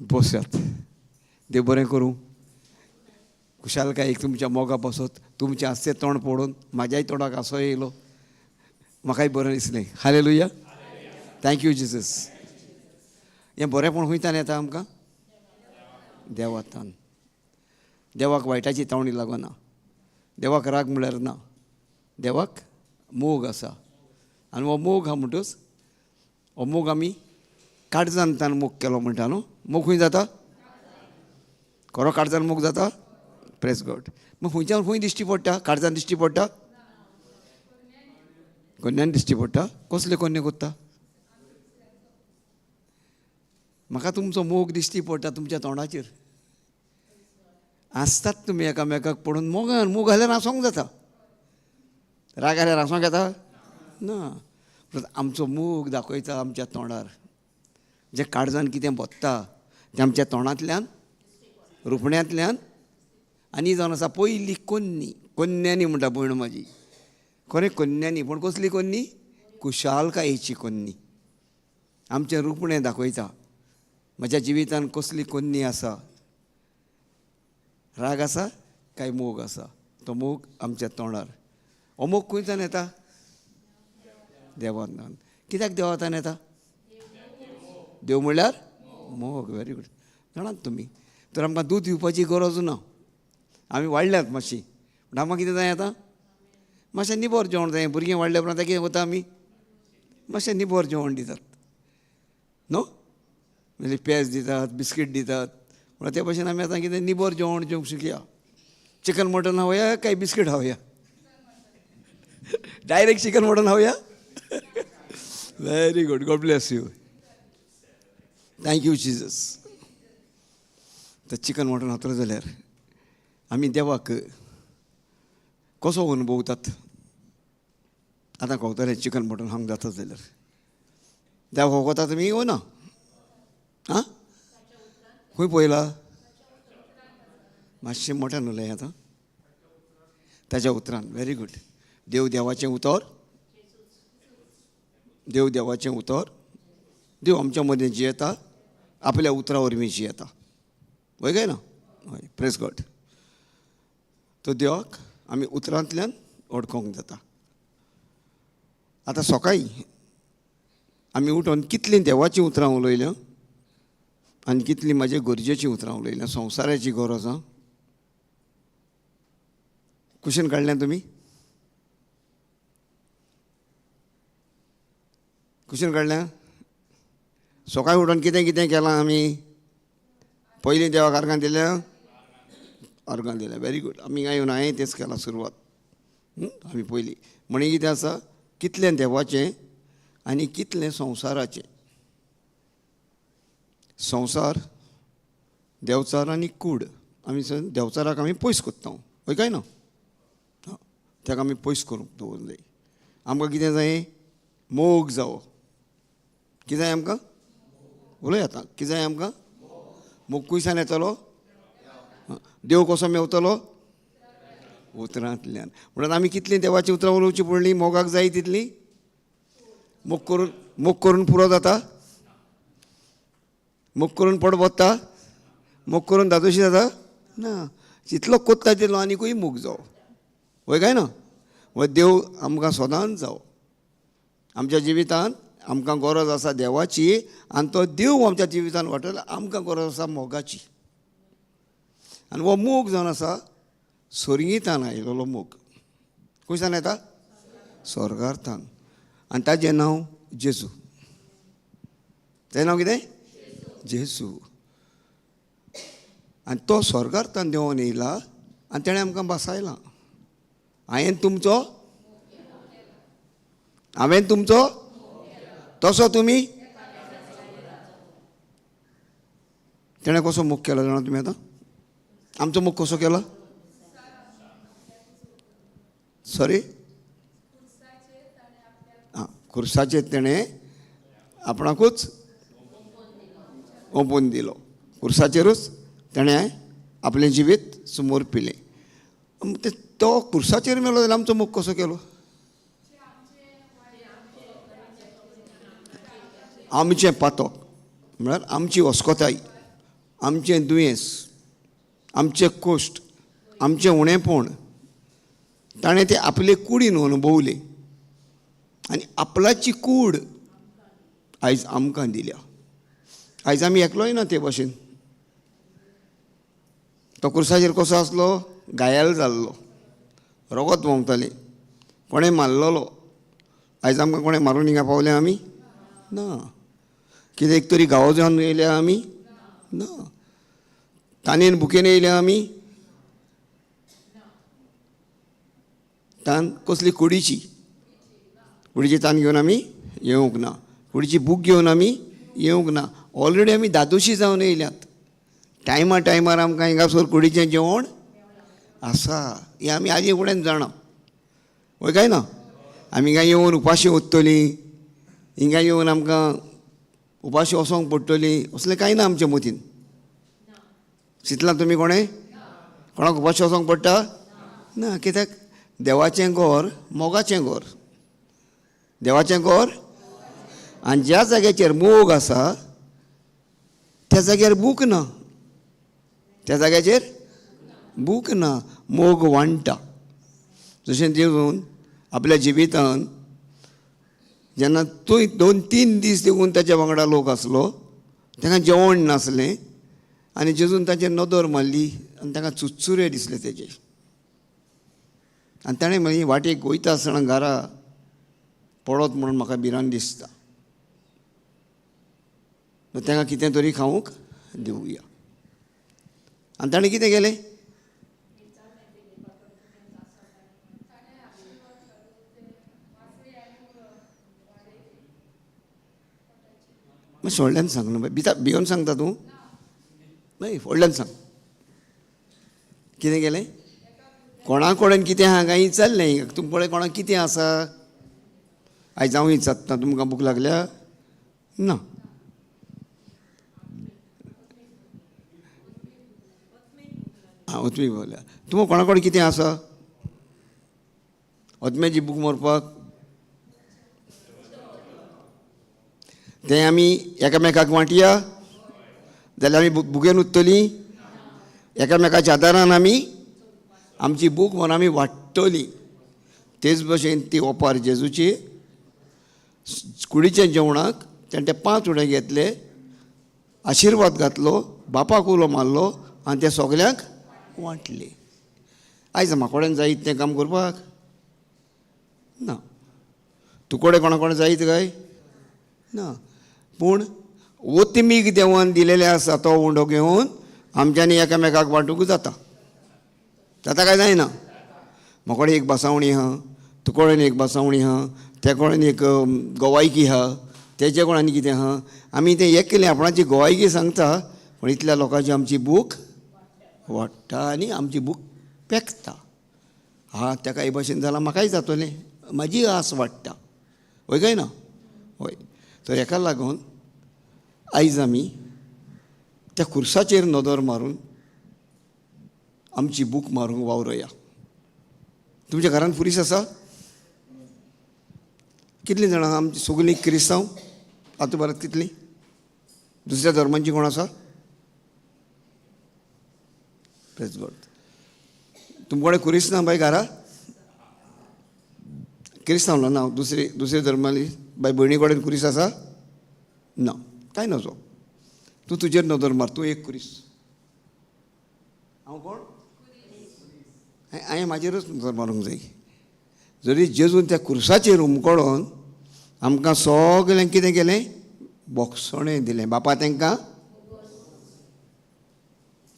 बसात. देव बरें करूं. खुशालकायेक तुमच्या मोगा पासत तुमचें हांसतें तोंड पळोवन म्हाज्याय तोंडाक हांसो येयलो, म्हाकाय बरें दिसलें. हालेलुया. Thank you Jesus. हें बरेंपण खंयच्यान येता आमकां? देवातान. देवाक वायटाची तावणी लागना, देवाक राग म्हळ्यार ना, देवाक मोग आसा. आनी हो मोग आहा म्हणटच हो मोग आमी काळजान तान मोग केलो म्हणटा न्हू. मोग खंय जाता? खरो काळजान मोग जाता. Praise God. मग खंयच्यान खंय दिश्टी पडटा? काळजान दिश्टी पडटा? कोन्यान दिश्टी पडटा? कसले कोन्ने कोत्ता? म्हाका तुमचो मोग दिश्टी पडटा तुमच्या तोंडाचेर. आसतात तुमी एकामेकाक पडून मोगान. मोग घाल्यार हांसोंक जाता, राग घाल्यार हांसोंक येता ना. आमचो मोग दाखयता आमच्या तोंडार. जें काळजान कितें भोत्ता तें आमच्या तोंडांतल्यान, रुपण्यांतल्यान. आनी जावन आसा पयली कोन्नी. कोन्यांनी म्हणटा भयण म्हाजी, खरें कोन्यांनी, पूण कसली कोन्नी? खुशालकायेची कोन्नी. आमचें रुपणें दाखयता म्हज्या जिवितान कसली कोन्नी आसा. राग आसा काय मोग आसा? तो मोग आमच्या तोंडार. हो मोग खंयच्यान येता? देवान. कित्याक देवातान येता? देव म्हणल्यार मोग. Very good. जाणात तुमी. तर आमकां दूद दिवपाची गरज ना. आमी वाडल्यात मातशी, पूण आमकां कितें जाय आतां? मातशें निबर जेवण जाय. भुरगीं वाडल्या उपरांत कितें वता आमी? मातशें निबर जेवण दितात न्हू, म्हणजे पेज दितात, बिस्कीट दितात. म्हणल्यार ते भशेन आमी आतां कितें निबर जेवण जेवंक शिकया. चिकन मटन खावया काय बिस्कीट खावया? डायरेक्ट चिकन मटन खावया. Very good. God bless you. Thank you Jesus. तर चिकन मटन खातलो जाल्यार आमी देवाक कसो अनुभवतात आतां कळटलें. चिकन मटन खावंक जाता जाल्यार देवाक वखता तुमी वो ना? आं, खंय पळयला? मातशें मोठ्यान उलय आतां. ताच्या उतरान. Very good. देव देवाचें उतर, देव देवाचें उतर, देव आमच्या मदें जियेता, आपल्या उतरा वरवीं जियेता. हय काय ना? हय. Praise God. तो देवाक आमी उतरांतल्यान वळखोंक जाता. आतां सकाळीं आमी उठोन कितलीं देवाचीं उतरां उलयल्या आनी कितलीं म्हाजे गरजेचीं उतरां उलयल्या, संवसाराची गरज. आं, कुशीन काडल्या तुमी? कुशीन काडल्या? सकाळीं उठोन कितें कितें केलां आमी? पयलीं देवाक अर्गां दिल्या? अर्गां दिल्या. Very good. आमी काय येवन हांवें तेंच केलां सुरवात. आमी पयलीं म्हणी कितें आसा, कितलें देवाचें आनी कितलें संवसाराचें. संवसार, देवचार आनी कूड. आमी देवचाराक आमी पयस कोत्ता. हय काय ना? ताका आमी पयस करूंक दवरूंक जाय. आमकां कितें जाय? मोग जावो. कितें जाय आमकां? उलय आतां. कितें जाय आमकां? मोग खंयच्यान येतलो? देव कसो मेवतलो? उतरांतल्यान. म्हणून आमी कितलीं देवाचीं उतरां उलोवचीं पडलीं मोगाक जाय तितलीं? मोग करून, मोग करून पुरो जाता? मोग करून पोट भरता? मोग करून धादोशी जाता? ना. जितलो कोत्ता तितलो आनीकूय मोग जावो. हय काय ना? हो देव आमकां सदांच जावो. आमच्या जिवितांत आमकां गरज आसा देवाची, आनी तो देव आमच्या जिवितांत वाटयला. आमकां गरज आसा मोगाची. आनी हो मोग जावन आसा स्वर्गीतान आयलेलो मोग. खंयच्यान येता? स्वर्गार्थान. आनी ताजें नांव जेजू. ताजें नांव कितें? जेजू. आनी तो स्वर्गार्थान देंवोन येयला आनी तेणें आमकां बसायला. हांवें तुमचो, हांवें तुमचो, तसो तुमी. तेणें कसो मोग केलो जाणा तुमी आतां? आमचो मोग कसो केलो? सॉरी, आं, खुर्साचेर तेणें आपणाकूच ओंपून दिलो. खुर्साचेरूच तेणें आपलें जिवीत समोर पिलें. तो खुर्साचेर मेलो जाल्यार आमचो मोग कसो केलो? आमचें पातक म्हळ्यार आमची अस्कोताय, आमचें दुयेंस, आमचें कश्ट, आमचें उणेपण ताणें तें आपले कुडीन अनुभवलें आनी आपल्याची कूड आयज आमकां दिल्या. आयज आमी एकलोय ना ते भशेन. तो कुर्साचेर कसो आसलो? घायल जाल्लो, रगत व्हांवतालें, कोणें मारलेलो. आयज आमकां कोणें मारून हिंगा पावले आमी? ना. कितें एक तरी गांव जावन येयल्या आमी? ना. तानेन बुकेन येयल्या आमी? तान कसली? कुडीची. कुडीची तान घेवन आमी येवंक ना, कुडीची बूक घेवन आमी येवंक ना. ऑलरेडी आमी दादोशी जावन येयल्यात. टायमा टायमार आमकां हिंगासर कुडीचें जेवण आसा हें आमी आजी फुडें जाणा, वय काय ना? आमी हिंगा येवन उपाशी उरतलीं, हिंगा येवन आमकां उपाशी वचोंक पडटलीं, असलें कांय ना आमच्या मतीन. चिंतलां तुमी कोणें? कोणाक उपाशी वचोंक पडटा? ना. कित्याक? देवाचें घर मोगाचें घर, देवाचें घर. आनी ज्या जाग्याचेर मोग आसा त्या जाग्यार भूक ना, त्या जाग्याचेर भूक ना. मोग वांट्टा. जशें जेजून आपल्या जिवितान जेन्ना तूं 2-3 दीस देखून ताच्या वांगडा लोक आसलो, तांकां जेवण नासलें आनी जेजून ताचेर नदर मारली आनी तांकां चुरचुरे दिसले तेजे. आनी ताणें म्हणलें, वाटेक वयता आसतना घरा पडत म्हणून म्हाका भिरांत दिसता, तांकां कितें तरी खावंक दिवया. आनी ताणें कितें केलें? मातशें व्हडल्यान सांग न्हू, भिता भियोन सांगता तूं? न्हय, व्हडल्यान सांग. कितें केलें? कोणा कडेन कितें आहा काय विचारलें, तुम पळय कोणाक कितें आसा. आयज हांव विचारता, तुमकां भूक लागल्या? ना. आं, ओतमी बोल्या. तुमकां कोणा कडेन कितें आसा ओतम्याची भूक मरपाक? तें आमी एकामेकाक वांटया जाल्यार आमी भुकेन उरतलीं. एकामेकाच्या आदारान आमी आमची भूक म्हूण आमी वाडटली. तेच भशेन ती ओपार जेजूची कुडीच्या जेवणाक तेणें ते 5 उडे घेतले, आशिर्वाद घातलो, बापाक उलो मारलो आनी ते सगल्यांक वांटले. आयज म्हाका कडेन जायत तें काम करपाक? ना. तूं कडेन कोणा कडेन जायत काय? ना. पूण ओतमीक देवान दिलेलें आसा तो उंडो घेवन आमच्यांनी एकामेकाक वांटूंक जाता. जाता काय जायना? म्हाका कडेन एक बसावणी आहा, तुका कडेन एक बसावणी आहा, त्या कडेन एक गोवायकी आहा, तेजे कडेन आनी कितें आहा. आमी तें एकलें आपणाची गोवायकी सांगता, पूण इतल्या लोकांची आमची भूक वाडटा आनी आमची भूक पेकता. हा, ताका हे भशेन जालां, म्हाकाय जातलें, म्हाजी आस वाडटा. हय काय ना? हय. तर हेका लागून आयज आमी त्या खुर्साचेर नदर मारून आमची भूक मारूंक वावरोया. तुमच्या घरान पुलीस आसा? कितलीं जाणां आमची सगळीं क्रिस्तांव आतां बरात? कितलीं दुसऱ्या धर्मांची कोण आसा? Praise God. तुमचे कडेन खुरीस ना बाय घरा? क्रिस्तांव ना, दुसरे दुसरे धर्माली बाय भयणी कडेन खुरीस आसा? ना, कांय नजो. तूं तुजेर नदर मार, तूं एक खुरीस. हांव कोण? हांवें म्हाजेरूच नदर मारूंक जाय. जरी जेजून त्या खुर्साचेर हुमकळोन आमकां सगल्यांक कितें केलें? बोगसणें दिलें. बापा तांकां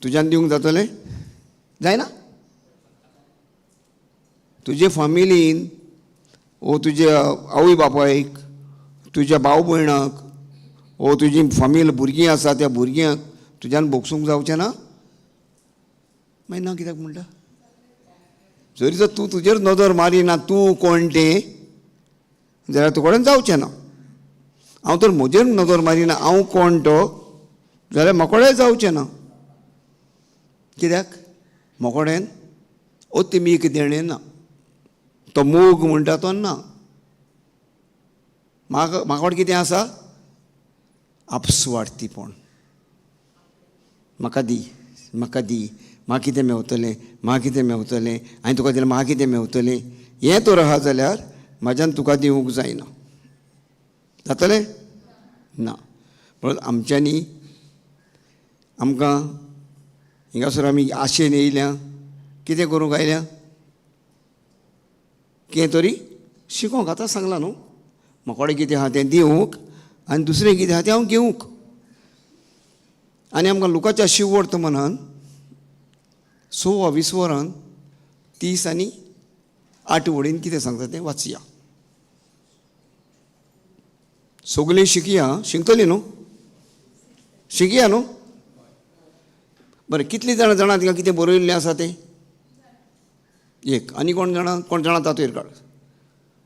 तुज्यान दिवंक जातलें? जायना? तुजे फामिलीन ओ तुज्या आवय बापायक, तुज्या भाव भयणाक, ओ तुजी फामील भुरगीं आसा त्या भुरग्यांक तुज्यान भोगसूंक जावचें ना? मागीर ना कित्याक म्हणटा? जरी जर तूं तुजेर नदर मारिना तूं कोण तें, जाल्यार तुजे कडेन जावचें ना. हांव तर म्हजेर नदर मारिना हांव कोण तो, जाल्यार म्हाका कडेन जावचें ना. कित्याक? म्हाका कडेन ओतमीक देणें ना, तो मोग म्हणटा तो ना. म्हाका कडेन कितें आसा? आपसुवार्थीपण. म्हाका दी, म्हाका दी, म्हाका कितें मेवतलें, म्हाका कितें मेवतलें, हांवें तुका दिलें म्हाका कितें मेवतलें, हें तर आहा जाल्यार म्हाज्यान तुका दिवंक जायना. जातलें ना. म्हणून आमच्यांनी आमकां हिंगासर आमी आशेन येयल्या, कितें करूंक आयल्या, कितें तरी शिकोंक. आतां सांगलां न्हू, म्हाका कितें आहा तें दिवंक आनी दुसरें कितें आहा तें हांव घेवंक. आनी आमकां लुकाच्या शिववर्तमानान 26 वरान 30 आनी 8 वडीन कितें सांगता तें वाचया. सगळीं शिकया, शिकतलीं न्हू, शिकया न्हू. बरें, कितलीं जाणां जाणा तिका कितें बरयल्लें आसा तें? एक आनी कोण जाणा, कोण जाणा तातूर काड.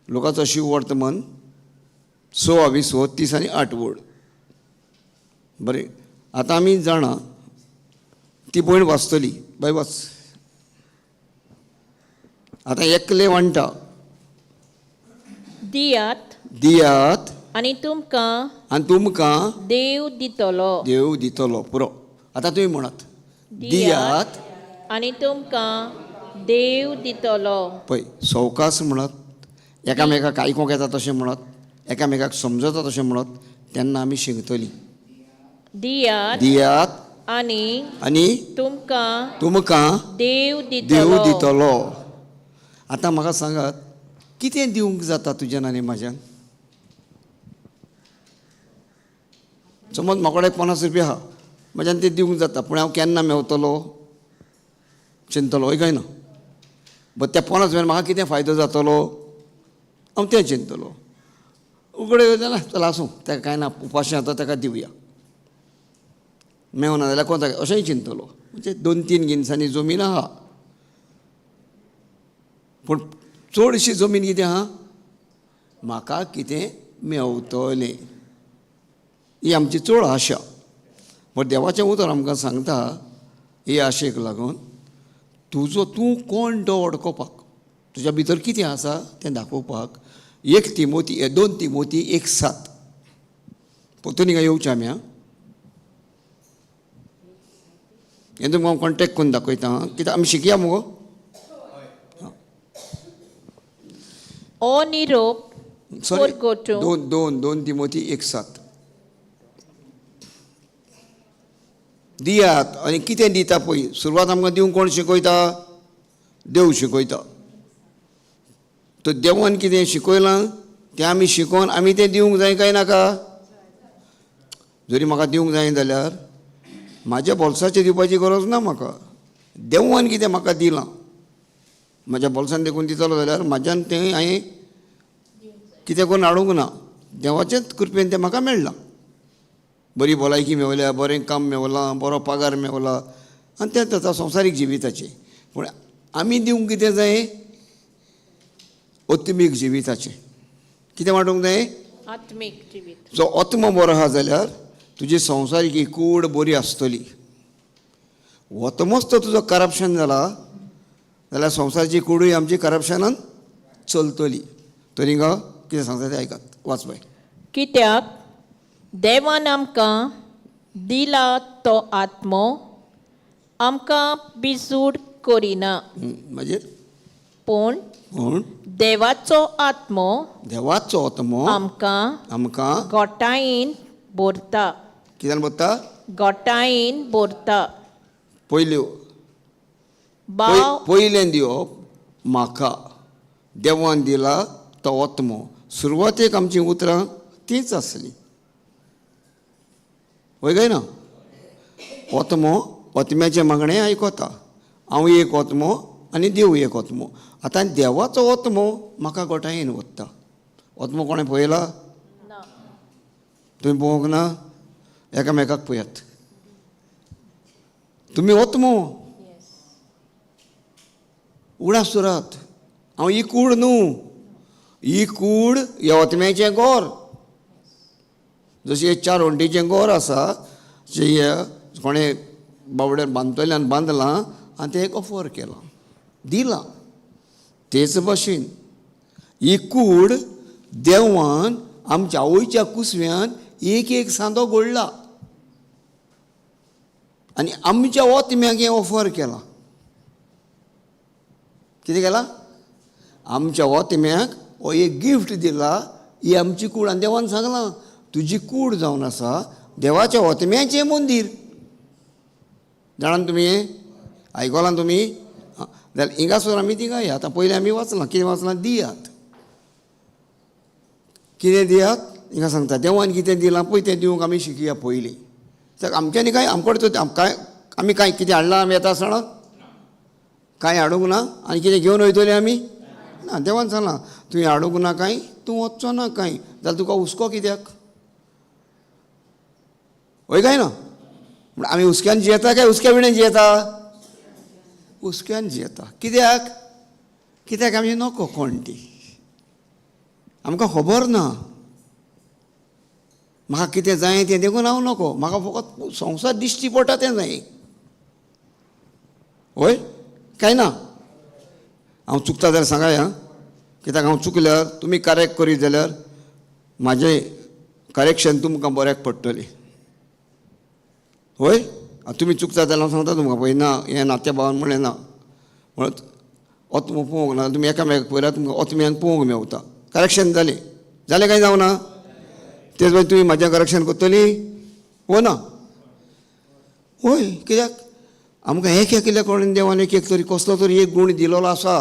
लोकाचो शिववर्तमान 26 30 आनी 8 वड. बरें, आतां आमी जाणा ती भयण वाचतली. बाय वाच. आतां एकले म्हणटा, दियात दियात आनी तुमकां आनी तुमकां देव दितलो. देव दितलो. पुरो. आतां तुमी म्हणत, दियात आनी तुमकां देव दितलो. पळय, सवकास म्हणत, एकामेकाक आयकूंक येता तशें म्हणत, एकामेकाक समजता तशें म्हणत, तेन्ना आमी शिकतलीं. दियात दियात आनी आनी तुमकां तुमकां देव देव दितलो. दितलो. आतां म्हाका सांगात, कितें दिवंक जाता तुज्यान आनी म्हाज्यान? समज म्हाका कडेन 50 रुपया आहा, म्हज्यान ते दिवंक जाता, पूण हांव केन्ना मेवतलो चिंतलो, हय काय ना? बट त्या 50 रुपयान म्हाका कितें फायदो जातलो हांव तें चिंतलो. उगडे जाल्यार चल आसूं, ताका कांय ना, उपाशी आतां ताका दिवया, मेवना जाल्यार कोण ताका, अशेंय चिंतलो. म्हणजे 2-3 गिन्सांनी जमीन आहा, पूण चडशी जमीन कितें आहा, म्हाका कितें मेवतलें, ही आमची चड आशा. पूण देवाचें उतर आमकां सांगता, हे आशेक लागून तुजो तूं कोण तो वळखोवपाक, तुज्या भितर कितें आसा तें दाखोवपाक 1 तिमोती 2 तिमोती 1:7 परतून हिंगा येवचें आमी. आं, हें तुमकां हांव कॉन्टेक्ट करून दाखयता. कित्याक आमी शिकया मुगो. ओ निरोप सॉरी, परगटूंक 2 तिमोती 1:7. दियात आनी कितें दिता पळय. सुरवात आमकां दिवंक कोण शिकयता? देव शिकयता. तर देवान कितें शिकयलां तें आमी शिकोवन आमी तें दिवंक जाय काय नाका? जरी म्हाका दिवंक जाय जाल्यार म्हाज्या बोल्साचें दिवपाची गरज ना म्हाका. देवान कितें म्हाका दिलां म्हाज्या बोल्सान देखून दितलो जाल्यार म्हाज्यान तें हांवें कितें करून हाडूंक ना, देवाचेच कृपेन तें म्हाका मेळ्ळां. बरी भलायकी मेवल्या, बरें काम मेवलां, बरो पगार मेवला, आनी तें जाता संवसारीक जिविताचें. पूण आमी दिवंक कितें जाय? आत्मीक जिविताचें. कितें वांटूंक जाय? आत्मीक जिवीत. जो आत्मो बरो आहा जाल्यार तुजी संवसारीक ही कूड बरी आसतली. आत्मोच तो तुजो करप्शन जाला जाल्यार संवसाराची कुडूय आमची करप्शनान चलतली. तरी हिंगा कितें सांगता तें आयकात, वाच बाय. कित्याक देवान आमकां दिला तो आत्मो आमकां बिजूड करिना, मागीर पूण पूण देवाचो आत्मो देवाचो आत्मो आमकां आमकां गोटायेन भरता. कित्यान भरता? गोटायेन भरता. पयल्यो बाव पयलें दिवप म्हाका देवान दिला तो आत्मो. सुरवातेक आमचीं उतरां तींच आसलीं, हय काय ना? आत्मो आत्म्याचें मागणें आयकता. हांव एक आत्मो आनी देव एक आत्मो. आतां देवाचो आत्मो म्हाका गोठायेन वता. आत्मो कोणें पळयला? तुमी पळोवंक ना? एकामेकाक पळयात. तुमी आत्मो उगडास दवरात, हांव ही कूड न्हू, ही कूड ह्या आत्म्याचें गोर. जशें 4 वण्टीचें गोर आसा, जें कोणें बावड्यान बांदतल्यान बांदलां आनी तें एक ऑफर केलां, दिलां. तेच भाशेन ही कूड देवान आमच्या आवयच्या कुसव्यान एक एक सांदो घोळ्ळा. आनी आमच्या ओतम्याक हें ऑफर केलां. कितें केलां? आमच्या ओतम्याक हो एक गिफ्ट दिला. ही आमची कूड. आनी देवान सांगलां, तुजी कूड जावन आसा देवाच्या ओतम्याचें मंदीर. जाणान तुमी? हें आयकलां तुमी? जाल्यार हिंगासर आमी थिंगा या. आतां पयलीं आमी वाचलां. कितें वाचलां? दियात. कितें दियात? हिंगा सांगता देवान कितें दिलां पळय तें दिवंक आमी शिकया पयलीं. आमच्यांनी कांय आमकडे तर कांय आमी कांय कितें हाडलां? आमी येता आसतना कांय हाडूंक ना. आनी कितें घेवन वयतलीं आमी? ना. देवान सांगलां तुवें हाडूंक ना कांय, तूं वचचो ना कांय, जाल्यार तुका हुस्को कित्याक? हय काय ना? म्हण आमी हुस्क्यान जियेता काय हुस्क्या विणें जियेता? हुस्क्यान जियेता. कित्याक? कित्याक आमी नको कोण ती आमकां खबर ना. म्हाका कितें जाय तें देखून हांव नको. म्हाका फकत संवसार दिश्टी पडटा तें जाय. हय काय ना? हांव चुकता जाल्यार सांगाय. आं, कित्याक हांव चुकल्यार तुमी करेक्ट करीत जाल्यार म्हाजें करेक्शन तुमकां बऱ्याक पडटलें. हय, तुमी चुकता जाल्यार हांव सांगता तुमकां, पळय ना हें ना त्या भावान म्हणलें ना म्हणत ओत्मो पळोवंक ना. तुमी एकामेकाक पळयल्यार तुमकां ओतम्यान पळोवंक मेवता. करेक्शन जालें. जालें काय जावं ना? तेच मागीर तुमी म्हाजें करेक्शन करतली वो ना? हय, कित्याक आमकां एक एकल्या कडेन देवान एक एक तरी कसलो तरी एक गूण दिलोलो आसा.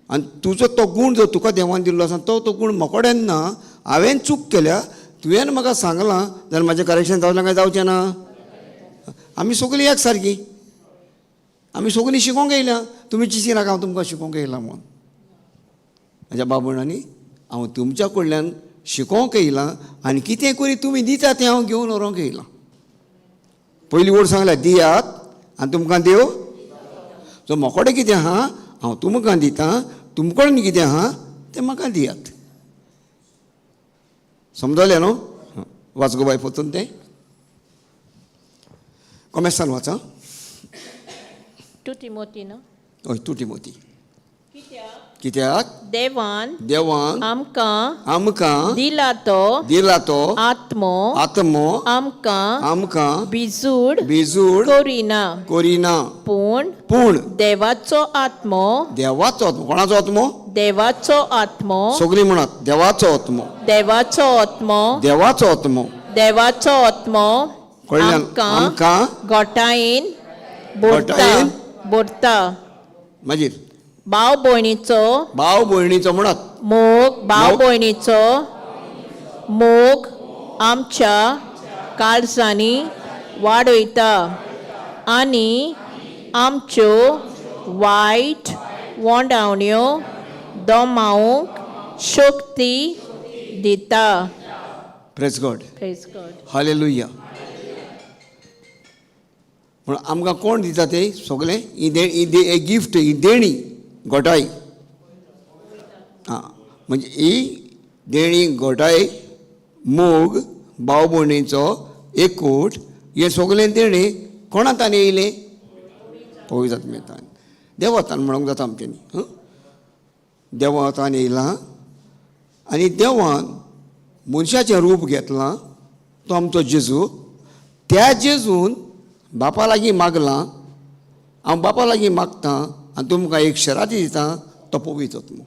आनी तुजो तो गूण जो तुका देवान दिल्लो आसा तो तो गूण म्हकोडेन ना. हांवें चूक केल्या, तुवें म्हाका सांगलां जाल्यार म्हाजें करेक्शन जावचें काय जावचें ना? आमी सगळीं एक सारकी, आमी सगळीं शिकोवंक येयल्या. तुमी चिंती नाका हांव तुमकां शिकोवंक येयलां म्हणून. म्हज्या बाबणांनी हांव तुमच्या कडल्यान शिकोवंक येयलां आनी कितें करी तुमी दिता तें हांव घेवन व्हरूंक येयलां. पयली वड सांगल्या दियात आनी तुमकां देव. सो म्हाकोडें कितें आहा हांव तुमकां दितां, तुमकडे कितें आहा तें म्हाका दियात. समजलें न्हू? वाच गो बाय परतून तें कोमेसान वाच. 2 तिमोती न्हू? हय, 2 तिमोती. कित्याक देवान देवान आमकां आमकां दिला तो दिला तो आत्मो आत्मो आमकां आमकां बिजूड बिजूड करिना, करिना, पूण पूण देवाचो आत्मो. देवाचो आत्मो. कोणाचो आत्मो? देवाचो आत्मो. सगळीं म्हणत, देवाचो आत्मो. देवाचो आत्मो. देवाचो आत्मो. देवाचो आत्मो कळ्ळें? आमकां आमकां गोटायेन बोरता. गोटायेन? बोरता. मागीर भाव भयणीचो भाव भयणीचो म्हणत मोग, भाव मोग. भयणीचो मोग आमच्या काळजांनी वाडयता आनी आमच्यो वायट वोंडावण्यो दोमावंक शक्ती दिता. Praise God. Praise God. Hallelujah. पूण आमकां कोण दिता ते सगळें? ही दे ही गिफ्ट, ही देणी घोटाय. आं, म्हणजे ही देणी घोटाय, मोग, भाव भयणीचो एकवट, हें सगळें देणें कोणा ताणें येयलें? पवित्र आत्म्यान. देवातान म्हणूंक जाता आमच्यांनी. हं, देवातान येयलां आनी देवान मनशाचें रूप घेतलां, तो आमचो जेजू. त्या जेजून बापा लागीं मागलां, हांव बापा लागीं मागतां आनी तुमकां एक शराती दितां, तो पवित्र आत्मो.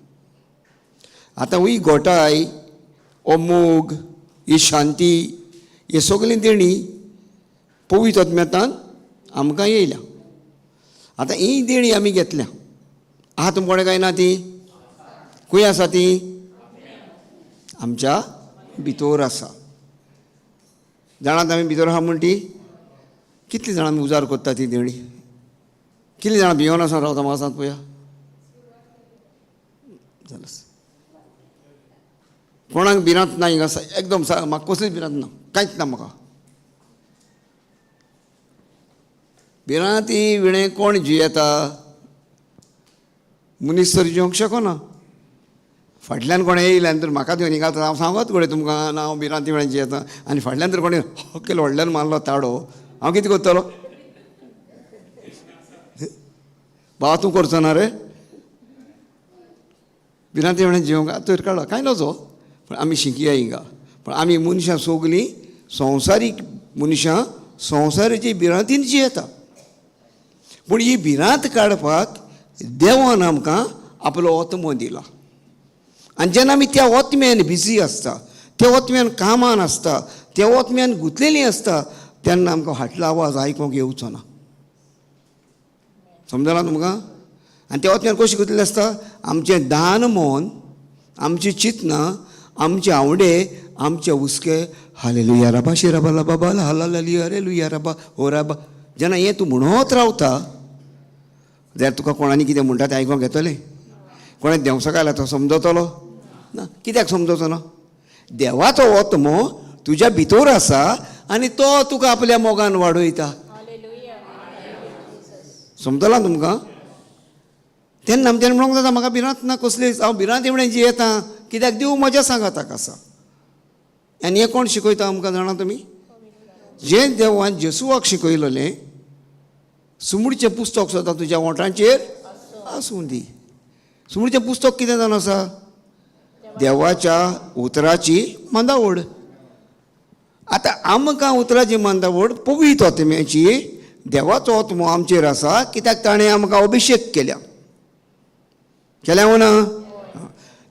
आतां ही घोटाय, हो मोग, ही शांती, ही सगळीं देणी पवित्र आत्म्यातान आमकां येयल्या. आतां ही देणी आमी घेतल्या. आहा तुमकोडे काय ना ती? खंय आसा ती? आमच्या भितर आसा. जाणात आमी भितर आहा म्हण ती? कितलीं जाणां आमी उजार करता ती देणी? कितलीं जाणां भियोन आसा रावता म्हाका सांग पळया. जालें. कोणाक भिरांत ना हिंगा? एकदम म्हाका कसलीच भिरांत ना, कांयच ना म्हाका भिरांती विणें. कोण जियेता? मनीस तर जिवंक शकना. फाटल्यान कोणें येयल्यान तर म्हाका दिवन हिंगा हांव सांगत घडये तुमकां ना हांव भिरांती विणें जियेता. आनी फाटल्यान तर कोणें हक्केल व्हडल्यान मारलो ताडो, हांव कितें करतलो? बाबा तूं करचो ना रे? भिरांती विणें जिवंक तर काडलो कांय नजो. पूण आमी शिकया हिंगा. पूण आमी मनशां सगळीं संवसारीक मनशां, संवसाराची भिरांतीन जियेता. पूण ही भिरांत काडपाक देवान आमकां आपलो आत्मो दिला. आनी जेन्ना आमी त्या आत्म्यान बिजी आसता, त्या आत्म्यान कामान आसता, त्या आत्म्यान गुंतलेली आसता, तेन्ना आमकां फाटलो आवाज आयकूंक येवचो ना. समजला तुमकां? आनी त्या आत्म्यान कशी गुंतलेली आसता? आमचें दान मन, आमची चिंतनां, आमचे आवडे, आमचे हुस्के, हालेलुया राबा शिराबा लाबा हालेलुया लुया राबा हो राबा, जेन्ना हें तूं म्हणत रावता जाल्यार तुका कोणानी कितें म्हणटा तें आयकूंक घेतलें? कोणें देंवसाक आयला तो समजतलो ना. कित्याक समजचो ना? देवाचो आत्मो तुज्या भितर आसा आनी तो तुका आपल्या मोगान वाडयता. समजला तुमकां? तेन्ना आमच्यान म्हणूंक जाता म्हाका भिरांत ना कसलीच, हांव भिरांत एवढें जियेता कित्याक देव म्हज्या सांगाताक आसा. आनी हें कोण शिकयता आमकां जाणा तुमी? जें देवान जेसुवाक शिकयलेलें, सुमूडचें पुस्तक सुद्दां तुज्या ओंठांचेर आसूं दी. सुमूडचें पुस्तक कितें जावन आसा? देवाच्या उतराची मांदावड. आतां आमकां उतराची मांदावड पवित्र आत्म्याची, देवाचो आत्मो आमचेर आसा कित्याक ताणें आमकां अभिशेक केल्या. केल्या वो ना?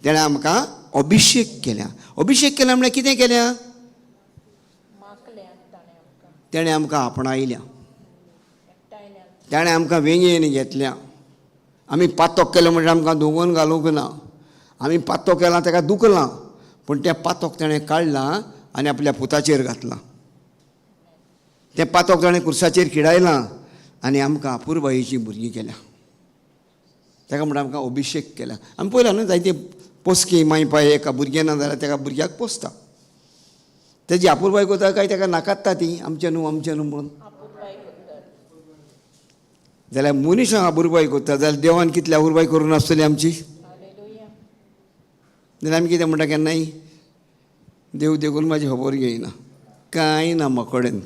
ताणें आमकां अभिशेक केल्या. अभिशेक केल्या म्हळ्यार कितें केल्या? ताणें आमकां आपणायल्या, ताणें आमकां वेंगेन घेतल्या. आमी पातोक केलें म्हणल्यार आमकां धुंवून घालूंक ना. आमी पातोक केलां ताका दुखलां, पूण तें पातोक ताणें काडलां आनी आपल्या पुताचेर घातलां. तें पातोक ताणें कुर्साचेर खिडायलां आनी आमकां अपुरबायेचीं भुरगीं केल्या. ताका म्हणटा आमकां अभिशेक केल्या. आमी पळयला न्हू जायते पोसकी माय पाय एका भुरगें ना जाल्यार ताका भुरग्याक पोसता. तेजी अपुरबाय करता काय ताका नाकात्ता ती आमचें न्हू आमचें न्हू म्हणून? जाल्यार मनीसांक अपुरबाय करता जाल्यार देवान कितली अपुरबाय करून आसतली आमची? जाल्यार आमी कितें म्हणटा केन्नाय, देव देखून म्हाजी खबर घेयना, कांय ना म्हाका कडेन,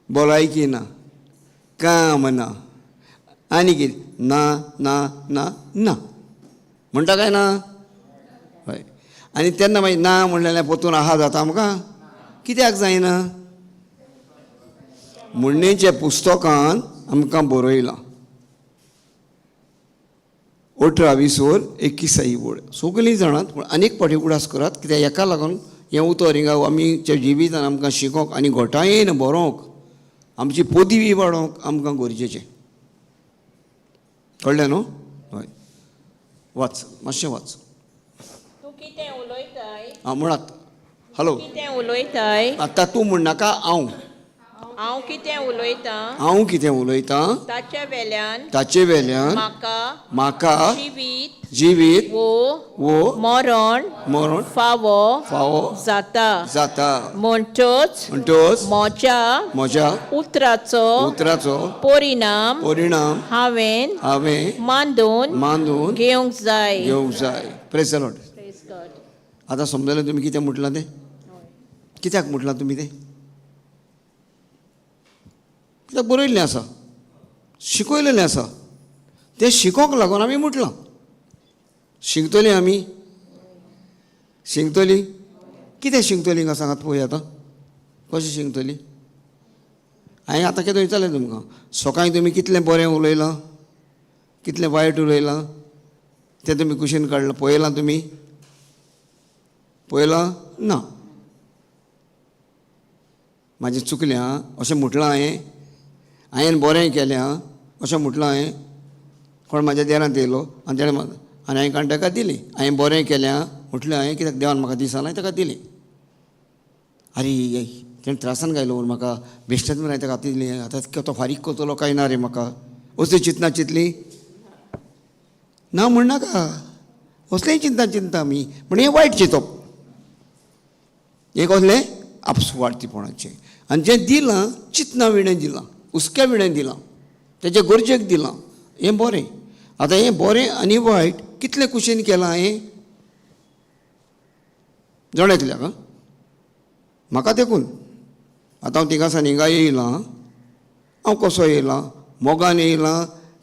भलायकी ना, काम ना, आनी कितें ना ना ना ना म्हणटा काय ना? हय. आनी तेन्ना मागीर ना म्हणलें परतून आहा जाता आमकां? कित्याक जायना? म्हणणेच्या पुस्तकान आमकां बरयलां 18 20 21 वळ सगळीं जाणात, पूण आनीक फावटी उगडास करात कित्याक हेका लागून हें उतर हिंगा आमच्या जिवितान आमकां शिकोवंक आनी घोटायेन बरोवंक, आमची पदवी वाडोवंक आमकां गरजेचें. कळ्ळें न्हू? हय, वाच मातशें वाच. तूं कितें उलयताय? आं म्हणात. हॅलो, कितें उलयताय? आतां तूं म्हणनाका, हांव हांव कितें उलयतां? हांव कितें उलयतां ताचे वेल्यान, ताचे वेल्यान म्हाका म्हाका जिवीत जिवीत वो वो मरण मरण फावो फावो जाता. जाता. म्हणटच म्हणटच म्हज्या म्हज्या उतराचो उतराचो परिणाम परिणाम हांवें हांवें मांडून मांदून घेवंक जाय. घेवंक जाय. Praise the Lord. Praise God. आतां समजलें तुमी कितें म्हटलां तें? कित्याक म्हटलां तुमी तें? कित्याक बरयल्लें आसा, शिकयलेलें आसा, तें शिकोवंक लागून आमी म्हटलां. शिकतलीं आमी, शिकतलीं. कितें शिकतलीं हिंगा सांगात पळोवया आतां कशें शिकतलीं? हांवें आतां कितें विचारलें तुमकां, सकाळीं तुमी कितलें बरें उलयलां, कितलें वायट उलयलां तें तुमी कुशीन काडलां, पळयलां तुमी? पळयलां ना? म्हाजें चुकलें आं अशें म्हटलां हांवें, हांवें बरें केलें आं अशें म्हटलां हांवें. कोण म्हाज्या देरांत येयलो आनी तेणें आनी हांवें काडून ताका दिली. हांवें बरें केलें आं म्हटलें हांवें, कित्याक देवान म्हाका दिसना ताका दिली. आरे तेणें त्रासान घायलो म्हूण म्हाका बेश्टेच म्हूण हांवें ताका दिली, आतां तो फारीक करतलो काय ना रे म्हाका? असली चिंतना चिंतली ना म्हणनाका, असलेंय चिंता चिंता आमी. पूण हें वायट चिंतप, हें कसलें आपसुवार्थीपणाचें. आनी जें दिलां चिंतना विणें दिलां, हुस्क्या विणें दिलां, तेजे गरजेक दिलां, हें बरें. आतां हें बरें आनी वायट कितलें कुशीन केलां हें जाण येतल्याक म्हाका देखून आतां हांव थिंगासान हिंगा येयलां, हांव कसो येयलां? मोगान येयलां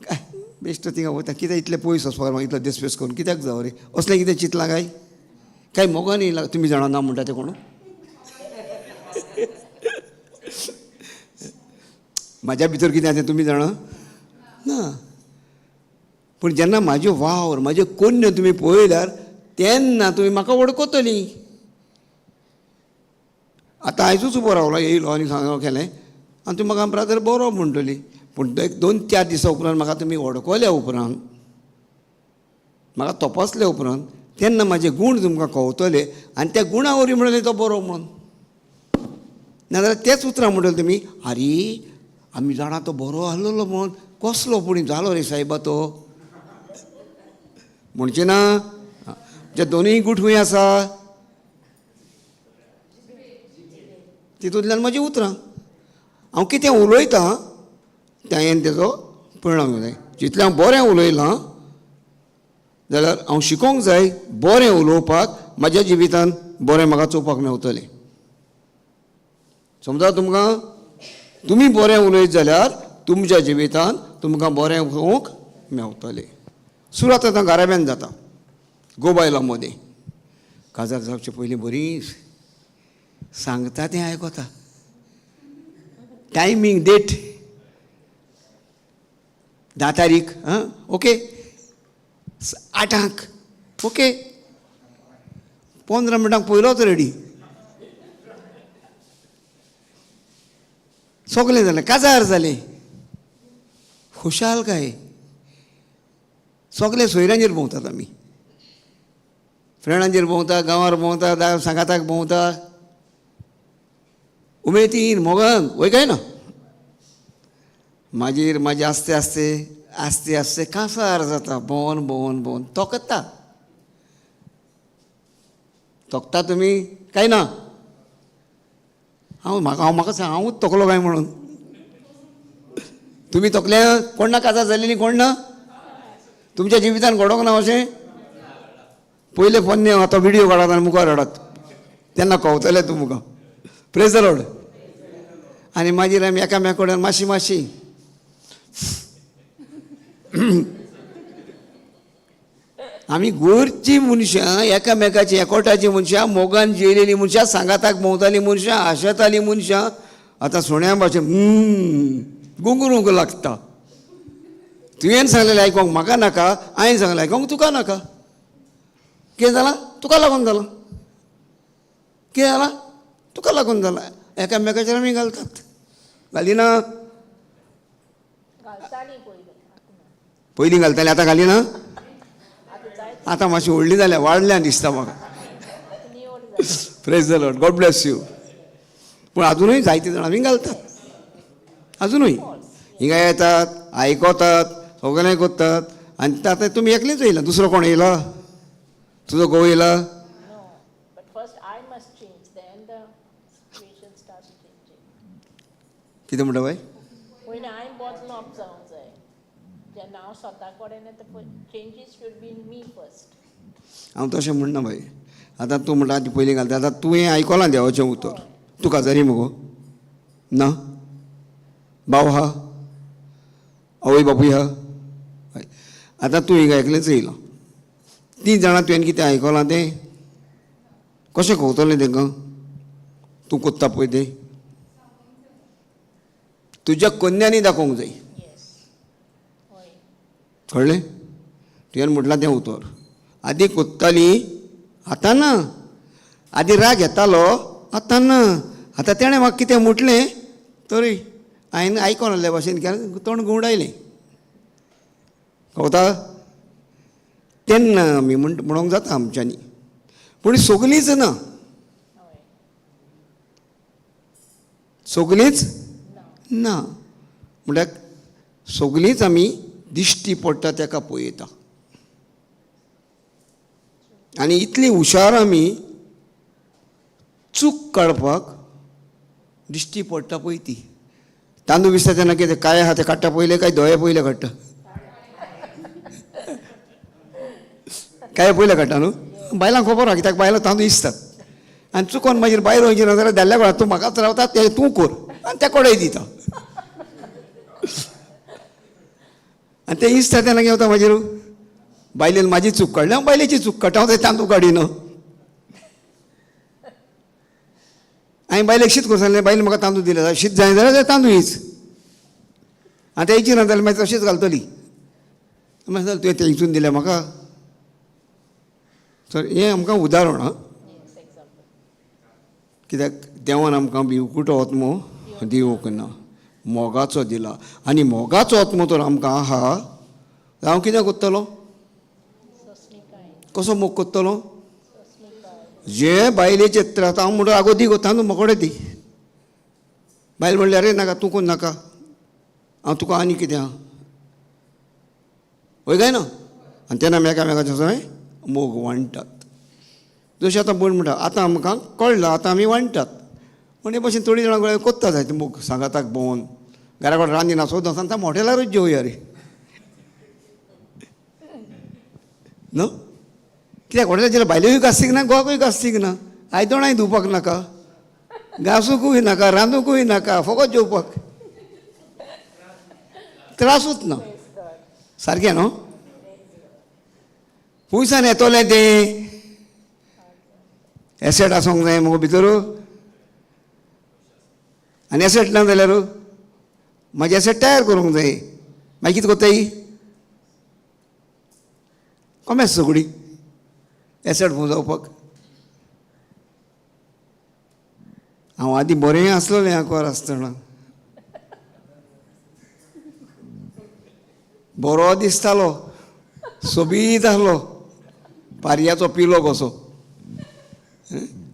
काय बेश्टो थिंगा वता कित्याक इतलें पयस वचपाक म्हाका इतलो देसपेस करून कित्याक जावं रे? असलें कितें चिंतलां काय? काय मोगान येयलां? तुमी जाणा ना म्हणटा तें कोण? म्हाज्या भितर कितें आसा तें तुमी जाणा ना, पूण जेन्ना म्हाज्यो वावर म्हाज्यो कोन्न्यो तुमी पळयल्यार तेन्ना तुमी म्हाका वळखतलीं. आतां आयजूच उबो रावलो येयलो आनी सांगलो केलें आनी तुमी म्हाका ब्रादर बरो म्हणटली, पूण एक 2-4 दिसां उपरांत म्हाका तुमी वळखल्या उपरांत म्हाका तपासल्या उपरांत तेन्ना म्हाजे गूण तुमकां कवतले आनी त्या गुणा वरवीं म्हणटले तो बरो म्हणून. नाजाल्यार तेच उतरां म्हणटले तुमी, आरे आमी जाणा तो बरो आहलोलो म्हणून, कसलो पूण जालो रे सायबा तो म्हणचे ना. जे दोनूय गूट खंय आसा तितूंतल्यान म्हाजी उतरां हांव कितें उलयतां तें तेजो परिणाम जाय. जितलें हांव बरें उलयलां जाल्यार हांव शिकोंक जाय बरें उलोवपाक, म्हाज्या जिवितान बरें म्हाका चोवपाक मेवतलें. समजा तुमकां तुमी बरें उलयत जाल्यार तुमच्या जिवितान तुमकां बरें उलोवंक मेवतलें. सुरवात आतां घराब्यान जाता, गोबायलां मदीं काजार जावचे पयलीं बरी सांगता तें आयकता, टायमींग डेट 10 तारीख आं ओके, 8 ओके, 15 मिनटांक पयलोच रेडी, सगळें जालें, काजार जालें, खुशाल काय सगळे सोयऱ्यांचेर भोंवतात आमी, फ्रेंडांचेर भोंवता, गांवार भोंवता, सांगाताक भोंवता, उमेदीन मोगान वय काय ना. मागीर मागीर आस्ते आस्ते आस्ते आस्ते कांसार जाता, भोंवन भोंवन भोंवन तोखता तोखता तुमी काय ना. हांव म्हाका हांव म्हाका सांग हांवूच तोखलो काय म्हणून. तुमी तोखले कोण ना काजार जालेली कोण ना तुमच्या जिवितान घडोवंक ना अशें. पयले फोन आतां व्हिडियो काडात आनी मुखार हाडात तेन्ना कवतले तुमकां. Praise the Lord. आनी मागीर आमी एकामेका कडेन मातशी मातशी आमी गोरची मनशां, एकामेकाची एकोटाची मनशां, मोगान जियेलेलीं मनशां, सांगाताक भोंवतालीं मनशां, आशेतालीं मनशां. आतां सुण्या भाशेन गुंगरूंक लागता. तुवें सांगलेलें आयकोंक म्हाका नाका, हांवें सांगलें आयकोंक तुका नाका. कितें जालां तुका लागून जालां, कितें जालां तुका लागून जालां. एकामेकाचेर आमी घालतात, घालिना. पयलीं घालतालीं, आतां घालिना. आतां मातशी व्हडली जाल्या, वाडल्या दिसता म्हाका. Praise the Lord, God bless you. पूण आजुनूय जायते जाण आमी घालतात, आजुनूय हिंगा येतात, आयकतात, सगळें करतात. आनी आतां तुमी एकलेच येयला, दुसरो कोण येयला? तुजो घोव येयला? कितें म्हणटा बाय? हांव तशें म्हणना बाय. आतां तूं म्हणटा आतां पयलीं घालता, आतां तुवें आयकलां देवाचें उतर, तूं काजारी मगो ना? भाव आहा, आवय बापूय आहा. आतां तूं हिंगा एकलेंच येयलां, तीं जाणां तुवें कितें आयकलां तें कशें कवतलें तांकां? तूं कोत्ता पळय तें तुज्या कन्यांनी दाखोवंक जाय, कळ्ळें? तुवें म्हटलां तें उतर. आदी कोत्ताली, आतां ना. आदी राग येतालो, आतां ना. आतां तेणें म्हाका कितें म्हटलें तरी हांवें आयकोन आहल्या भाशेन केलें, तोंड घुंवडायलें. कवता तेन्ना आमी म्हणूंक जाता आमच्यांनी, पूण सगलींच ना, सगलींच ना. म्हणल्यार सगलींच आमी दिश्टी पडटा तेका पळयता. आनी इतली हुशार आमी चूक काडपाक दिश्टी पडटा पळय ती. तांदूळ विसता तेन्ना कितें काय आहा तें काडटा पयलें, काय दोळे पयले काडटा? काय पयले काडटा न्हू? बायलांक खबर आहा, कित्याक बायलां तांदूळ दिसतात. आनी चुकोन मागीर बायल वयची ना जाल्यार धाडल्या कोणा तूं म्हाकाच रावता तें तूं कर, आनी त्या कोडेय दिता. आनी तें इस्ता तेन्ना घेवता मागीर बायलेन म्हाजी चूक काडली, हांव बायलेची चूक काडटा, हांव ते तांदूळ काडिना. हांवें बायलेक शीत करून सांगलें, बायलेन म्हाका तांदूळ दिले, शीत जाय जाल्यार तांदूळ हीच. आनी तेंची ना जाल्यार मागीर तशेंच घालतली. मागीर तुवें तेंचून दिलें म्हाका. सर हें आमकां उदाहरण आं, कित्याक देवान आमकां भिवकुटो आत्मो दिवंक ना, मोगाचो दिला. आनी मोगाचो आत्मो तर आमकां आहा, हांव कितें करतलो, कसो मोग करतलो? जे बायलेचे त्रास हांव म्हणटा आगो दी गो तांदूळ मोकडे दी. बायल म्हणल्यार अरे नाका, तूं कोण नाका, हांव तुका आनी कितें आहा, वय काय ना? आनी तेन्ना आमी एकामेकाचो मोग वांट्टात. जशें आतां भयण म्हणटा आतां आमकां कळ्ळां, आतां आमी वांट्टात. पूण हे भशेन थोडीं जाणां कोत्ता जाय मोग सांगाताक भोंवन घरा कडेन रांदिना सोद वचना हॉटेलारूच जेवया रे न्हू. कित्याक हॉटेलार जेल्यार बायलेकूय कास्तीक ना, घोवाकूय कास्तीक ना, आयदणांय धुवपाक नाका, घांसूंकूय नाका, रांदूंकूय नाका, फकत जेवपाक, त्रासूच ना. सारकें न्हू? पयसान येतलें तें एसेट आसूंक जाय मुगो भितर, आनी एसेट ना जाल्यार म्हाजी एसेट तयार करूंक जाय. मागीर कितें करताय? कोमेस सगळी एसेट पुंजावपाक. हांव आदीं बरें आसलेलें आंकवार आसतना, बरो दिसतालो, सोबीत आसलो, पारयाचो पिलो कसो.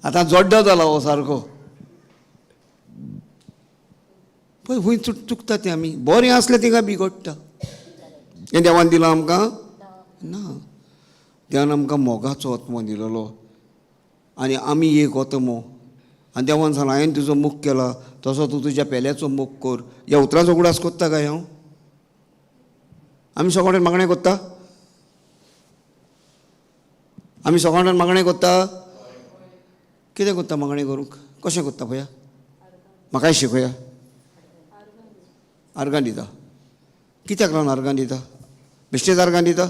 आतां जड्डो जालो हो सारको. पळय खंय चुकता तें आमी, बरें आसलें तिंगा बिगडटा. हें देवान दिलां आमकां ना, देवान आमकां मोगाचो आत्मो दिलेलो आनी आमी एक आत्मो. आनी देवान सांगलां हांवें तुजो मोग केला तसो तूं तुज्या पेल्याचो मोग कर. ह्या उतरांचो उगडास कोत्ता काय हांव? आमी सगळ्यां मागणें कोत्ता? आमी सगळ्यां मागणें कोत्ता? कितें कोत्ता मागणें करूंक? कशें कोत्ता पळया, म्हाकाय शिकया. आर्गां दिता. कित्याक लागून आर्गां दिता? बेश्टेच आर्गां दिता?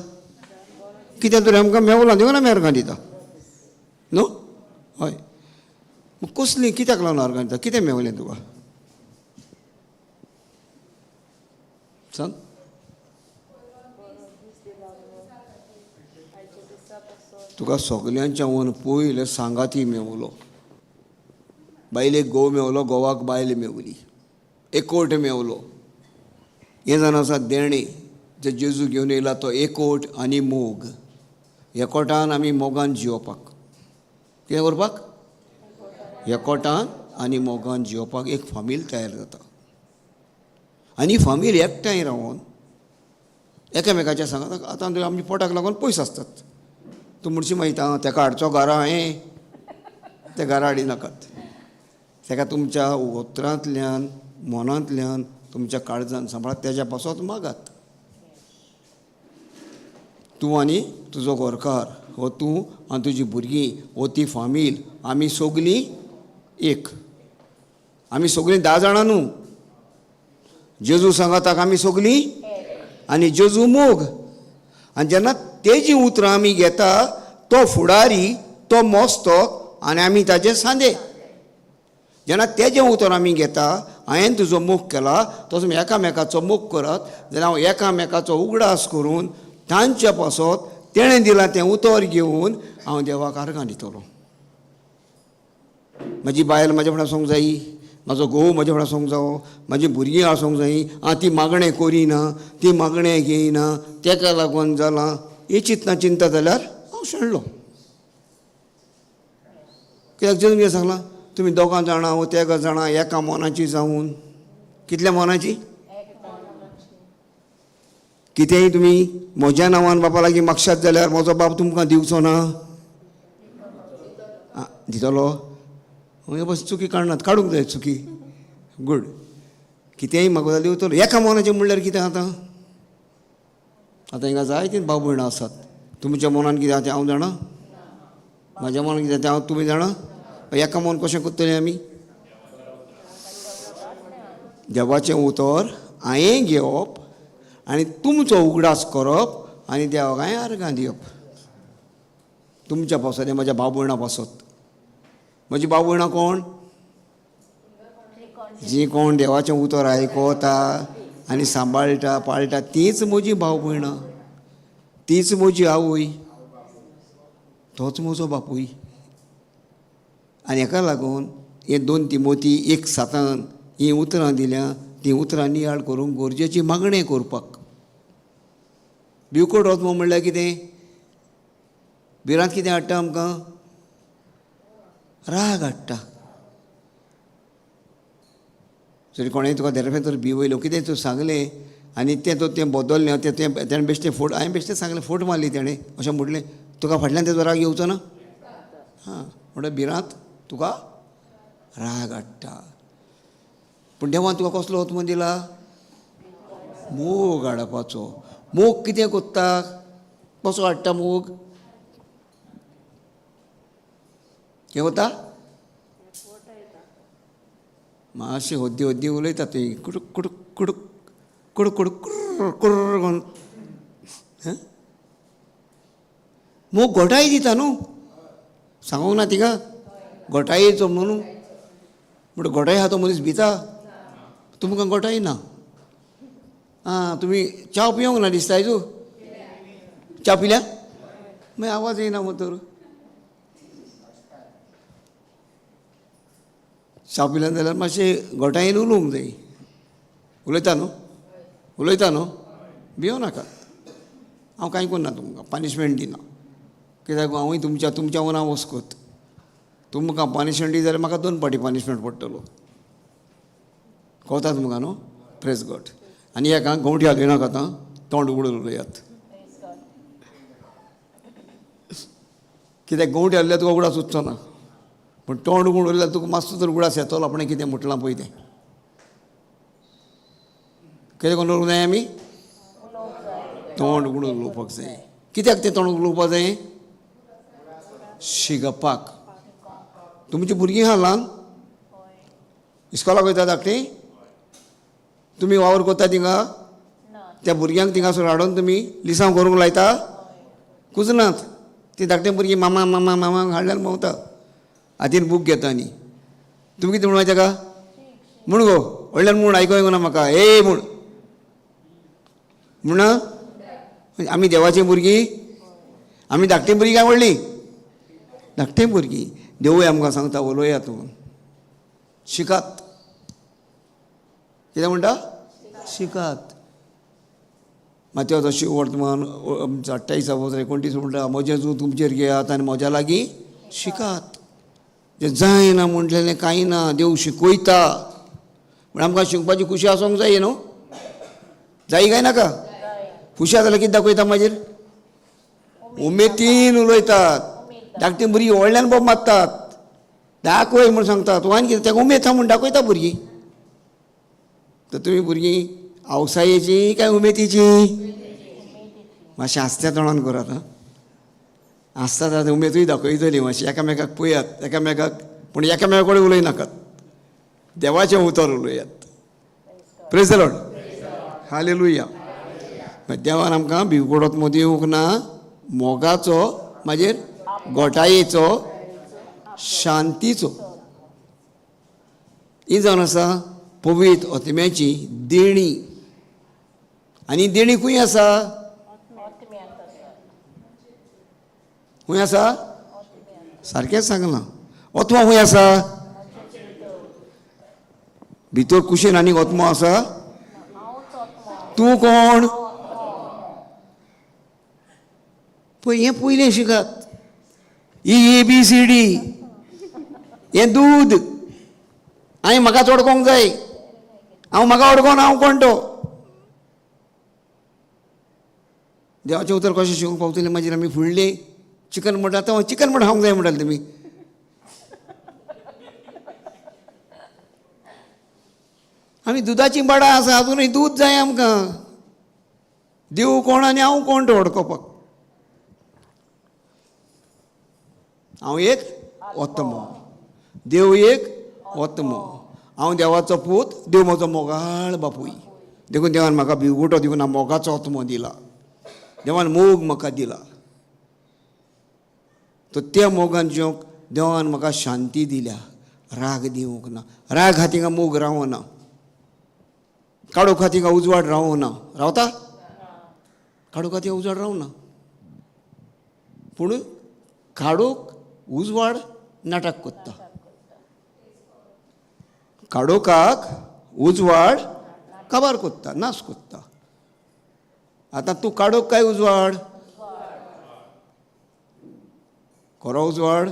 कित्याक तरी आमकां मेवला देखून आमी आर्गां दिता न्हू? हय, कसली कित्याक लागून आर्गां दिता? कितें मेवलें तुका सांग? तुका सगल्यांच्या वन पयलें सांगाती मेवलो. बायलेक घोव मेवलो, घोवाक बायल मेवली, एकवट मेवलो. हें जावन आसा देणें जें जेजू घेवन येयला तो एकवट आनी मोग. एकवटान आमी मोगान जियोवपाक, कितें करपाक? एकवटान आनी मोगान जियोवपाक एक फामील तयार जाता. आनी फामील एकठांय रावन एकामेकाच्या सांगाताक आतां आमच्या पोटाक लागून पयस आसतात. तूं म्हणशी मागीर आं तेका हाडचो घरा, हांवें ते घरा हाडिनाकात. तेका तुमच्या उतरांतल्यान, मनांतल्यान, तुमच्या काळजान सांबाळात, तेज्या पासत मागात. तूं आनी तुजो घरकार, हो तूं आनी तुजी भुरगीं, हो ती फामील, आमी सगलीं एक. आमी सगलीं 10 जाणां न्हू. जेजू सांगाताक आमी सगलीं, आनी जेजू मोग. आनी जेन्ना तेजी उतरां आमी घेता, तो फुडारी, तो मोस्तक, आनी आमी ताजे सांदे. जेन्ना तेजें उतर आमी घेता, हांवें तुजो मोग केला तसो एकामेकाचो मोग करत जाल्यार हांव एकामेकाचो उगडास करून तांच्या पासत तेणें दिलां तें उतर घेवन हांव देवाक आर्गां दितलो. म्हजी बायल म्हाज्या फुडें आसूंक जायी, म्हाजो घोव म्हज्या फुडें आसूंक जावो, म्हाजी भुरगीं आसूंक जायी. आं ती मागणें करिना, ती मागणें घेयना, तेका लागून जालां ही चिंतना चिंता जाल्यार हांव शेणलो. कित्याक जेजून कितें सांगलां? तुमी दोगां जाणां वो तेगां जाणां एका मनाची जावन. कितल्या मनाची? कितेंय तुमी म्हज्या नांवान बापा लागीं मागशात जाल्यार म्हजो बाप तुमकां दिवचो ना. दितलो? हे बस चुकी काडनात, काडूंक जाय चुकी. गुड. कितेंय म्हाका जाल्यार दिवतलो. एका मनाचें म्हणल्यार कितें? आतां आतां हिंगा जायतीं भाव भयणां आसात. तुमच्या मनान कितें आसा तें हांव जाणा, म्हाज्या मनान कितें तें हांव तुमी जाणा. एका मन कशें करतलीं आमी? देवाचें उतर हांवें घेवप आनी तुमचो उगडास करप आनी देवाक हांवें आर्गां दिवप. तुमच्या पासत, म्हज्या भाव भयणां पासत. म्हजी भाव भयणां कोण? जी कोण देवाचें उतर आयकता आनी सांबाळटा पाळटा तीच म्हजी भाव भयणां, तीच म्हजी आवय, तोच म्हजो बापूय. आनी हाका लागून हे 2 तिमोती 1:7 हीं उतरां दिल्या, तीं उतरां नियाळ करूंक गरजेची मागणें करपाक. भिवकोट आत्मो म्हणल्यार कितें? भिरांत कितें हाडटा आमकां? राग हाडटा. जरी कोणें तुका देरफें तर भिवयलो कितें तूं सांगलें आनी तें तो तें बदललें, तें तें तेणें बेश्टें फोट, हांवें बेश्टें सांगलें, फोट मारली तेणें, अशें म्हणलें, तुका फाटल्यान तेजो राग येवचो ना. हां, म्हणल्यार भिरांत तुका राग हाडटा. पूण देवान तुका कसलो आत्मो दिला? मोग हाडपाचो. मोग कितें कोत्ता? कसो हाडटा मोग? कितें कोत्ता? मातशें होद्दी होद्दी उलयता तुवें, कुडूक कुडूक कुडूक कुडूक कुडूक कुर्र कुर्र करून. मोग घोटाय दिता न्हू, सांगूंक ना तिका घोटायेचो म्हणून. म्हणटा घोटाय आहा तो मनीस भिता, तुमकां घोटाय ना. आं, तुमी च्या पिवंक ना दिसता आयजू? च्या पिल्या? मागीर आवाज येयना मग तर. च्या पिल्या जाल्यार मातशें घोटायेन उलोवंक जाय. उलयता न्हू? उलयता न्हू? भियों नाका, हांव कांय करना तुमकां, पनिशमेंट दिना. कित्याक हांवूय तुमच्या तुमच्या वना वस्कोत. तुमकां पनिशमेंट दी जाल्यार म्हाका 2 फावटी पनिशमेंट पडटलो. कळता तुमकां न्हू? Praise God. आनी एका गंवठी हालय नाका आतां, तोंड उगडून उलयात. कित्याक गंवठी हालल्यार तुका उगडास उरचो ना, पूण तोंड उगडून उरल्यार तुका मातसो तर उगडास येतलो आपणें कितें म्हटलां पळय तें. कितें करून उलोवंक जाय आमी? तोंड उगडून उलोवपाक जाय. कित्याक तें तोंड उलोवपाक जाय? शिकपाक. तुमची भुरगीं आहा ल्हान, इस्कोलाक वयता धाकटीं, तुमी वावर करता थिंगा, त्या भुरग्यांक थिंगासर हाडून तुमी लिसांव करूंक लायता? कुजनात तीं धाकटीं भुरगीं मामा मामा मामा हाडल्यार भोंवता, हातीन बूक घेता. आनी तुमी कितें म्हणू ताका? म्हूण गो व्हडल्यान म्हूण, आयको ना म्हाका, ए म्हूण म्हणा. आमी देवाचीं भुरगीं, आमी धाकटीं भुरगीं काय व्हडलीं? धाकटीं भुरगीं. देवूय आमकां सांगता उलोया तूं, शिकात. कितें म्हणटा? शिकात. मात्यो शिव वर्तमान 28 29 म्हणटा, म्हजें जूं तुमचेर घेयात आनी म्हज्या लागीं शिकात. जें जायना म्हणलेलें कांय ना, देव शिकयता. पूण आमकां शिकपाची खुशी आसूंक जाय न्हू? जाय काय नाका? खुशी आसा जाल्यार कितें दाखयता मागीर? उमेदीन उलयतात. धाकटीं भुरगीं व्हडल्यान बोब मारतात, दाखय म्हूण सांगता, तूं आनी कितें ताका उमेद आसा म्हूण दाखयता भुरगीं. तर तुमी भुरगीं आवसायेची काय उमेदीची? मातशें आसत्या तोंडान करात. आं, आसता जाल्यार उमेदूय दाखयतली. मातशी एकामेकाक पळयात, एकामेकाक, पूण एकामेका कडेन उलय नाकात, देवाचें उतर उलयात. Praise the Lord, hallelujah. देवान आमकां भिवकोडोत मदीं दिवंक ना, मोगाचो, मागीर गोटायेचो, शांतीचो. ही जावन आसा पवित्र आत्म्याची देणी. आनी देणी खंय आसा? खंय आसा? सारकेंच सांगलां. आत्मो खंय आसा? भितर कुशीन आनीक आत्मो आसा. तूं कोण? पळय हें पयलें शिकात, ए बी सी डी. हें दूद हांवें म्हाका वळखोंक जाय, हांव म्हाका वळखोन हांव कोण तो. देवाचें उतर कशें शिकूंक पावतलें मागीर आमी फुडलें चिकन म्हणटा, आतां चिकन म्हण खावंक जाय म्हणटाले तुमी. आमी दुदाचीं बाडां आसा, अजुनूय दूद जाय आमकां. देव कोण आनी हांव कोण तो वळखोवपाक. हांव एक आत्मो, देव एक आत्मो, हांव देवाचो पूत, देव म्हजो मोगाळ बापूय. देखून देवान म्हाका भिवगुटो दिवन ना, मोगाचो आत्मो दिला. देवान मोग म्हाका दिला, तर त्या मोगान जिवंक देवान म्हाका शांती दिल्या, राग दिवंक ना. राग हा थिंगा मोग रावना. काळोखा थिंगा उजवाड रावना. रावता? काळोखा थिंगा उजवाड रावना. पूण काळोख उजवाड नाटक कोत्ता. काळोखाक उजवाड काबार कोत्ता, नाश कोत्ता. आतां तूं काळोख काय उजवाड? खरो उजवाड.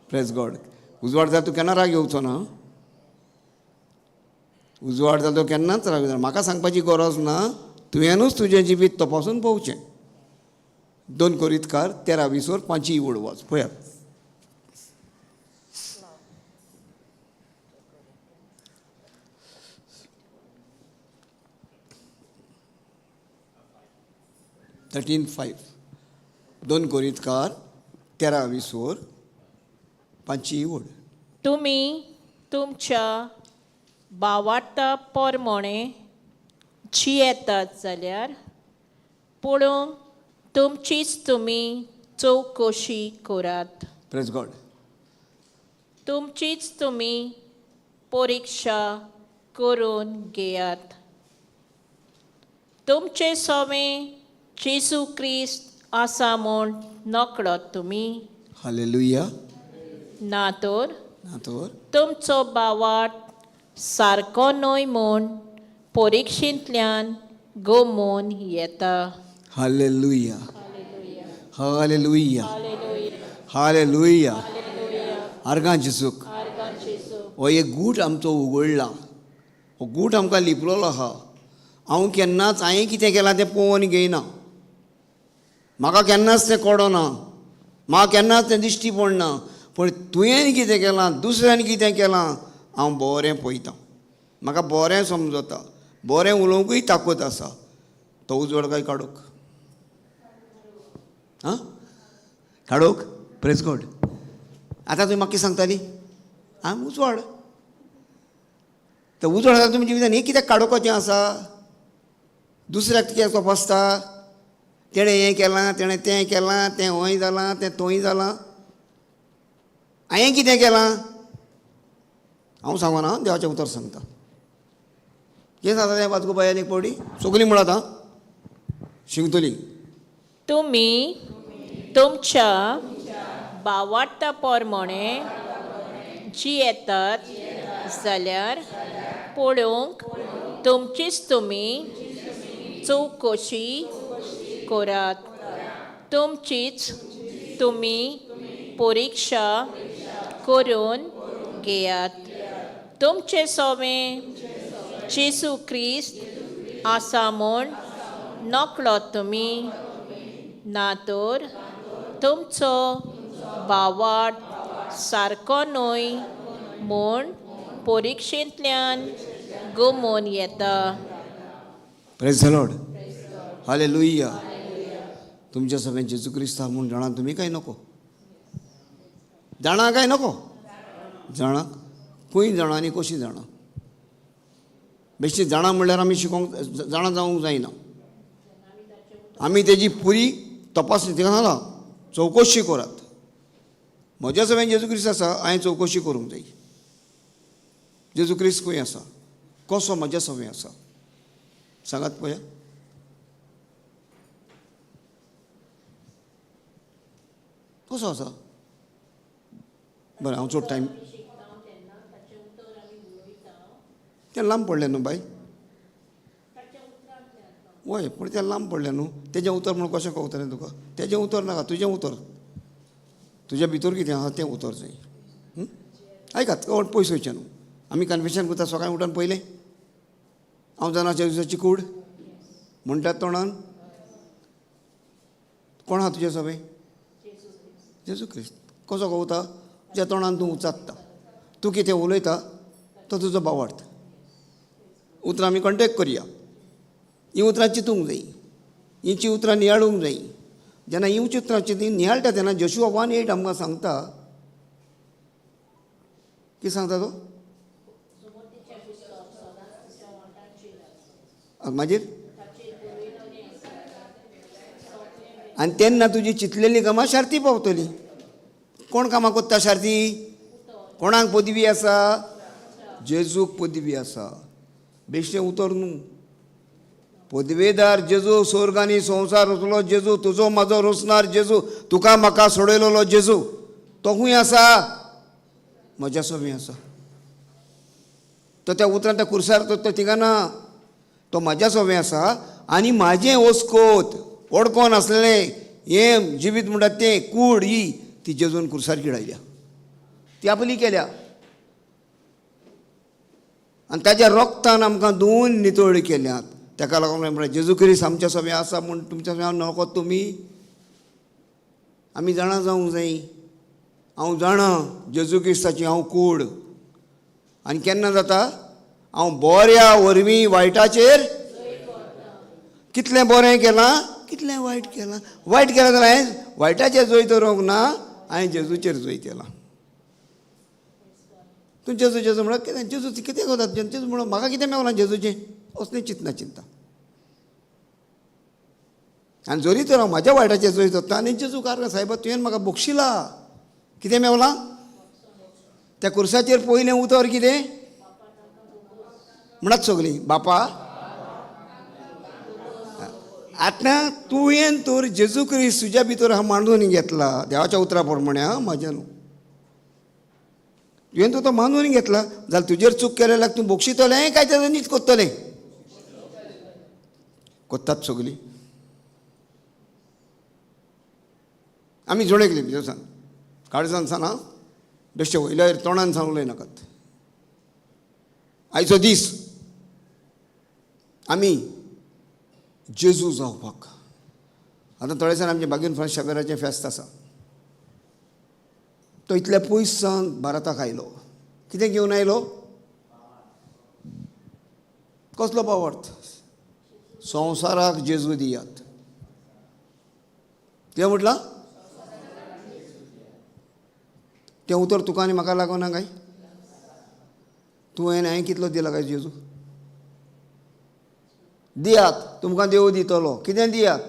Praise God. उजवाड जाल्यार तूं केन्ना राग येवचो ना. उजवाड जाल्यार तूं केन्नाच राग येवचो ना. म्हाका सांगपाची गरज ना, तुवेंनूच तुजें जिवीत तपासून पळोवचें. 2 कोरिंतकार 13:20 5 वड वाच पळयात. 13:5. 2 कोरिंतकार 13:20 5 वड. तुमी तुमच्या भावार्था पोरमोणे जियेतात जाल्यार पळोवंक तुमचीच तुमी चवकशी करात. Praise God. तुमचीच तुमी परिक्षा करून घेयात. तुमचे सोवे जेजू क्रिस्त आसा म्हूण नकळत तुमी. हालेलुया. ना तर ना तर तुमचो भावार्थ सारको न्हय म्हूण परिक्षेंतल्यान गमून येता. हालेलुया. हालेलुया. हालेलुया. आर्गां जेजूक. हो एक गूट आमचो उगडला, हो गूट आमकां लिपलोलो आहा. हांव केन्नाच हांवें कितें केलां तें पळोवन घेयना, म्हाका केन्नाच तें कळना, म्हाका केन्नाच तें दिश्टी पडना. पूण तुवें कितें केलां, दुसऱ्यान कितें केलां, हांव बरें पळयतां, म्हाका बरें समजता, बरें उलोवंकूय ताकद आसा. तो उजवाड काय काडूंक? आं, काडूंक? Praise God. आतां तुमी म्हाका कितें सांगताली? आं, उजवाड. तर उजवाड आसा तुमच्या जिवितान. हें कित्याक काडोवपाचें आसा? दुसऱ्याक कित्याक तपासता? तेणें हें केलां, तेणें तें केलां, तें हय जालां, तें थंय जालां. हांवें कितें केलां? हांव सांगना, देवाचें उतर सांगता. कितें सांगता तें वाचगो बाय एक पावटी सगळीं म्हळात. आं, शिंकतली. तुमी तुमच्या भावार्था पोरमोणे जियेतात जाल्यार पळोवंक तुमचीच तुमी चवकशी करात. तुमचीच तुमी परिक्षा करून घेयात. तुमचे सोवे जेजू क्रिस्त आसा म्हूण नकळत तुमी. ना तर तुमचो भावार्थ सारको न्हय म्हूण परिक्षेंतल्यान गमून येता. Praise the Lord. हालेलुया. तुमच्या सगळ्यांचे जेजू क्रिस्त म्हूण जाणा तुमी काय नको? जाणा काय नको? जाणा खंय जाणा आनी कशी जाणा? बेश्टी जाणा म्हणल्यार आमी शिकोवंक जाणा जावंक जायना. आमी तेजी पुरी तपासणी तिका सांगला चवकशी करात. म्हज्या सगळ्यान जेजू क्रिस्त आसा, हांवें चवकशी करूंक जाय. जेजू क्रिस्त खंय आसा, कसो म्हज्या सवंय आसा, सांगात पळया. कसो आसा? बरें, हांव चड टायम तें लांब पडलें न्हू बाय. वय, पूण तें लांब पडलें न्हू. तेजें उतर म्हणून कशें कळटलें तुका? तेजें उतर नाका, तुजें उतर, तुज्या भितर कितें आहा तें उतर जाय. आयकात, कोण पयस वयचें न्हू. आमी कन्फेशन करता सकाळीं उठून पयलें हांव जाणा जेजूची कूड म्हणटात तोंडान. कोण आहा तुजें सगळें? जेजू क्रिस्त. कसो कवता? तुज्या तोंडान तूं उचारता, तूं कितें उलयता तो तुजो भावार्थ. उतरां आमी कॉन्टेक्ट करया. हीं उतरां चिंतूंक जाय, हिंची उतरां नियाळूंक जाय. जेन्ना हीं उतरां चिंतून नियाळटा तेन्ना जोशुआ 1:8 आमकां सांगता. कितें सांगता तो? मागीर आनी तेन्ना तुजी चिंतलेली कामां शार्ती पावतली. कोण कामां कोत्ता शार्ती? कोणाक पदवी आसा? जेजूक पदवी आसा. बेश्टें उतर न्हू. पदवेदार जेजू, स्वर्ग आनी संवसार रचलो जेजू, तुजो म्हाजो रचणार जेजू, तुका म्हाका सोडयलेलो जेजू, तो खूंय आसा? म्हज्या सोबी आसा. तो त्या उतरान त्या कुर्सार तो थिंगा ना, तो म्हाज्या सोबी आसा. आनी म्हाजें ओस्कोत ओडकोन आसलेलें हें जिवीत म्हणटात तें कूड ही ती जेजून कुर्सार किडायल्या, ती आपली केल्या. आनी ताच्या रोगतान आमकां दोन नितळ केल्यात. ताका लागून म्हणल्यार जेजू क्रिस्त आमच्या सोबे आसा म्हूण तुमच्या सोबे नको तुमी. आमी जाणा जावंक जाय. हांव जाणा जेजू क्रिस्ताची हांव कूड. आनी केन्ना जाता? हांव बऱ्या वरवीं वायटाचेर कितलें बरें केलां, कितलें वायट केलां. वायट केलां जाल्यार हांवें वायटाचेर जैत दवरूंक ना, हांवें जेजूचेर जैत केलां. तूं जेजू जेजू म्हणल्यार कितें? जेजू कितें करता? जेजू म्हणून म्हाका कितें मेवलां जेजूचें? असलें चिंतना चिंता. आनी जरी तर हांव म्हाज्या वायटाचेर जैत दवरता आनी जेजू कार सायबा तुवें म्हाका बक्षिला, कितें मेवलां? त्या कुर्साचेर पयलें उतर कितें म्हणत सगळीं? बापा आतां तुवें तर जेजू क्रिस्त तुज्या भितर हांव मांडून घेतला देवाच्या उतरा प्रमाणे. आं, म्हाज्या न्हू, तुवें तर तो मानून घेतला जाल्यार तुजेर चूक केलेल्याक तूं बक्षितलें काय तेजो नीत कोत्तलें? कोत्तात सगळीं. आमी जोडयली भितर सांग, काळजान सांग, आं, बेश्टे वयल्या वयर तोंडान सांग उलय नाकात. आयचो दीस आमी जेजू जावपाक. आतां थोडे दिसान आमचें बागीन फ्रांस शाबेराचें फेस्त आसा. तो इतल्या पयस सावन भारताक आयलो. कितें घेवन आयलो? कसलो भावार्थ? संवसाराक जेजू दियात. कितें म्हटलां? तें उतर तुका आनी म्हाका लागना काय? तुवें हांवें कितलो दिला काय जेजू? दियात, तुमकां देव दितलो. कितें दियात?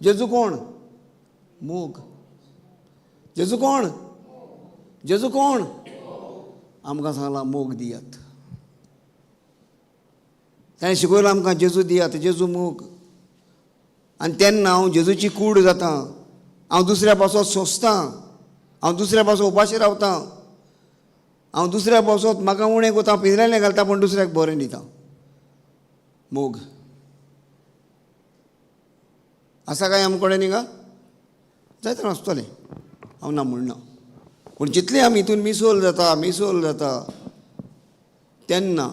जेजू कोण? मोग. जेजू कोण? जेजू कोण? आमकां सांगलां मोग दियात. ताणें शिकयलां आमकां जेजू दियात, जेजू मोग. आनी तेन्ना हांव जेजूची कूड जाता. हांव दुसऱ्या पासत सोंसतां, हांव दुसऱ्या पासत उपाशी रावतां, हांव दुसऱ्या पासत म्हाका उणें कोता, पिंजऱ्यांनी घालता, पूण दुसऱ्याक बरें दिता. मोग आसा काय आमचे कडेन? हिंगा जायते आसतलें, हांव ना म्हणना. पूण जितलें आमी हितून मिसोल जाता, मिसोल जाता, तेन्ना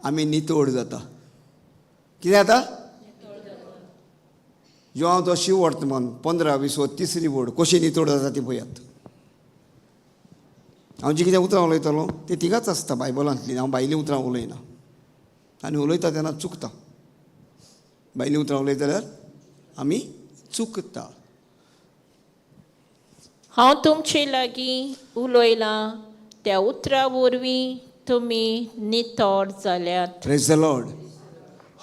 आमी नितोड जाता. कितें जाता? जो हांव तो शिव वर्तमान 15 20 तिसरी बोर्ड कशी नितोड जाता ती पळयात. हांव जी कितें उतरां उलयतलो ती तिगाच आसता बायबलांतली. हांव भायलीं उतरां उलयना, आनी उलयता तेन्ना चुकता. भायलीं उतरां उलयता जाल्यार आमी चुकता. हांव तुमचे लागीं उलयलां त्या उतरा वरवीं तुमी नितळ जाल्यात. Praise the Lord,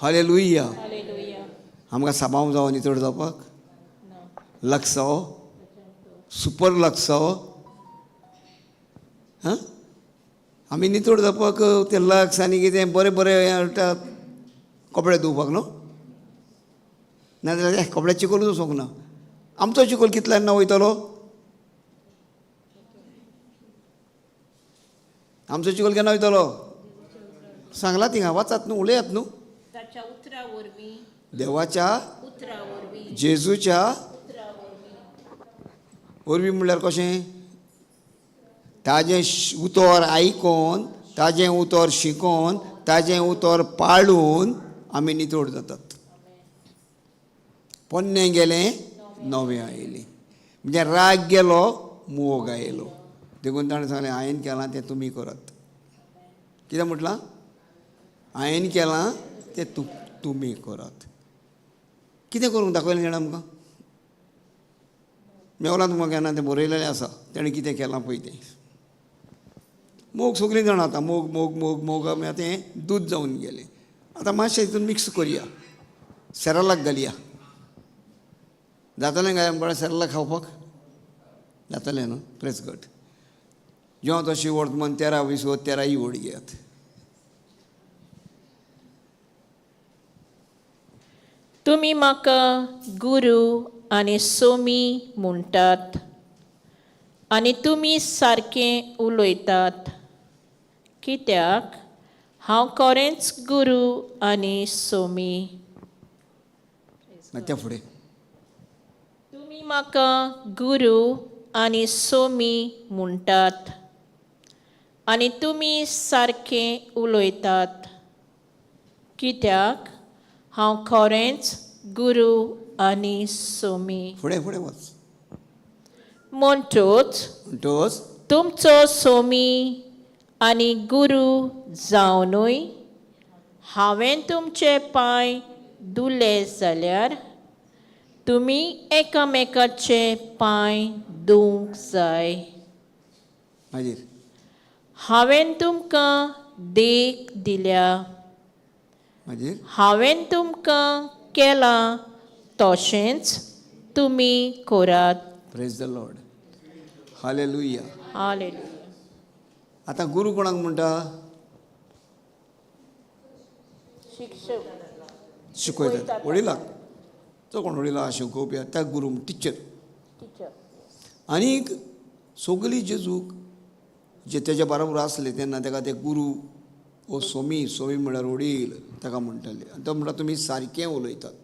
hallelujah. Hallelujah. आमकां साबांव जावं नितळ जावपाक? लक्साव, सुपर लक्साव. हां, आमी नितळ जावपाक ते लक्स आनी कितें बरें बरें हाडटात कपडे धुवपाक न्हू? नाजाल्यार कपड्या चिकोलूच वचोंक ना. आमचो चिकोल कितल्यान ना वयतलो? आमचो चिकोल केन्ना वयतलो? सांगला थिंगा, वाचात न्हू, उलयात न्हू. ताच्या उतरा वरवीं, देवाच्या उतरा वरवीं, जेजूच्या वरवीं म्हणल्यार कशें? ताजें उतर आयकोन, ताजें उतर शिकोन, ताजें उतर पाळून आमी नितळ जातात. पोन्नें गेलें, नवें आयलें. म्हणजे राग गेलो, मोग आयलो. देखून ताणें सांगलें, हांवें केलां तें तुमी करात. कितें म्हटलां? हांवें केलां तें तुमी करात. कितें करूंक दाखयलें जाणा आमकां? मेवलां तुमकां केन्ना तें बरयलेलें आसा तेणें कितें केलां पळय तें. मोग सगळीं जाणां आतां, मोग मोग मोग मोग आमी आतां हें दूद जावन गेलें. आतां मातशें हितून मिक्स करया, सेरालाक घालया. जातलें काय आमकां सेरालाक खावपाक? जातलें न्हू? प्रेस गट जेवण तशी वर्तमान 13 20 13 वड घेयात. तुमी म्हाका गुरू आनी सोमी म्हणटात आनी तुमी सारकें उलयतात, कित्याक हांव खरेंच गुरू आनी सोमी. त्या फुडें तुमी म्हाका गुरू आनी सोमी म्हणटात आनी तुमी सारकें उलयतात, कित्याक हांव खरेंच गुरू आनी सोमी. फुडें फुडें वच. म्हणटूच म्हणटच तुमचो सोमी आनी गुरू जावनूय हांवें तुमचे पांय धुले जाल्यार तुमी एकामेकाचे पांय धुवंक जाय. मागीर हांवें तुमकां देख दिल्या, मागीर हांवें तुमकां केलां तशेंच तुमी करात. Praise the Lord, hallelujah. Hallelujah. आतां गुरू कोणाक म्हणटा? शिक्षक शिकयतात वडिलाक. तो कोण वडिला शिकोवपी त्या गुरू टिचर. टिचर. आनीक सगळीं जेजूक जे तेज्या बरोबर आसले तेन्ना ताका ते गुरू ओ सोमी, सोमी म्हळ्यार वडील ताका म्हणटाले. आनी तो म्हणटा तुमी सारकें उलयतात,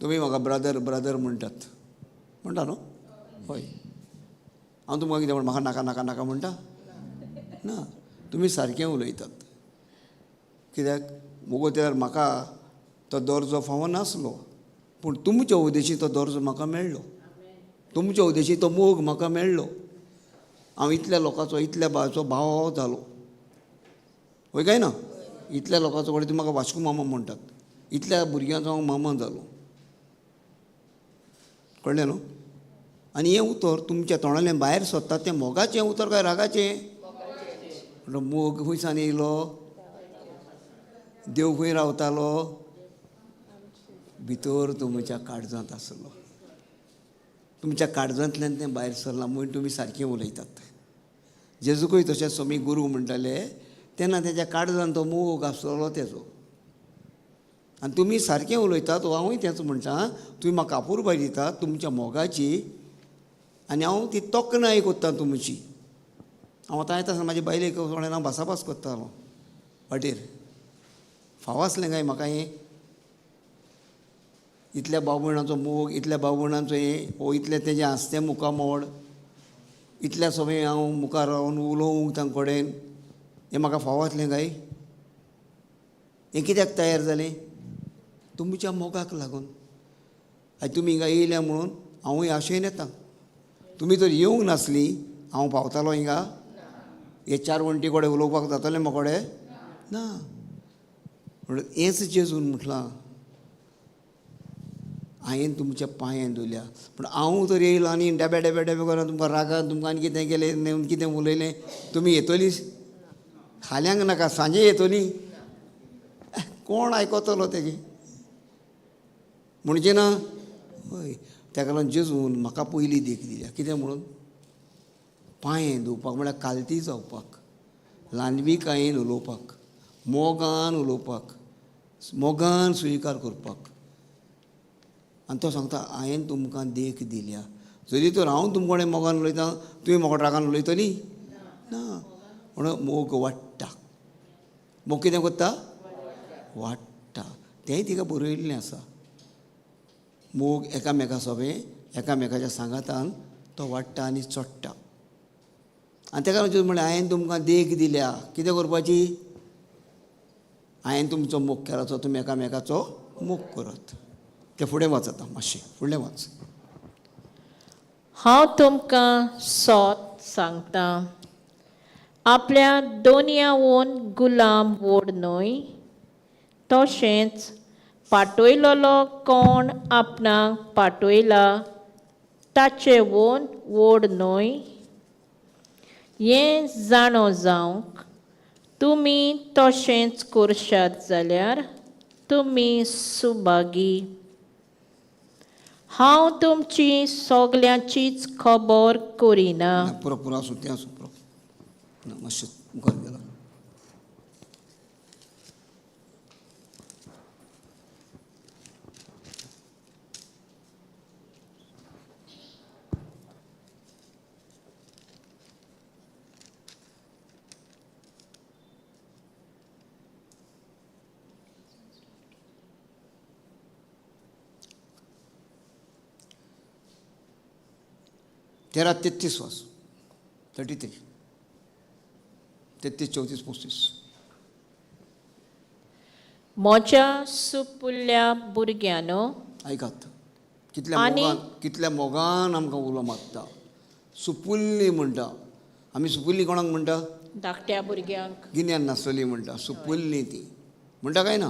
तुमी म्हाका ब्रदर ब्रदर म्हणटात, म्हणटा न्हू? हय. हांव तुमकां कितें म्हण म्हाका नाका नाका नाका म्हणटा ना, तुमी सारकें उलयतात. कित्याक मोगो त्यार म्हाका तो दर्जो फावो नासलो, पूण तुमच्या उद्देशी तो दर्जो म्हाका मेळ्ळो, तुमच्या उद्देशी तो मोग म्हाका मेळ्ळो. हांव इतल्या लोकांचो इतल्या भावाचो भाव जालो, हय काय ना? इतल्या लोकांचो कडेन तुमी म्हाका वास्को मामा म्हणटात, इतल्या भुरग्यांचो हांव मामा जालो, कळ्ळें न्हू? आनी हें उतर तुमच्या तोंडांतल्यान भायर सोदता तें मोगाचें उतर काय रागाचें? म्हणटा मोग खंयसान येयलो? देव खंय रावतालो? भितर तुमच्या काळजांत आसलो. तुमच्या काळजांतल्यान तें भायर सरलां म्हणून तुमी सारकें उलयतात. जेजूकय तशें स्वामी गुरू म्हणटाले तेन्ना तेज्या काळजान तो मोग आसलो तेजो. आनी तुमी सारकें उलयतात, हांवूय तेंच म्हणटा, तुमी म्हाका अपुरबाय दितात तुमच्या मोगाची, आनी हांव ती तोखणाय करता तुमची. हांव आतां येता आसतना म्हाजे बायलेक कडेन हांव भासाभास करतालो वाटेर. फाव आसलें काय म्हाका हें? इतल्या भाव भयणांचो मोग, इतल्या भाव भयणांचो हें, हो इतलें तेजें हांसतें मुखामोड, इतल्या समय हांव मुखार रावन उलोवंक तांचे कडेन, हें म्हाका फाव आसलें काय? हें कित्याक तयार जालें? तुमच्या मोगाक लागून. आनी तुमी हिंगा येयल्या म्हणून हांवूय आशेन येता. तुमी जर येवंक नासली हांव पावतालो हिंगा? हे चार वण्टी कडेन उलोवपाक जातालें म्हाका कडेन ना. म्हणून हेंच जेजून म्हटलां, हांवें तुमच्या पांयेन धुल्या, पूण हांव तर येयलो आनी डबे डबे डबे करून तुमकां रागान तुमकां आनी कितें केलें, कितें उलयलें, तुमी येतली खाल्यांक नाका, सांजे येतली, कोण आयकतलो तेजें म्हणजे ना? हय, ताका लागून जेजून म्हाका पयली देख दिल्या. कितें म्हणून? पांयें धुवपाक म्हळ्यार कालती जावपाक, ल्हानविकायेन उलोवपाक, मोगान उलोवपाक, मोगान स्विकार करपाक. आनी तो सांगता हांवें तुमकां देख दिल्या, जरी तर हांव तुमचे कडेन मोगान उलयतां, तुवें म्हाका रागान उलयतली ना. म्हणून मोग वाडटा. मोग कितें करता? वाडटा. तेंय तिका बरयल्लें आसा. मोग एकामेका सोबें एकामेकाच्या सांगातान तो वाडटा आनी चडटा. आनी ताका लागून म्हणलें हांवें तुमकां देख दिल्या, कितें करपाची? हांवें तुमचो मोग केला, तुमी एकामेकाचो मोग करात. तें फुडें वाच आतां मातशें फुडलें वाच. हांव तुमकां सोत सांगता, आपल्या दोनयावून गुलाम व्हड न्हय, तशेंच पाटयलोलो कोण आपणाक पाटयला ताचे वोन व्हड न्हय. हें जाणो जावंक तुमी तशेंच करशात जाल्यार तुमी सुभागी. हांव तुमची सगल्यांचीच खबर करिना. पुरो पुरो आसूं, तें आसूं, पुरो ना, मातशें मुखार गेला. 13 33 वाच. 33, 33, 34, 35. म्हज्या सुपुल्ल्या भुरग्यांनो. आयकात, कितल्या मोगान, कितल्या मोगान आमकां उलो मागता. सुपुल्ली म्हणटा. आमी सुपुल्ली कोणाक म्हणटा? धाकट्या भुरग्यांक. गिन्यान नासतली म्हणटा सुपुल्ली ती म्हणटा काय ना?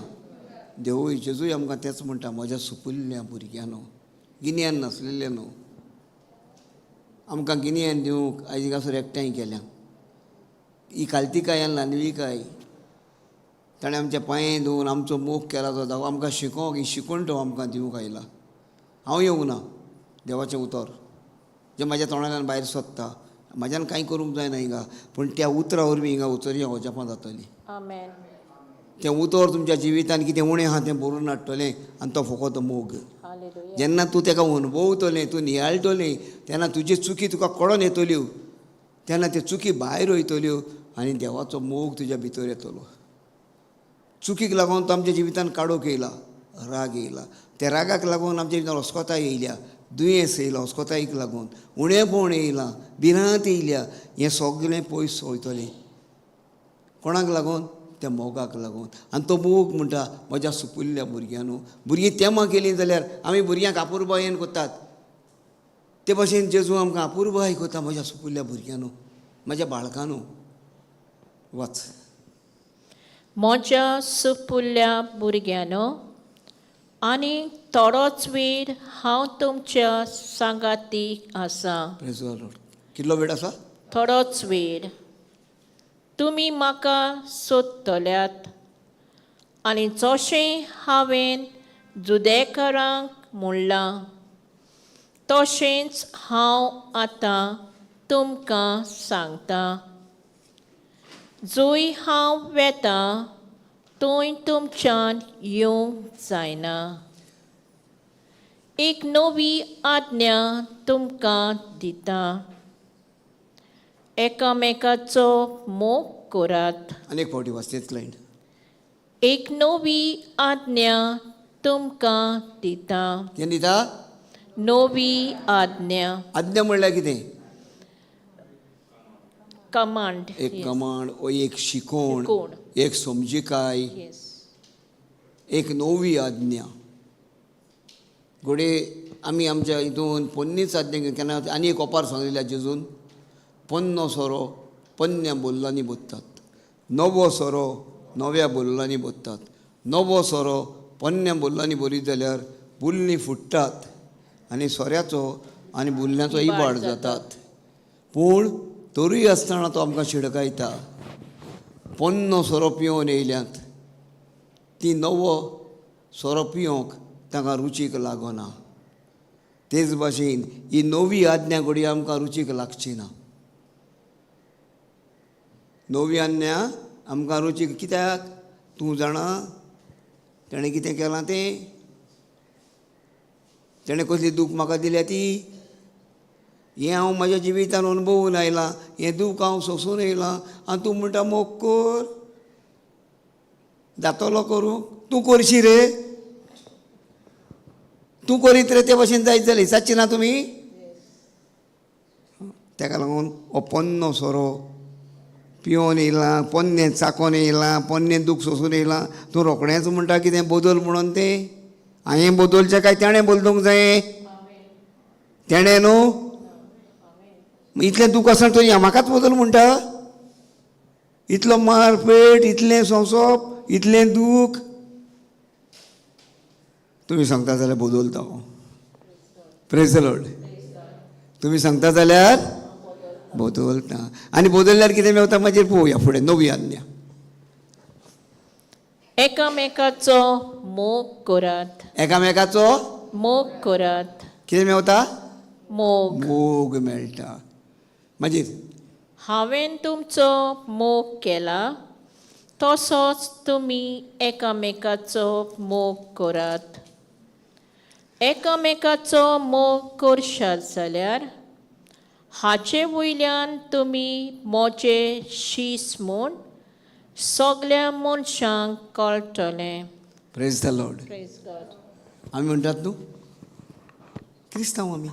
देवूय जेजूय आमकां तेंच म्हणटा, म्हज्या सुपुल्ल्या भुरग्यांनो, गिन्यान नासलेले न्हू. आमकां गिन्यान दिवंक आयज हांगासर एकठांय केल्या. ही कालतिकाय, ल्हानविकाय ताणें आमच्या पांये धुवन आमचो मोग केला तो दाखो आमकां शिकोवंक ही शिकवण तो आमकां दिवंक आयला. हांव येवंक ना, देवाचें उतर जें म्हाज्या तोंडांतल्यान भायर सोदता, म्हाज्यान कांय करूंक जायना हिंगा, पूण त्या उतरा वरवीं हिंगा उतरया अजापां जातलीं. आमेन. तें उतर तुमच्या जिवितान कितें उणें आहा तें बरोवन हाडटलें आनी तो फकत मोग. हालेलुया. जेन्ना तूं ताका अणभवतलें, तूं नियाळटलें, तेन्ना तुजी चुकी तुका कळोन येतल्यो, तेन्ना त्यो चुकी भायर वयतल्यो आनी देवाचो मोग तुज्या भितर येतलो. चुकीक लागून तो आमच्या जिवितान काडोक येयला, राग येयला, त्या रागाक लागून आमच्या जिवितान अस्कोताय येयल्या, दुयेंस येयला, अस्कोतायेक लागून उणेपण येयलां, भिरांत येयल्या. हें सगळें पयस वयतलें. कोणाक लागून? त्या मोगाक लागून. आनी तो मोग म्हणटा, म्हज्या सुपुल्ल्या भुरग्यांनो. भुरगीं तेमां केलीं जाल्यार आमी भुरग्यांक आपुरबायेन करतात, ते भाशेन जेजू आमकां आपुरबाय करता, म्हज्या सुपुल्ल्या भुरग्यांनो, म्हज्या बाळकांनो. वाच. म्हज्या सुपुल्ल्या भुरग्यांनो, आनी थोडोच वेळ हांव तुमच्या सांगातीक आसा. Praise the Lord. कितलो वेळ आसा? थोडोच वेळ. तुमी म्हाका सोदतल्यात आनी जशें हांवें जुदेकरांक म्हणलां तशेंच हांव आतां तुमकां सांगता, जंय हांव वेतां थंय तुमच्यान येवंक जायना. एक नवी आज्ञा तुमकां दिता, एकामेकाचो मोग करात. आनी एक फावटी वाच तेच लायन. एक नवी आज्ञा तुमकां दिता. कितें दिता? नवी आज्ञा. आज्ञा म्हणल्यार कितें? कमांड. एक कमांड ओ एक शिकोवण. शिकोवण. एक समजिकाय. एक नवी आज्ञा. घडये आमी आमच्या हितून पोन्नीच आज्ञा घेवन केन्ना आनी एक ओपार सांगलेली जेजून, पोन्नो सोरो पोन्न्या बोल्लांनी बोत्तात, नवो सोरो नव्या बोल्लांनी बोत्तात. नवो सोरो पोन्न्या बोल्लांनी बरीत जाल्यार बुल्लीं फुट्टात आनी सोऱ्याचो आनी बुल्ल्यांचो इबाड जातात. पूण तरूय आसतना तो आमकां शिडकायता, पोन्नो सोरो पिवन येयल्यात ती नवो सोरो पिवंक तांकां रुचीक लागना. तेच भाशेन ही नवी आज्ञा घडये आमकां रुचीक लागची ना. नवी आज्ञा आमकां रुचीक कित्याक? तूं जाणा तेणें कितें केलां तें, तेणें कसली दूख म्हाका दिल्या ती, हें हांव म्हज्या जिवितान अणभवून आयलां, हें दूख हांव सोंसून येयलां, आनी तूं म्हणटा मोग कर, जातलो करूंक, तूं करशी रे, तूं करीत रे ते भाशेन जायत जालें, जाचची ना तुमी. ताका लागून हो पोन्नो सोरो पिवन येयलां, पोन्नें चाकोन येयलां, पोन्नें दूख सोंसून येयलां, तूं रोखडेंच म्हणटा कितें बदल म्हणून तें हांवें बदलचें काय तेणें बदलूंक जायें? तेणें न्हू, इतलें दूख आसा तूं म्हाकाच बदल म्हणटा? इतलो मारपेट, इतलें सोंसप, इतलें दूख, तुमी सांगता जाल्यार बदलता हांव. Praise the Lord. तुमी सांगता जाल्यार बदलता, आनी बदलल्यार कितें मेवता मागीर पळोवया फुडें. नवी आज्ञा. एकामेकाचो मोग करात. एकामेकाचो मोग करात. कितें मेवता? मोग. मोग मेळटा. मागीर हांवें तुमचो मोग केला तसोच तुमी एकामेकाचो मोग करात. एकामेकाचो मोग करशात जाल्यार हाचे वयल्यान तुमी म्हजे शीस म्हूण सगल्या मनशांक कळटलें. Praise the Lord. Praise God. आमी म्हणटात न्हू क्रिस्तांव आमी,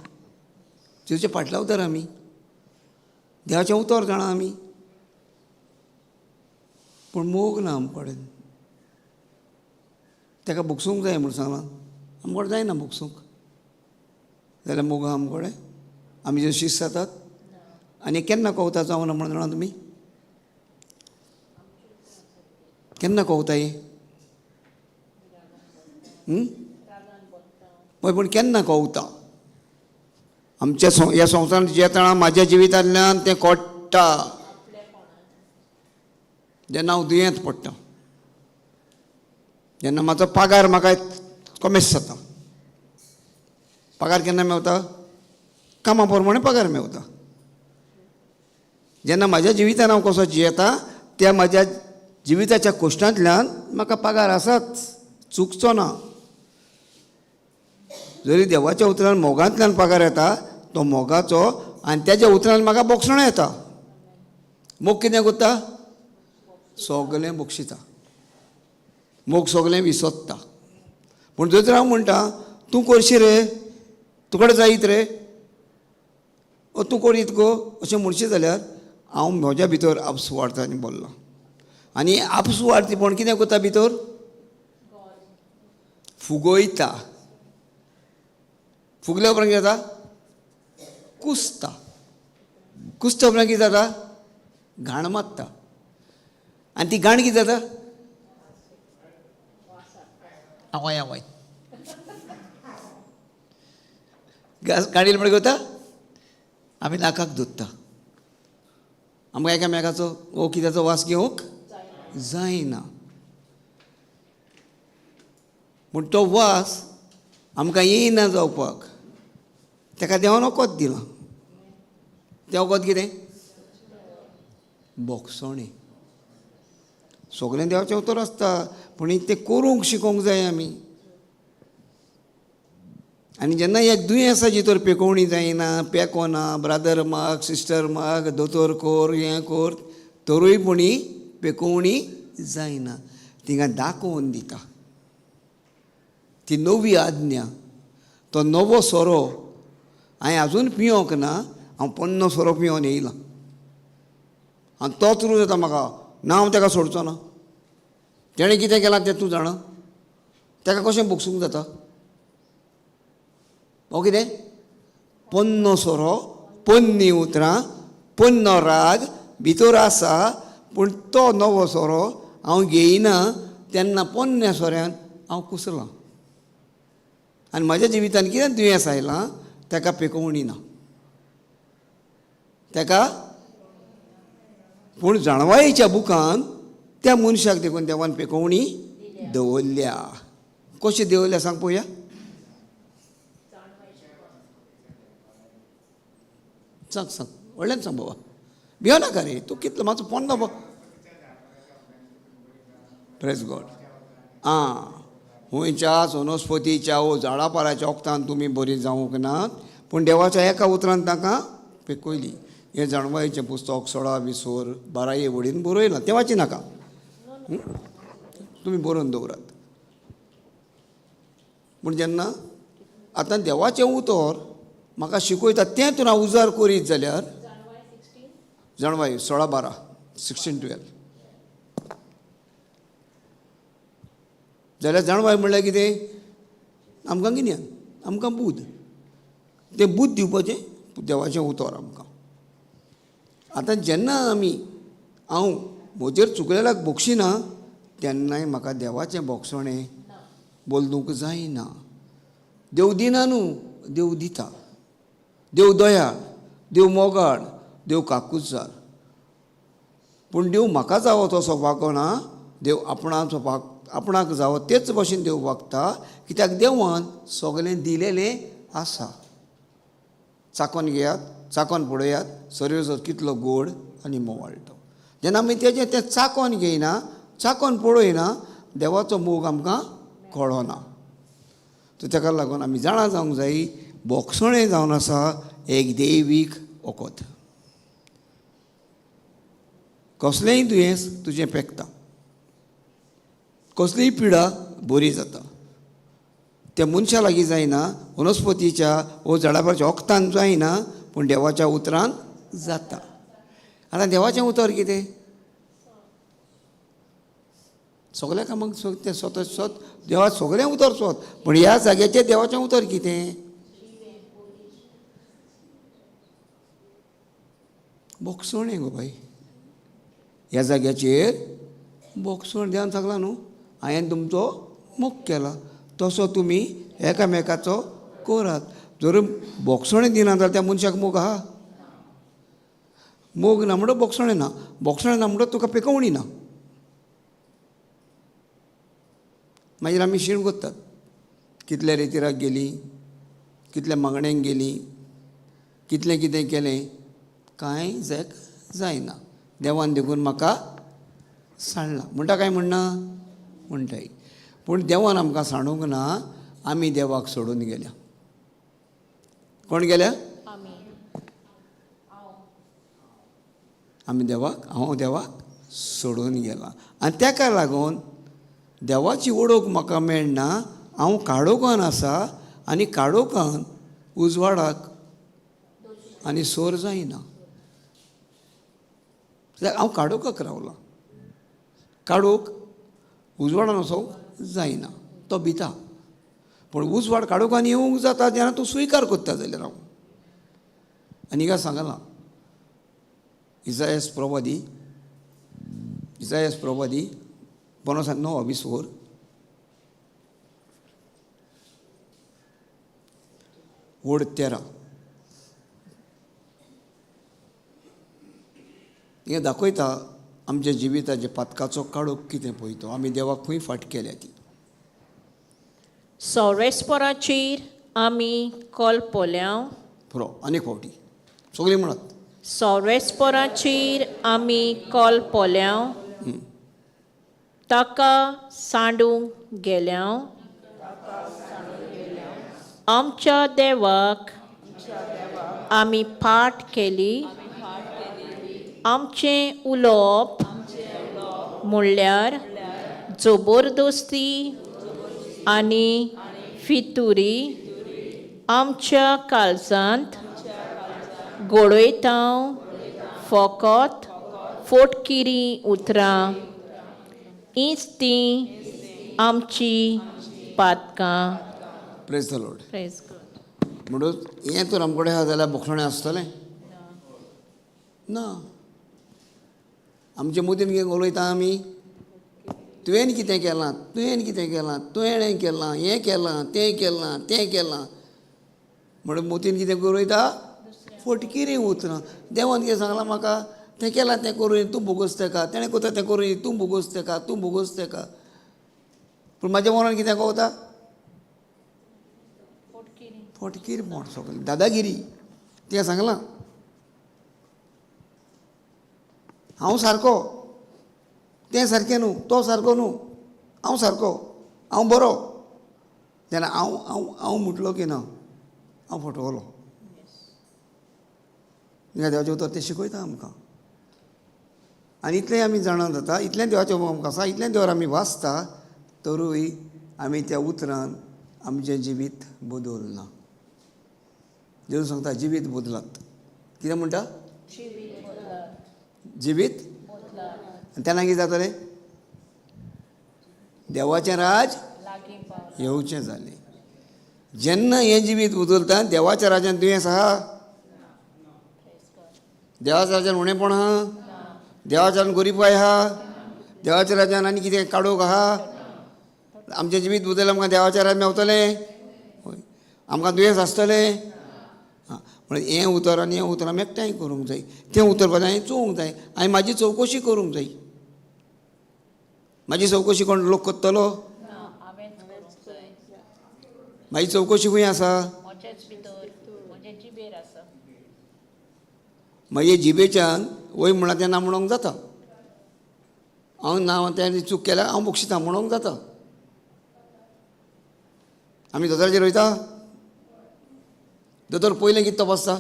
जेजूचे पाटलावतर आमी, देवाचें उतर जाणा आमी, पूण मोग ना आमचे कडेन. ताका भोगसूंक जाय म्हूण सांगलां, आमचे कडेन जायना भोगसूंक. जाल्यार मोग आहा आमचे कडेन? आमी जे शिस्त जातात आनी केन्ना कवता जावना म्हण जाणा तुमी? केन्ना कवता हें? पळय, पूण केन्ना कवता? आमच्या ह्या संवसारांत जियेतना म्हाज्या जिवितांतल्यान तें कोट्टा जेन्ना हांव दुयेंत पडटा, जेन्ना म्हाजो पगार म्हाका कमीच जाता. पगार केन्ना मेवता? कामा प्रमाणे पगार मेवता. जेन्ना म्हाज्या जिवितान हांव कसो जियेता त्या म्हाज्या जिविताच्या कोश्टांतल्यान म्हाका पगार आसाच, चुकचो ना. जरी देवाच्या उतरान मोगांतल्यान पगार येता तो मोगाचो, आनी तेज्या उतरान म्हाका बोगसणो येता. मोग कितें करता? सगलें बक्षिता. मोग सगलें विसोदता. पूण जर हांव म्हणटा तूं करशी रे, तुकडे जायत रे, ओ तूं करीत गो, अशें म्हणशी जाल्यार हांव म्हज्या भितर आपसुवार्थांनी बोल्लां. आनी आपसुवार्थीपण कितें करता भितर? फुगयता. फुगल्या उपरांत कितें जाता? कुसता. कुसता उपरांत कितें जाता? घाण मारता. आनी ती घाण कितें जाता? आवय आवय गाडयेन म्हणल्यार वता, आमी नाकाक धुता. आमकां एकामेकाचो ओ कित्याचो वास घेवंक जायना. पूण तो वास आमकां येयना जावपाक ताका देवान वखद दिलां. तें वखद कितें? बोगसोणें. सगळें देवाचें उतर आसता, पूण तें करूंक शिकोवंक जाय आमी. आनी जेन्ना एक दुयेंसाची तर पेकोवणी जायना, पेकोना, ब्रादर माग, सिस्टर माग, दोतोर कोर, हें कोर, तरूय पुणी पेकोवणी जायना. तिंगा दाखोवन दिता ती नवी आज्ञा. तो नवो सोरो हांवें आजून पियोंक ना, हांव पोन्नो सोरो पियोन येयलां आनी तोच रूच येता म्हाका. ना, हांव ताका सोडचो ना. तेणें कितें केलां तें तूं जाणा, ताका कशें बोगसूंक जाता? हो कितें पोन्नो सोरो, पोन्नी उतरां, पोन्नो राग भितर आसा, पूण तो नवो सोरो हांव घेयना. तेन्ना पोन्न्या सोऱ्यान हांव कुसलां आनी म्हाज्या जिवितान कितें दुयेंस आयलां ताका पेकोवणी ना ताका. पूण जाणवायेच्या बुकान त्या मनशाक देखून देवान पेकोवणी दवरल्या. कशी दवरल्या सांग पळोवया. सांग सांग, व्हडल्यान सांग बाबा, भियो नाका रे तूं. कितलो मातसो पोन्नो प्रेस गॉड. आं, खंयच्या वनस्पतीच्या वो झाडापाराच्या वखदान तुमी बरी जावंक नात, पूण देवाच्या एका उतरान तांकां पेकयली. हें जाणवायेचें पुस्तक 16 विसोर 12 वडीन बरयलां. तें वाची नाका, तुमी बरोवन दवरात. पूण जेन्ना आतां देवाचें उतर म्हाका शिकयता तें तूं हांव उजार करीत जाल्यार, जाणवाय 16:12, 16:12 जाल्यार जाणवाय म्हणल्यार कितें? आमकां गिन्यान, आमकां बूद. तें बूद दिवपाचें देवाचें उतर आमकां. आतां जेन्ना आमी हांव म्हजेर चुकलेल्याक बोगशिना तेन्नाय म्हाका देवाचें बोगसणें बदलूंक जायना. देव दिना न्हू, देव दिता. देव दयाळ, देव मोगाळ, देव काकुजार. पूण देव म्हाका जावो तसो वागना, देव आपणाचो वाग आपणाक जावो तेच भशेन देव वागता. कित्याक देवान सगळें दिलेलें आसा. चाकोन घेयात, चाकोन पळयात सर्वेसर कितलो गोड आनी मोवाळ तो. जेन्ना आमी तेजें तें चाकोन घेयना, चाकोन पळयना, देवाचो मोग आमकां कळना. तर ताका लागून आमी जाणा जावंक जाय, बोगसणें जावन आसा एक दैवीक वखद. कसलेंय दुयेंस तुजें पेकता, कसलीय पिडा बरी जाता. त्या मनशा लागीं जायना, वनस्पतीच्या वो झाडापाच्या वखदान जायना, पूण देवाच्या उतरान जाता. आतां देवाचें उतर कितें? सगल्या कामाक तें स्वता स्वत देवा सगळें उतर स्वत, पूण ह्या जाग्याचेर देवाचें उतर कितें? बोगसोणें गो बाय, ह्या जाग्याचेर बोगसोण. देवान सांगलां न्हू, हांवें तुमचो मोग केला तसो तुमी एकामेकाचो करात. जर बोगसोणें दिना जाल्यार त्या मनशाक मोग आहा? मोग ना म्हणटा बोगसोणें ना, बोगसोणें ना म्हणटा तुका पिकोवणी ना. मागीर आमी शीण करतात, कितल्या रेतिराक गेलीं, कितल्या मागण्यांक गेलीं, कितलें कितें केलें, कांय जायक जायना. देवान देखून म्हाका सांडलां म्हणटा काय म्हणना? म्हणटाय. पूण देवान आमकां सांडूंक ना, आमी देवाक सोडून गेल्या. कोण गेल्या? आमी देवाक, हांव देवाक सोडून गेला. आनी ताका लागून देवाची ओळख म्हाका मेळना. हांव काळोखान आसा आनी काळोखान उजवाडाक आनी सोर जायना. कित्याक हांव काळोखाक रावलां. काळोख उजवाडान वचोंक जायना, तो भिता. पूण उजवाड काळोखान येवंक जाता जेन्ना तूं स्विकार करता जाल्यार. हांव आनी हिंगा सांगलां, इजायस प्रवादी, इजायस प्रवादी 59 विसोर वड 13, हें दाखयता आमच्या जिविताचे पातकाचो काळोख कितें पळय तो, आमी देवाक खंय फाट केल्या ती. सोरेस्पराचेर आमी कोलपोल्यांव. पुरो, आनीक फावटी सगळीं म्हणात. सोरेस्पराचेर आमी कोलपोल्यांव, ताका सांडूंक गेल्यांव. आमच्या देवाक आमी फाट केली. आमचें उलोवप म्हणल्यार जबरदस्ती आनी फितुरी आमच्या काळजांत गोडयता फकत फोटकिरी उतरां, हीच ती आमची पातकां. Praise the Lord. Praise God. म्हणून हें तर आमचे कडेन आसा जाल्यार बोगसणें आसतलें ना. आमचे मदीं कितें उलयता आमी, तुवें कितें केलां, तुवें कितें केलां, तुवें हें केलां, हें केलां, तें केलां, तें केलां, म्हणून मोतीन कितें उलयता? फटकिरी उतरां. देवान कितें सांगलां म्हाका, तें केलां तें करूं, तूं भोगोस तेका, तेणें करता तें करूं, तूं भोगोस तेका, तूं भोगोस तेका. पूण म्हाज्या मनान कितें कवता? फटकिरी मोड सगळें, दादागिरी. तें सांगलां हांव सारको, तें सारकें न्हू, तो सारको न्हू, हांव सारको, हांव बरो. तेन्ना हांव हांव हांव म्हटलो की ना, हांव फटवलो. देवाचें उतर तें शिकयता आमकां. आनी इतलें आमी जाणा जाता, इतलें देवाचें आमकां आसा, इतलें देवार आमी वाचता, तरूय आमी त्या उतरान आमचें जिवीत बदलना. जेजू सांगता जिवीत बदलात. कितें म्हणटा? जिवीत. आनी तेन्ना कितें जातलें? देवाचें राज येवचें जालें. जेन्ना हें जिवीत बदलता, देवाच्या राजान दुयेंस आहा, देवाच्या राजान उणेपण आहा, देवाच्या राजान गोरीबाय आहा, देवाच्या राजान आनी कितें काडूंक आहा. आमचें जिवीत बदललें आमकां देवाच्या राज मेवतलें, हय, आमकां दुयेंस आसतलें. आं, म्हणून हें उतर आनी हें उतर आमी एकठांय करूंक जाय. तें उतर पळय हांवें चोवंक जाय, हांवें म्हाजी चवकशी करूंक जाय. म्हाजी चवकशी कोण लोक करतलो? म्हाजी चवकशी खंय आसा? म्हजे जिबेच्यान वय म्हणा तें ना म्हणूंक जाता, हांव ना तें चूक केल्या हांव बक्षिता म्हणूंक जाता. आमी दोतोराचेर वयता, दोतोर पयलें कितें तपासता?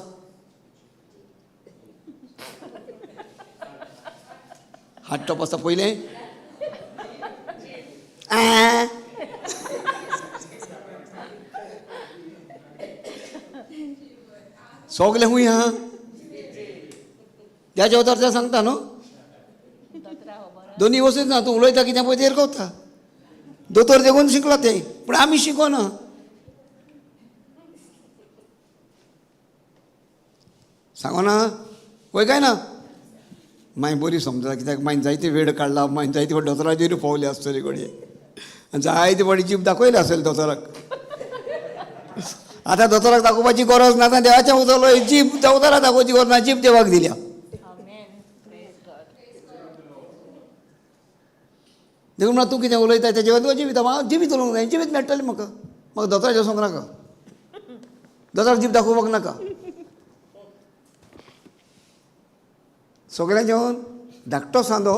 हात तपासता पयलें. सगलें खूंय आहा? देवाचें उतर तें सांगता न्हू. दोनी वचून ना, तूं उलयता कितें पळय तेर कवता. दोतोर देखून शिकला ते, पूण आमी शिकोना. सांगोना वय काय ना? मागीर बरी समजता कित्याक मागीर जायते वेळ काडला, मागीर जायते फावट दोतोराचेरूय पावले आसतले घडये, आनी जायते फावटी जीब दाखयले आसतले दोतोराक. आतां दोतोराक दाखोवपाची गरज ना, आतां देवाचें उतरलो जीब दोतोराक दाखोवची गरज ना, जीब देवाक दिल्या. देखून म्हणल्यार तूं कितें उलयता तेजे वयर तुका जिवीत, हांव जिवीत उलोवंक जाय, जिवीत मेळटलें म्हाका. म्हाका दोतोराचें वचोंक नाका, दोतोराक जीब दाखोवपाक नाका. सगळें जेवण धाकटो सांदो,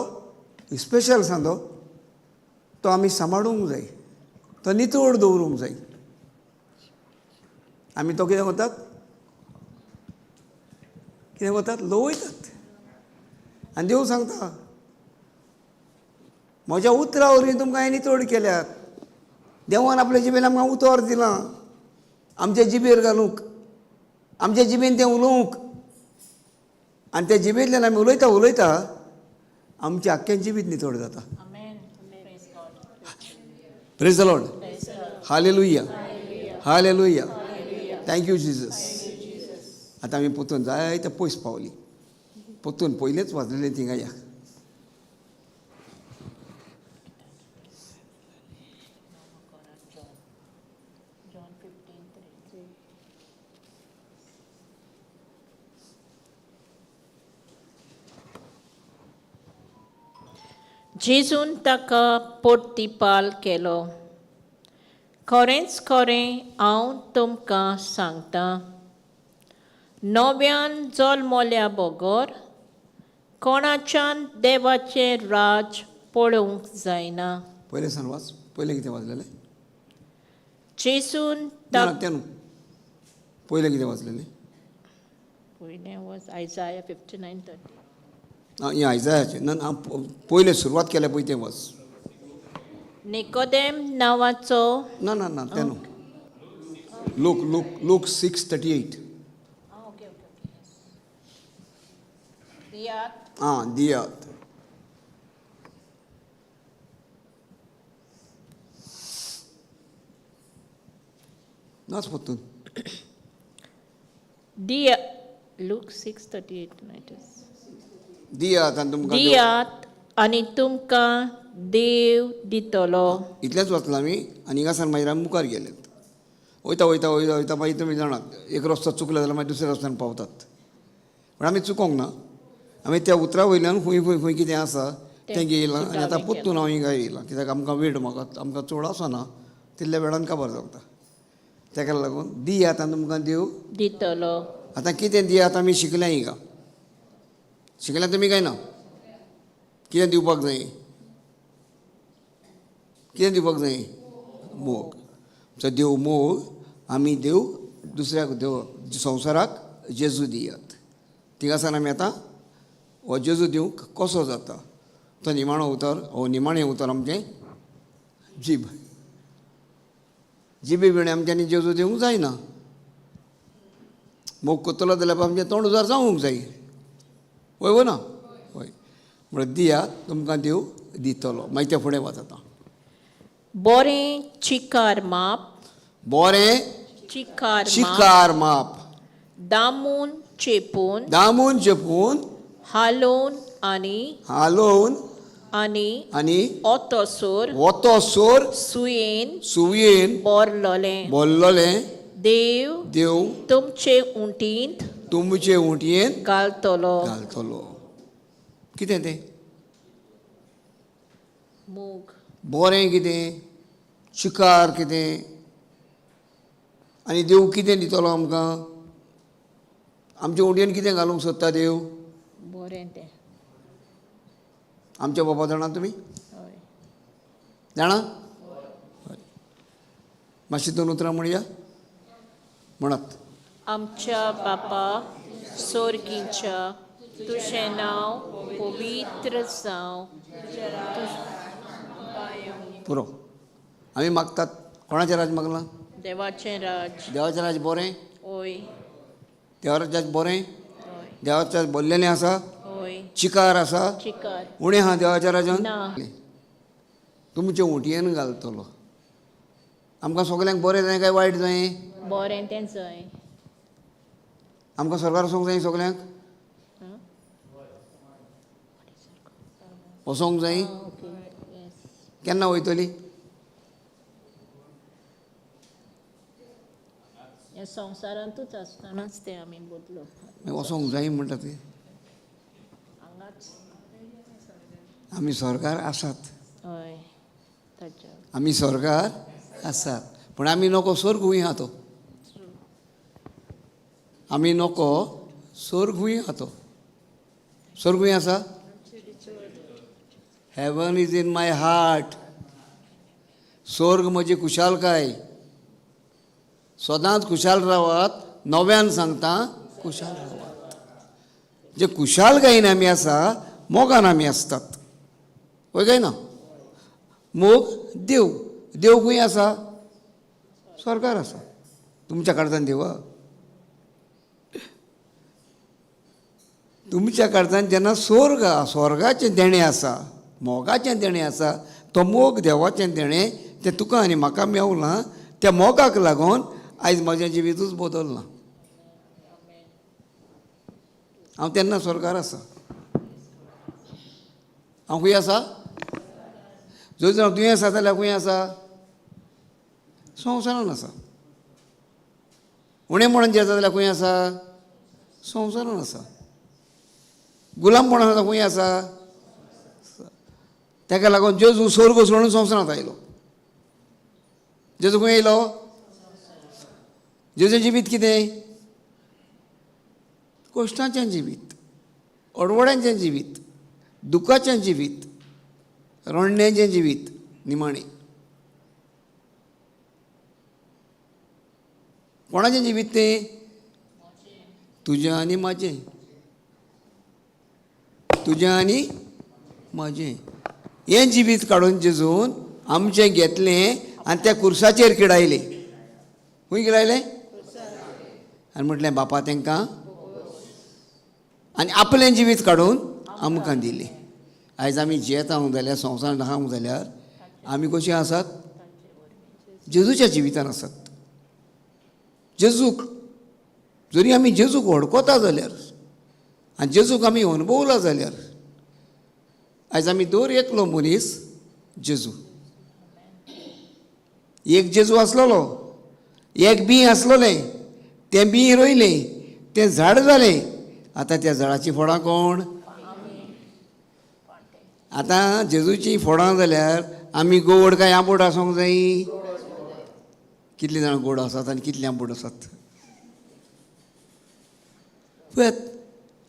स्पेशल सांदो, तो आमी सांबाळूंक जाय, तो नितळ दवरूंक जाय. आमी तो कितें करतात, कितें करतात, लोवयतात. आनी देव सांगता म्हज्या उतरा वरवीं तुमकां हांवें नितळ केल्यात. देवान आपल्या जिबेन आमकां उतर दिलां, आमच्या जिबेर घालूंक, आमच्या जिबेन तें उलोवंक. आनी त्या जिबेंतल्यान आमी उलयता उलयता आमचें आख्खें जिवीत नितळ जाता. Praise the Lord. Hallelujah, hallelujah. Thank you Jesus. आतां आमी परतून जायते पयस पावली, परतून पयलेच वाजलेलें थिंगा या. जेजून ताका पोर्तिपाल केलो, खरेंच खरें हांव तुमकां सांगता, नव्यान जल्मल्या बगर कोणाच्यान देवाचें राज पळोवंक जायना. पयलें सान वाच, पयलें कितें वाजलेलें? जेजून ना ताका तें न्हू, पयलें कितें वाचलेलें? पयलें was Isaiah 59:30. आं, हें आयजायाचें ना ना, पयलें सुरवात केल्या पळय तें वाच. निकोदेम नांवाचो ना ना ना, तें न्हू. Luke Luke Luke 6:38. Okay okay. दियात. आं, दियात. नाच परतून. दिया, लूक 6:38. दियात आनी तुमकां देव- दियात आनी तुमकां देव दितलो. इतलेंच वाचलां आमी आनी हिंगासान मागीर आमी मुखार गेले. वयता वयता वयता वयता मागीर तुमी जाणात, एक रस्तो चुकलो जाल्यार मागीर दुसऱ्या रस्त्यान पावतात. पूण आमी चुकोंक ना, आमी त्या उतरा वयल्यान खूंय खूंय खूंय कितें आसा तें येयलां. आनी आतां परतून हांव हिंगा येयलां कित्याक आमकां वेळ म्हाका आमकां चड आसना, तितल्या वेळान काबार जाता. ताका लागून दियात आनी तुमकां देव दितलो. आतां कितें दियात आमी शिकल्या हिंगा, शिकल्या तुमी काय ना? कितें दिवपाक जाय, कितें दिवपाक जाय? मोग. आमचो देव मोग, आमी देव दुसऱ्याक देव संवसाराक जेजू दियात. थिंगासान आमी आतां हो जेजू दिवंक कसो जाता तो निमाणो उतर, हो निमाणें उतर आमचें जीब. जिबे विणें आमच्यांनी जेजू दिवंक जायना. मोग करतलो जाल्यार आमचें तोंड उजार जावंक जाय. हय वो ना? हय. म्हणल्यार दियात तुमकां देव दितलो. मागीर तें फुडें वच आतां. बरें चिकार माप, बरें चिकार माप, शिकार माप, दामून चेपून, दामून चेपून, हालोवन आनी हालोवन आनी आनी ओतोसोर वतोसोर सुयेन सुयेन बोरलोलें बोल्लोलें देव देव तुमचे उंटींत तुमचे उंटयेन घालतलो. घालतलो. कितें तें? मोग. बरें कितें, शिकार कितें, आनी देव कितें दितलो आमकां? आमचे उंटयेन कितें घालूंक सोदता देव? बरें तें. आमच्या बाबा जाणा तुमी? हय. जाणा? हय. मातशी दोन उतरां म्हणया, म्हणत. आमच्या बापा सोर्गीच्या, तुजें नांव पवित्र जावं. पुरो. आमी मागतात कोणाचें राज मागलां? देवाचें राज. देवाचें राज बरें. ओय. देवाच्या बरें, देवाच्या बोल्लेलें आसा, हय, चिकार आसा, चिकार उणें आहा देवाच्या राजान. ना. तुमचे उटयेन घालतलो. आमकां सगल्यांक बरें जाय काय वायट जाय? बरें तें जाय. आमकां स्वर्गार वचोंक जाय सगल्यांक? वचोंक जाय? ओके, येस. केन्ना वयतली? ह्या संवसारांतूच आसतनाच तें आमी बदलो. वचोंक जाय म्हणटा ते. हांगाच आमी स्वर्गार आसात. हय, ताच्या आमी स्वर्गार आसात, पूण आमी नको स्वर्ग हूंय आहा तो. आमी नको स्वर्ग हूंय आहा तो. स्वर्ग हूंय आसा? Heaven is in my heart. स्वर्ग म्हजी खुशालकाय. सदांच खुशाल रावात. नव्यान सांगता, खुशाल रावात. जे खुशालकायेन आमी आसा, मोगान आमी आसतात. हय काय ना? मोग देव. देव खंय आसा? स्वर्गार आसा. तुमच्या काळजान देवा, तुमच्या काळजान जेन्ना स्वर्ग, स्वर्गाचें देणें आसा, मोगाचें देणें आसा, तो मोग देवाचें देणें तें तुका आनी म्हाका मेवलां. त्या मोगाक लागून आयज म्हजें जिवीतूच बदल्लां. हांव तेन्ना स्वर्गार आसा. हांव खंय आसा? जर हांव दुयेंस आसा जाल्यार खंय आसा? संवसारान आसा. उणें म्हणून जें आसा जाल्यार खंय आसा? संवसारान आसा. गुलामपण आसा खंय आसा? ताका लागून जेजू स्वर्ग सोडून संवसारांत आयलो. जेजू खंय येयलो? जेजू जिवीत कितें? कश्टांचें जिवीत, अडवड्यांचें जिवीत, दुखाचें जिवीत, रडण्याचें जिवीत. निमाणें कोणाचें जिवीत तें? तुजें आनी म्हाजें. तुजें आनी म्हाजें हें जिवीत काडून जेजून आमचें घेतलें आनी त्या कुर्साचेर किडायलें. खंय किडायलें? आनी म्हटलें, बापा तांकां, आनी आपलें जिवीत काडून आमकां दिलें. आयज आमी जियेता जाल्यार, संवसार आहा जाल्यार आमी कशीं आसात? जेजूच्या जिवितान आसात. जेजूक जरी आमी जेजूक वळखता जाल्यार आनी जेजूक आमी अणभवला जाल्यार आयज आमी दर एकलो मनीस जेजू. एक जेजू आसलेलो, एक बीं आसलेलें, तें बीं रोयलें, तें झाड जालें. आतां त्या झाडाचीं फळां कोण? आतां जेजूचीं फळां जाल्यार आमी गोड काय आंबोट आसूंक जाय? कितलीं जाणां गोड आसात आनी कितलीं आंबोट आसात? पळयात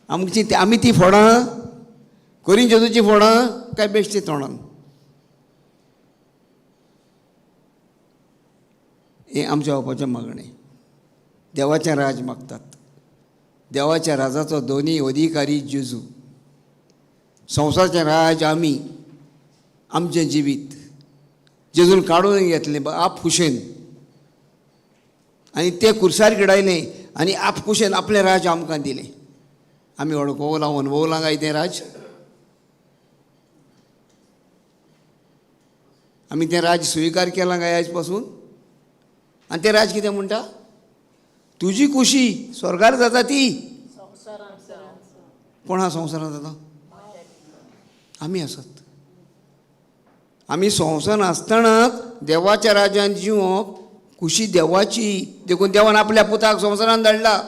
आमची, आमी ती फळां करी जेजूचीं फळां काय बेश्टी तोंडान? हें आमच्या बापाचें मागणें. देवाचें राज मागतात. देवाच्या राजाचो दोनी अधिकारी जेजू. संवसाराचें राज आमी, आमचें जिवीत जेजून काडून घेतलें आप खुशेन आनी तें कुर्सार किडायलें आनी आप खुशेन आपलें राज आमकां दिलें. आमी अडकवलां, अणभवलां काय तें राज? आमी तें राज स्विकार केलां काय आयज पासून? आनी तें राज कितें म्हणटा? तुजी खुशी स्वर्गार जाता ती. कोण आहा संवसारांत जाता? आमी आसात. आमी संवसारांत आसतनाच देवाच्या राज्यान जिवप खुशी देवाची. देखून देवान आपल्या पुताक संवसारांत धाडला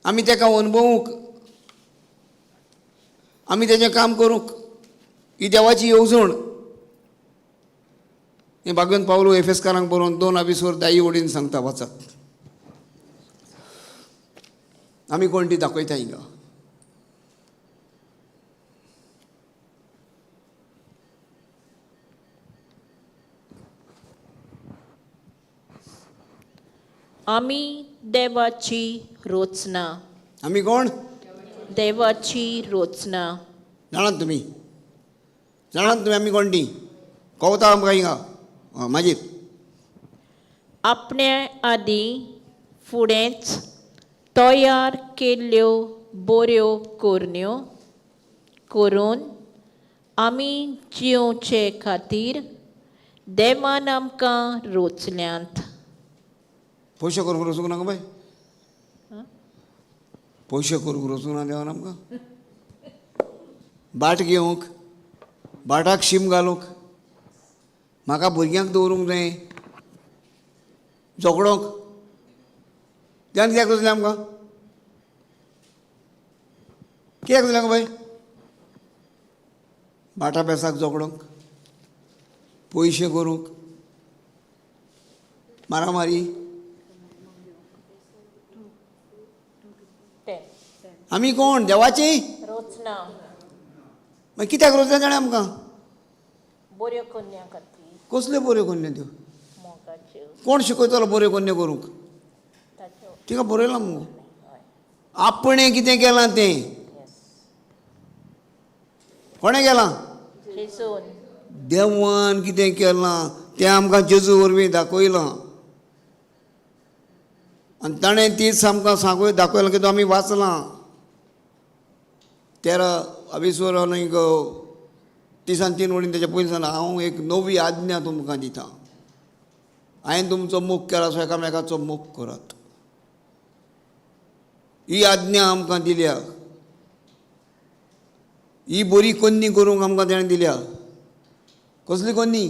आमी ताका अणभवूंक, आमी तेजें काम करूंक. ही देवाची येवजण. हें भागवंत पावलो एफेसकारांक बरोवन 2 आबिसोर दाई ओडीन सांगता, वाचात. आमी कोण ती दाखयता हिंगा. आमी देवाची रोचना. आमी कोण? देवाची रोचना. जाणात तुमी? जाणात तुमी आमी कोण ती? कवता आमकां हिंगा. मागीर आपणे आदीं फुडेंच तयार केल्ल्यो बऱ्यो करण्यो करून आमी जियोवचे खातीर देवान आमकां रोचल्यांत. पयशे करूंक रचूंक नाका बाय, पयशे करूंक रचूंक ना देवान आमकां. बाट घेवंक, बाटाक शीम घालूंक, म्हाका भुरग्यांक दवरूंक जाय, झगडोंक. देवान कित्याक रचलें आमकां? कित्याक रचलें बाय? बाटा बेसाक झगडोंक, पयशे करूंक, मारामारी. आमी कोण? देवाची रोचना. मागीर कित्याक रोचलें ताणें आमकां? बऱ्यो कन्या खातीर. कसल्यो बऱ्यो कोन्न्यो त्यो? मोगाच्यो. कोण शिकयतलो बऱ्यो कोन्न्यो करूंक? ताच्यो. तिका बरयलां मुगो, आपणें कितें केलां तें. कोणें केलां? जेजून. देवान कितें केलां तें आमकां जेजू वरवीं दाखयलां आनी ताणें तीच आमकां सांगूय दाखयलां की आमी वाचलां. 13 अविस्वर आनीक 33 वळीन तेच्या पयलीं सांगलां, हांव एक नवी आज्ञा तुमकां दितां, हांवें तुमचो मोग केला सो एकामेकाचो मोग करात. ही आज्ञा आमकां दिल्या, ही बरी कोन्नी करूंक आमकां तेणें दिल्या. कसली कोन्नी?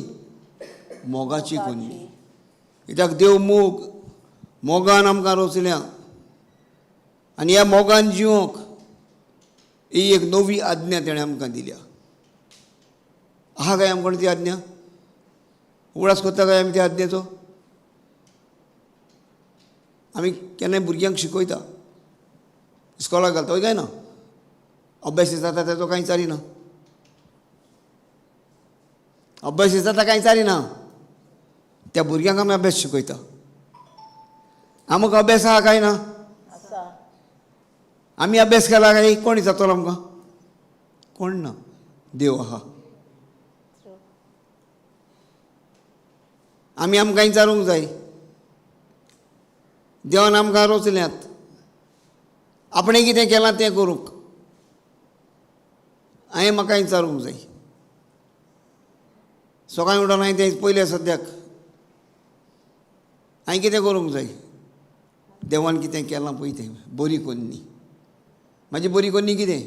मोगाची कोन्नी. कित्याक देव मोग, मोगान आमकां रोचल्या आनी ह्या मोगान जिवंक ही एक नवी आज्ञा तेणें आमकां दिल्या. आहा काय आमकां ती आज्ञा? उगडास करता काय आमी त्या आज्ञेचो? आमी केन्नाय भुरग्यांक शिकयता, इस्कॉलाक घालता, हय काय ना? अभ्यास जाता तेजो कांय चारिना, अभ्यास जाता कांय चारिना. त्या भुरग्यांक आमी अभ्यास शिकयता. आमकां अभ्यास आहा काय ना? आमी अभ्यास केला काय? कोण विचारतलो आमकां? कोण ना, देव आहा. आमी आमकां विचारूंक जाय, देवान आमकां रोचल्यात, आपणें कितें केलां तें करूंक. हांवें म्हाका विचारूंक जाय. सकाळीं उठोन हांवें तें पयलें सद्याक हांवें कितें करूंक जाय? देवान कितें केलां पळय तें बरी कोन्नी. म्हाजी बरी कोन्नी कितें?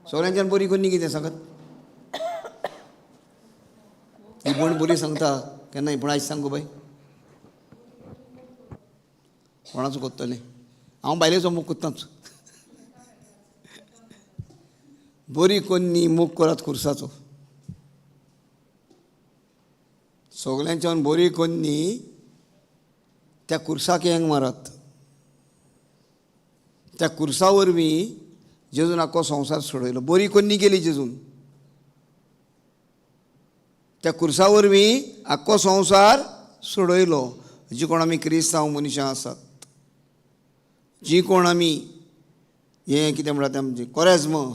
सगळ्यांच्यान बरी कोन्नी कितें सांगत? ही भयण बरी सांगता केन्नाय, पूण आयज सांगू बाय कोणाचो कोत्तलें? हांव बायलेचो मोग कोत्ताच. बरी कोन्नी मोग करात खुर्साचो. सगळ्यांच्यान बरी कोन्नी त्या खुर्साक येंग मारात. त्या खुर्सा वरवीं जेजून आख्खो संवसार सोडयलो. बरी कोन्नी केली जेजून, त्या खुर्सा वरवीं आख्खो संवसार सोडयलो. जी कोण आमी क्रिस्तांव मनशां आसात, जी कोण आमी हें कितें म्हणटा तें आमचें कोरेज्म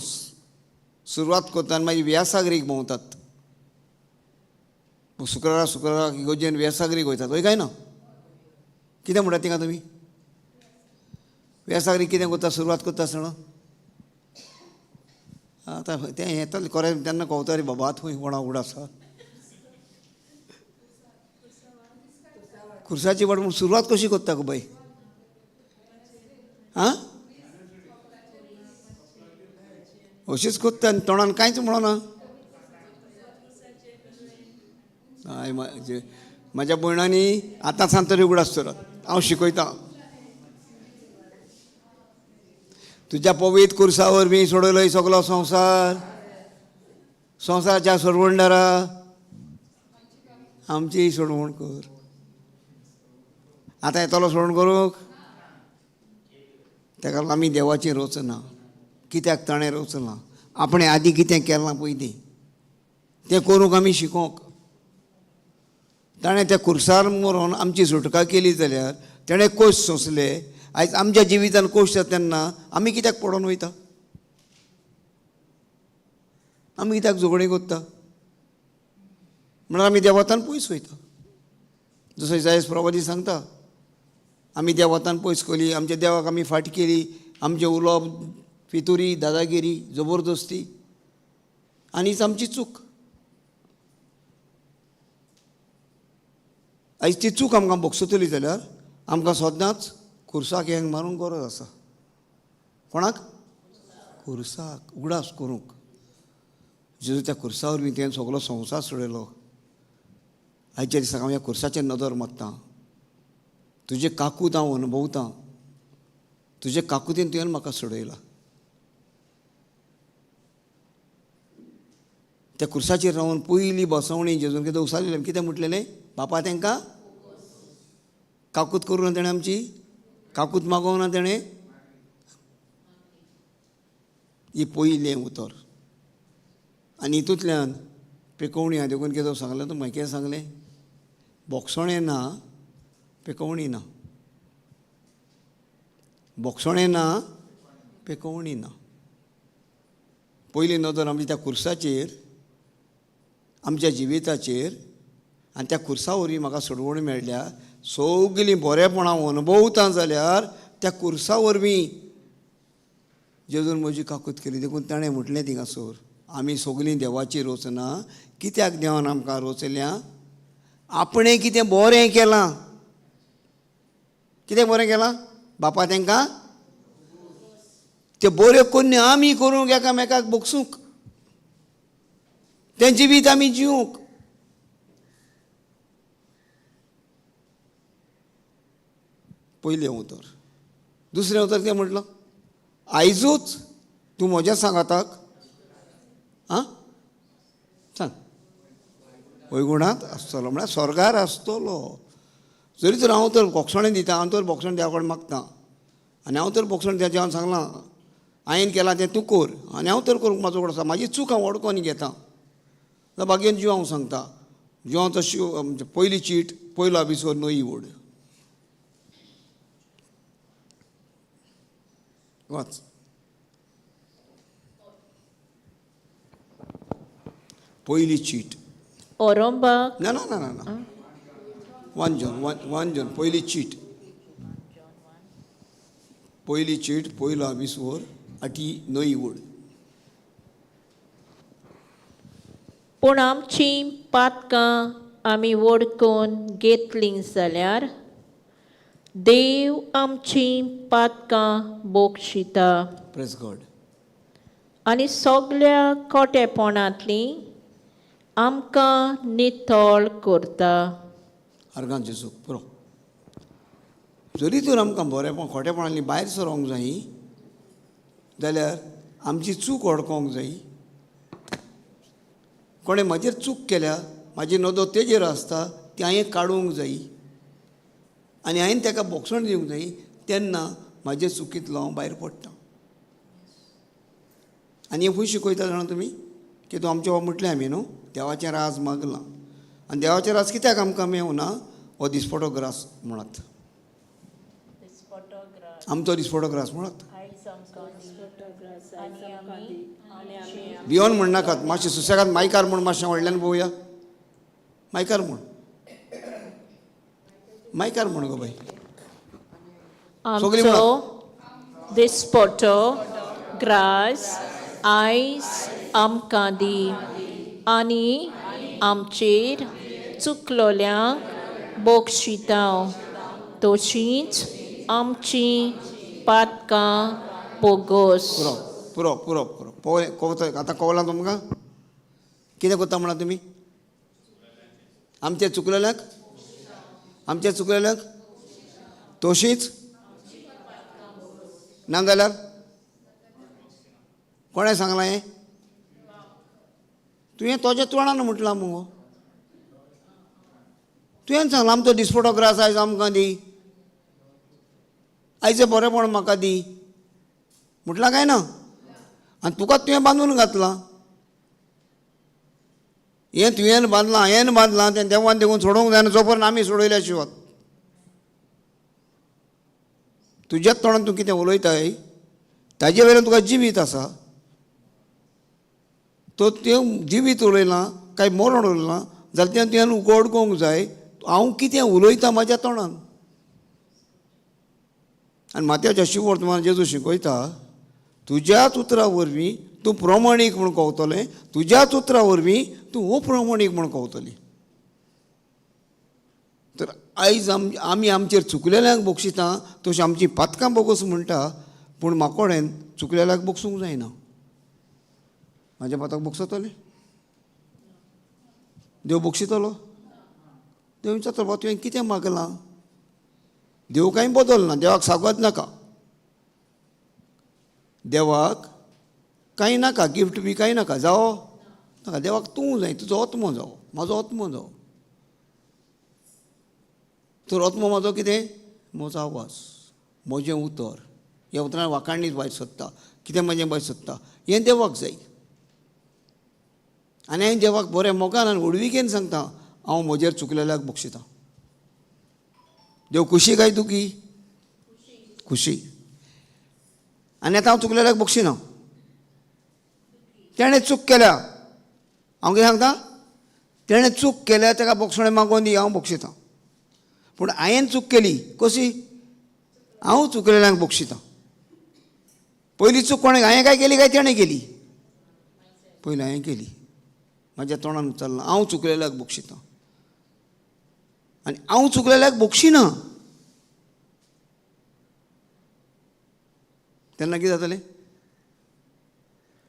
सुरवात करता आनी मागीर व्यासागरीक भोंवतात. शुक्रारा शुक्रारा इगोर्जेन व्यासागरीक वयतात, हय काय ना? कितें म्हणटात तिका तुमी? व्यासागरीक कितें करता सुरवात करता आसतना? आतां तें येतलें कोरेज्म तेन्ना कवता रे बाबा, थंय कोणा उगड आसा खुर्साची वाट. म्हूण सुरवात कशी करता गो बाय? आं, अशीच करता आनी तोंडान कांयच म्हणना. हय, म्हाज्या भयणांनी आतां सान तरी उगडास करात, हांव शिकयतां. तुज्या पवित्र खुर्सा वरवीं सोडयलो सगलो संवसार, संवसाराच्या सोडवणदारा आमची सोडवण कर. आतां येतलो सोडवण करूंक? ताका लागून आमी देवाची रचना. कित्याक ताणें रचलां? आपणें आदीं कितें केलां पळय तें, तें करूंक आमी शिकोंक. ताणें त्या खुर्सार मरोन आमची सुटका केली जाल्यार ताणें कश्ट सोंसले. आयज आमच्या जिवितान कश्ट जाता तेन्ना आमी कित्याक पडोन वयता? आमी कित्याक झगडीं करता? म्हणल्यार आमी देवातान पयस वयता. जसो इसायास प्रवादी सांगता, आमी देवातान पयस केली, आमच्या देवाक आमी फाट केली, आमचें उलोवप फितुरी, दादागिरी, जबरदस्ती, आनी हीच आमची चूक. आयज ती चूक आमकां भोगसतली जाल्यार आमकां सदांच खुर्साक हेंग मारूंक गरज आसा. कोणाक? खुर्साक उगडास करूंक. जेजू त्या खुर्सा वरवीं तुवें सगलो संवसार सोडयलो. आयच्या दिसाक हांव ह्या खुर्साचेर नदर मारतां, तुजे काकूत हांव अनुभवतां, तुजे काकुतीन तुवें म्हाका सोडयला. त्या खुर्साचेर रावन पयली बसवणी जेजून कितें उसालें, कितें म्हटलेलें? बापा तेंकां काकूत करूं ना तेणें, आमची काकूत मागोवं ना तेणें. ही पयलें उतर. आनी हितूंतल्यान पेकोवणी आहा. देखून कितें सांगलें तुमकां? कितें सांगलें? बोगसणें ना, पेकोवणी ना. बोगसणें ना, पेकोवणी ना. पयली नदर आमची त्या खुर्साचेर, आमच्या जिविताचेर, आनी त्या खुर्सा वरवीं म्हाका सोडवण मेळ्ळ्या. सगलीं बरेपणां अनुभवता जाल्यार त्या खुर्सा वरवीं जेजून म्हजी काकूत केली. देखून ताणें म्हटलें थिंगासर, आमी सगलीं देवाची रचना. कित्याक देवान आमकां रचल्या? आपणें कितें बरें केलां. कितें बरें केलां? बापा तेंकां तें बऱ्यो कन्या आमी करूंक, एकामेकाक भोगसूंक, तें जिवीत आमी जिवंक. पयलें उतर. दुसरें उतर कितें म्हटलं? आयजूच तूं म्हज्या सांगाताक, आं सांग, वैगुणांत आसतलो, म्हळ्यार स्वर्गार आसतलो. जरी तर हांव तर बोगसणें दिता, हांव तर बोगसण देवा कडेन मागता, आनी हांव तर बोगसण दिता. देवान सांगलां हांवें केलां तें तूं कर, आनी हांव तर करूंक म्हाजो कडेन आसा. म्हाजी चूक हांव वडकोन घेता. बागेन जीव हांव सांगता, जिवांचो शिव पयली चीट, पयलो अबिसोर नवी वड वाच. पयली चीट ओरोंबाक ना ना ना ना ना 1 John, 1 John, पयली चीट, पयली चीट, पयलो अबिसोर आठी नवी वड. पूण आमची पातकां आमी वडकून घेतलीं जाल्यार देव आमची पातकां बोगशिता. Praise God. आनी सगल्या खोटेपणांतलीं आमकां नितळ करता. आर्गां जेजूक पुरो. जरी तर आमकां बरेंपण खोटेपणांतली भायर सरोंक जाय जाल्यार आमची चूक वळखोंक जाय. कोणें म्हाजेर चूक केल्या, म्हाजी नदर तेजेर आसता, ती हांवें काडूंक जाय आनी हांवें ताका बोगसण दिवंक जाय. तेन्ना म्हाजे चुकींतलो हांव भायर पडटा. आनी हें खंय शिकयता जाणा तुमी? की तूं आमच्या बाबा म्हटलें आमी न्हू, देवाचें राज मागलां. आनी देवाचें राज कित्याक आमकां मेवना? हो दिसपटो ग्रास म्हणात, आमचो दिसपटो ग्रास म्हणात. भियोन म्हणनाकात, मातशें सुसेगाद मायकार म्हूण, मातशें व्हडल्यान पळोवया. मायकार म्हूण, मायकार म्हूण गो बाय. सगळीं आमचो दिसपटो ग्रास आयज आमकां दी, आनी आमचेर चुकलोल्यांक बोगशिता, तशींच आमची पातकां बोगोस. पुरो पुरो पुरो पुरो. पळय कवता आतां कवलां तुमकां कितें करता म्हणा तुमी? आमचे चुकलेल्यांक, आमचे चुकलेल्यांक तशीच ना जाल्यार कोणें सांगलां हें? तुवें तुज्या तोंडान म्हटलां मुगो. तुवें सांगलां आमचो दिसपटो ग्रास आयज आमकां दी, आयचें बरेंपण म्हाका दी म्हटलां काय ना? आनी तुका तुवें बांदून घातलां. हें तुवें बांदलां, हांवें बांदलां, तें देवान देखून सोडोवंक जायना जो पर्यंत आमी सोडयल्या शिवाय. तुज्याच तोंडान तूं कितें उलयताय ताजे वयल्यान तुका जिवीत आसा. तो तें जिवीत उलयलां काय मरण उलयलां जाल्यार तें तुवें उगडकोंक जाय. हांव कितें उलयतां म्हाज्या तोंडान. आनी मात्याच्या शिवर्तमान जेजू शिकयता, तुज्याच उतरा वरवीं तूं प्रमाणीक म्हूण कवतलें, तुज्याच उतरा वरवीं तूं अप्रमाणीक म्हूण कवतली. तर आयज आमी आमचेर चुकलेल्यांक बक्षिता तशें आमची पातकां बोगस म्हणटा, पूण म्हाकोडेन चुकलेल्याक बक्षूंक जायना. म्हाज्या पातक बक्षतलें? देव बक्षितलो? देव विचारतलो, बाबा तुवें कितें मागलां? देव कांय बदलना, देवाक सागोत नाका, देवाक कांय नाका, गिफ्ट बी कांय नाका, जावो नाका. देवाक तूं जाय, तुजो आत्मो जावो, म्हाजो आत्मो जावो. तर आत्मो म्हाजो कितें? म्हजो आवाज, म्हजें उतर. ह्या उतरान वाखाणीच भायर सोदता, कितें म्हजें भायर सोदता, हें देवाक जाय. आनी हांवें देवाक बरें मोगान आनी व्हडविकेन सांगता, हांव म्हजेर चुकलेल्याक बक्षितां. देव खुशी काय दुखी? खुशी. आनी आतां हांव चुकलेल्याक बक्षिना, तेणें चूक केल्या, हांव कितें सांगता, तेणें चूक केल्या ताका बक्षणें मागोवन दी, हांव बक्षितां. पूण हांवें चूक केली कशी? हांव चुकलेल्यांक बक्षितां. पयली चूक कोणें, हांवें काय केली काय तेणें केली? पयलीं हांवें केली, म्हाज्या तोंडान उच्चारलां, हांव चुकलेल्याक बक्षितां. आनी हांव चुकलेल्याक बक्षिना तेन्ना कितें जातलें?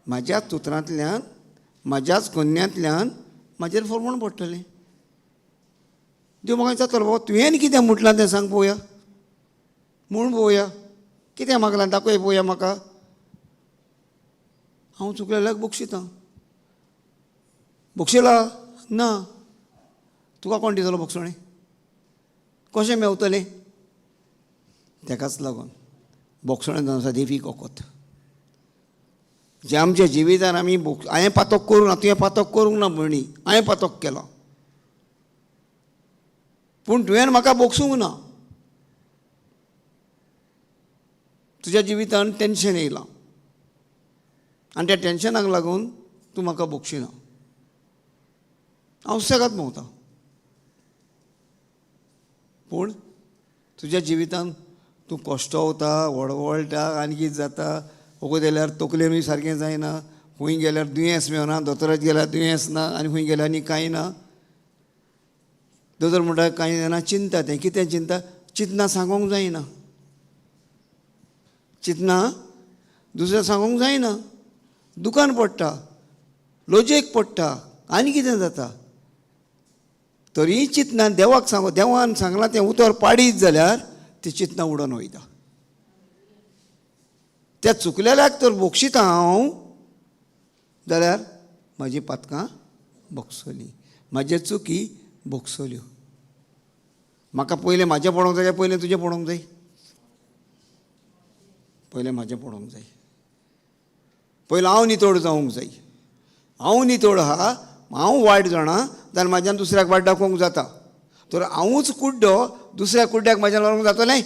म्हाज्याच उतरांतल्यान, म्हाज्याच कोन्यांतल्यान म्हाजेर फॉर्मण पडटलें. देव म्हाका विचारतलो, बाबा तुवें कितें म्हटलां तें सांग पळोवया, म्हूण पळोवया, कितें मागलां दाखय पळोवया म्हाका. हांव चुकलेल्याक बक्षितां. बक्षिला ना, तुका कोण दितलो बक्षणें? कशें मेवतलें? तेकाच लागून बोगसणें जावन आसा देवी कोकोत. जे आमच्या जिवितान आमी हांवें पातक करूंक ना, तुवें पातक करूंक ना भयणी, हांवें पातक केलां, पूण तुवें म्हाका बोगसूंक ना. तुज्या जिवितान टेंशन येयलां आनी त्या टेंशनाक लागून तूं म्हाका बोगशिना. हांव सेगात भोंवता, पूण तुज्या जिवितान तूं कश्टवता, वळवळटा, आनी कितें जाता, वखद जाल्यार तकलेनूय सारकें जायना, खंय गेल्यार दुयेंस मेवना, दोतोराक गेल्यार दुयेंस ना, आनी खंय गेल्यार आनी कांय ना. दोतोर म्हणटा कांय जायना, चिंता तें कितें चिंता? चिंतना सांगूंक जायना, चिंतना दुसऱ्या सांगूंक जायना, दुकान पडटा, लजेक पडटा, आनी कितें जाता. तरी चिंतना देवाक सांगो, देवान सांगलां तें उतर पाडीत जाल्यार ती चिंतना उडोन वयता. त्या चुकलेल्याक तर बक्षिता हांव जाल्यार म्हाजी पातकां बक्षली, म्हाजे चुकी बक्षल्यो. म्हाका पयलें म्हाजें पडोवंक जाय, पयलें तुजें पडोवंक जाय? पयलें म्हाजें पडोवंक जाय. पयलें हांव नितळ जावंक जाय. हांव नितळ आहा, हांव वायट जाणा जाल्यार म्हाज्यान दुसऱ्याक वायट दाखोवंक जाता. तर हांवूच कुड्डो, दुसऱ्या कुड्ड्याक म्हाज्यान व्हरूंक जातलें?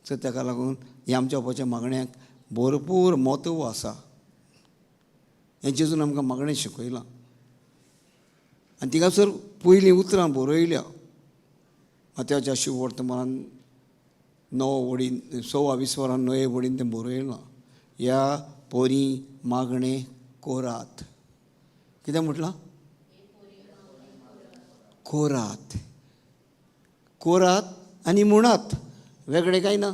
सो ताका लागून ह्या आमच्या बापाच्या मागण्याक भरपूर म्हत्व आसा. हें जेजून आमकां मागणें शिकयलां आनी थिंगासर पयलीं उतरां बरयल्या. मात्याच्या शिववर्तमान 9 वडीन 26 वरां 9 वडीन तें बरयलां. ह्या पोरी मागणें कोरात. कितें म्हटलां? कोरात. कोरात आनी म्हणात, वेगळें कांय ना.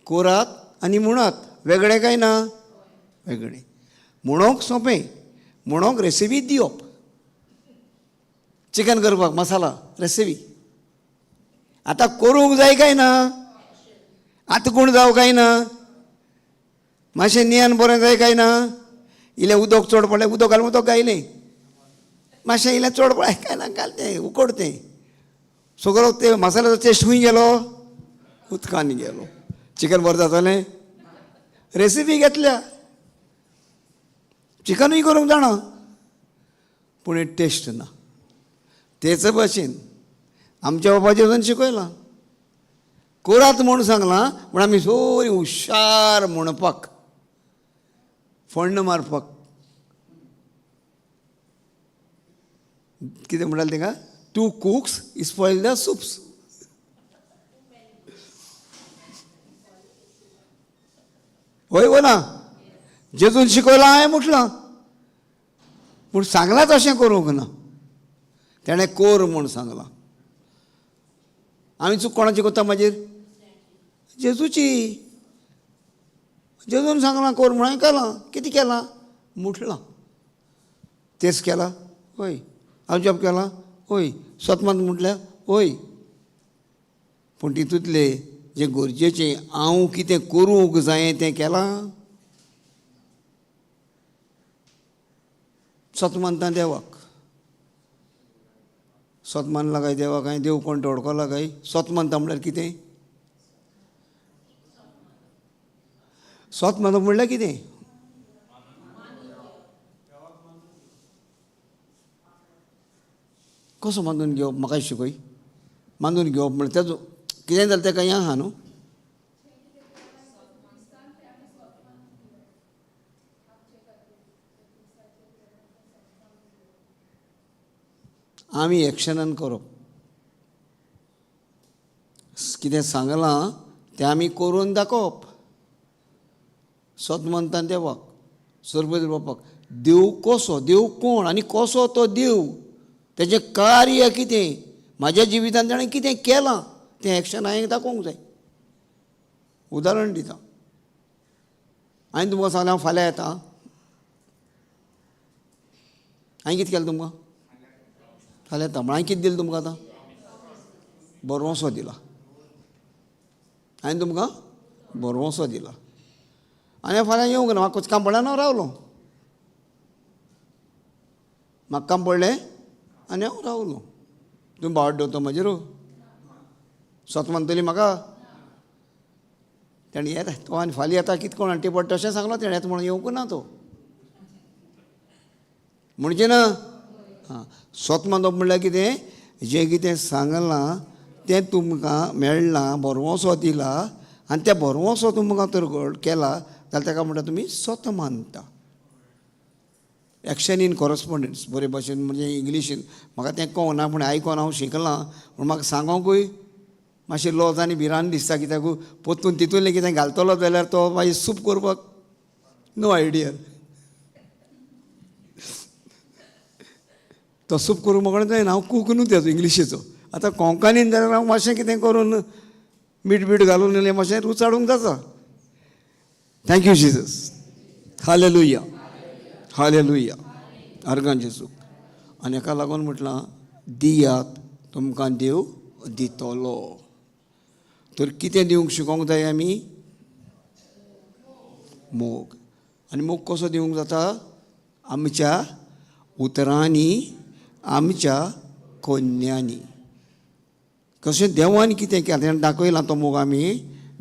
कोरात आनी म्हणात, वेगळें कांय ना, वेगळें. म्हणोंक सोंपें, म्हणोंक रेसिपी दिवप, चिकन करपाक मसाला रेसिपी. आतां करूंक जाय काय ना? आतां कोण जावं काय ना? मातशें नियान बरें जाय काय ना? इल्लें उदक चड पडलें, उदक घालून उदक गायलें, मातशें इल्लें चड पडलें काय ना, घाल तें उकड तें सगळो ते मसाल्याचो टेस्ट खंय गेलो? उदकान गेलो. चिकन बरें जातलें? रेसिपी घेतल्या, चिकनूय करूंक जाणा, पूण टेस्ट ना. तेच भाशेन आमच्या बाबाचें वचून शिकयलां, कोरात म्हूण सांगलां, पूण आमी सगळीं हुशार म्हणपाक, फण्ण मारपाक. कितें म्हणटालें तांकां? 2 cooks spoil the soups. हय वो ना? जेजून शिकयलां हांवें म्हटलां, पूण सांगलां तशें करूंक ना, तेणें कोर म्हूण सांगलां. आमी चूक कोणाची करता मागीर? जेजूची. जेजून सांगलां कोर म्हूण हांवें केलां. कितें केलां? म्हटलां. तेच केलां? हय. आजप केलां? हय. सतमत म्हटल्या? हय. पूण तितूंतले जें गरजेचें हांव कितें करूंक जायें तें केलां? सत मानता देवाक, सत मानला काय देवाक? हांवें देव कोण तो वळखला काय? सत मानता म्हणल्यार कितें? सत मानप म्हणल्यार कितें? कसो मानून घेवप म्हाका शिकय. मानून घेवप म्हणल्यार तेजो कितें जालें तेका हें आहा न्हू. आमी एक्शनान करप, कितें सांगलां तें आमी करून दाखोवप. सत मानता देवाक, सर्वोच्च बापाक. देव कसो, देव कोण आनी कसो तो देव, तेजें कार्य कितें, म्हाज्या जिवितान ताणें कितें केलां तें एक्शन हांवें दाखोवंक जाय. उदाहरण दिता, हांवें तुमकां सांगलें हांव फाल्यां येता, हांवें कितें केलें तुमकां? फाल्यां येता म्हण हांवें कितें दिलें तुमकां? आतां बरवंसो दिला हांवें तुमकां, बरवंसो दिला आनी फाल्यां येवंक ना, म्हाका काम पडलें हांव रावलो, म्हाका काम पडलें आनी हांव रावलो. तुमी बावट दवरता म्हाजेर, सत मानतली म्हाका? तेणें येता तो आनी फाल्यां येता कितें कोण आनी पडटा अशें सांगलो तेणें, येता म्हणून येवंक ना तो, म्हणजे ना. आं, सत मानप म्हणल्यार कितें? जें कितें सांगलां तें तुमकां मेळ्ळां, बरवंसो दिला आनी त्या बरवंसो तुमकां तर केला जाल्यार ताका म्हणटा तुमी सत मानता. एक्शन इन कॉरस्पोंडन्स, बरे भाशेन म्हणजे इंग्लिशीन म्हाका तें कळना पूण आयकोन हांव शिकलां पूण म्हाका सांगोंकूय मातशें लॉज आनी भिरांत दिसता, कित्याक पोतून तितूंतलें कितें घालतलो जाल्यार तो मागीर सूप करपाक नो आयडिया, तो सूप करूंक म्हाका जायना, हांव कूक न्हू तेजो इंग्लिशीचो. आतां कोंकणीन जाल्यार हांव मातशें कितें करून मीठ बीठ घालून इल्लें मातशें रूच हाडूंक जाता. Thank you Jesus, hallelujah, hallelujah, आर्गां जेजूक. आनी हाका लागून म्हटलां दियात तुमकां देव दितलो. तर कितें दिवंक शिकोवंक जाय आमी? मोग. आनी मोग कसो दिवंक जाता? आमच्या उतरांनी, आमच्या कोन्यांनी. कशें देवान कितें केलां तेणें दाखयलां तो मोग आमी.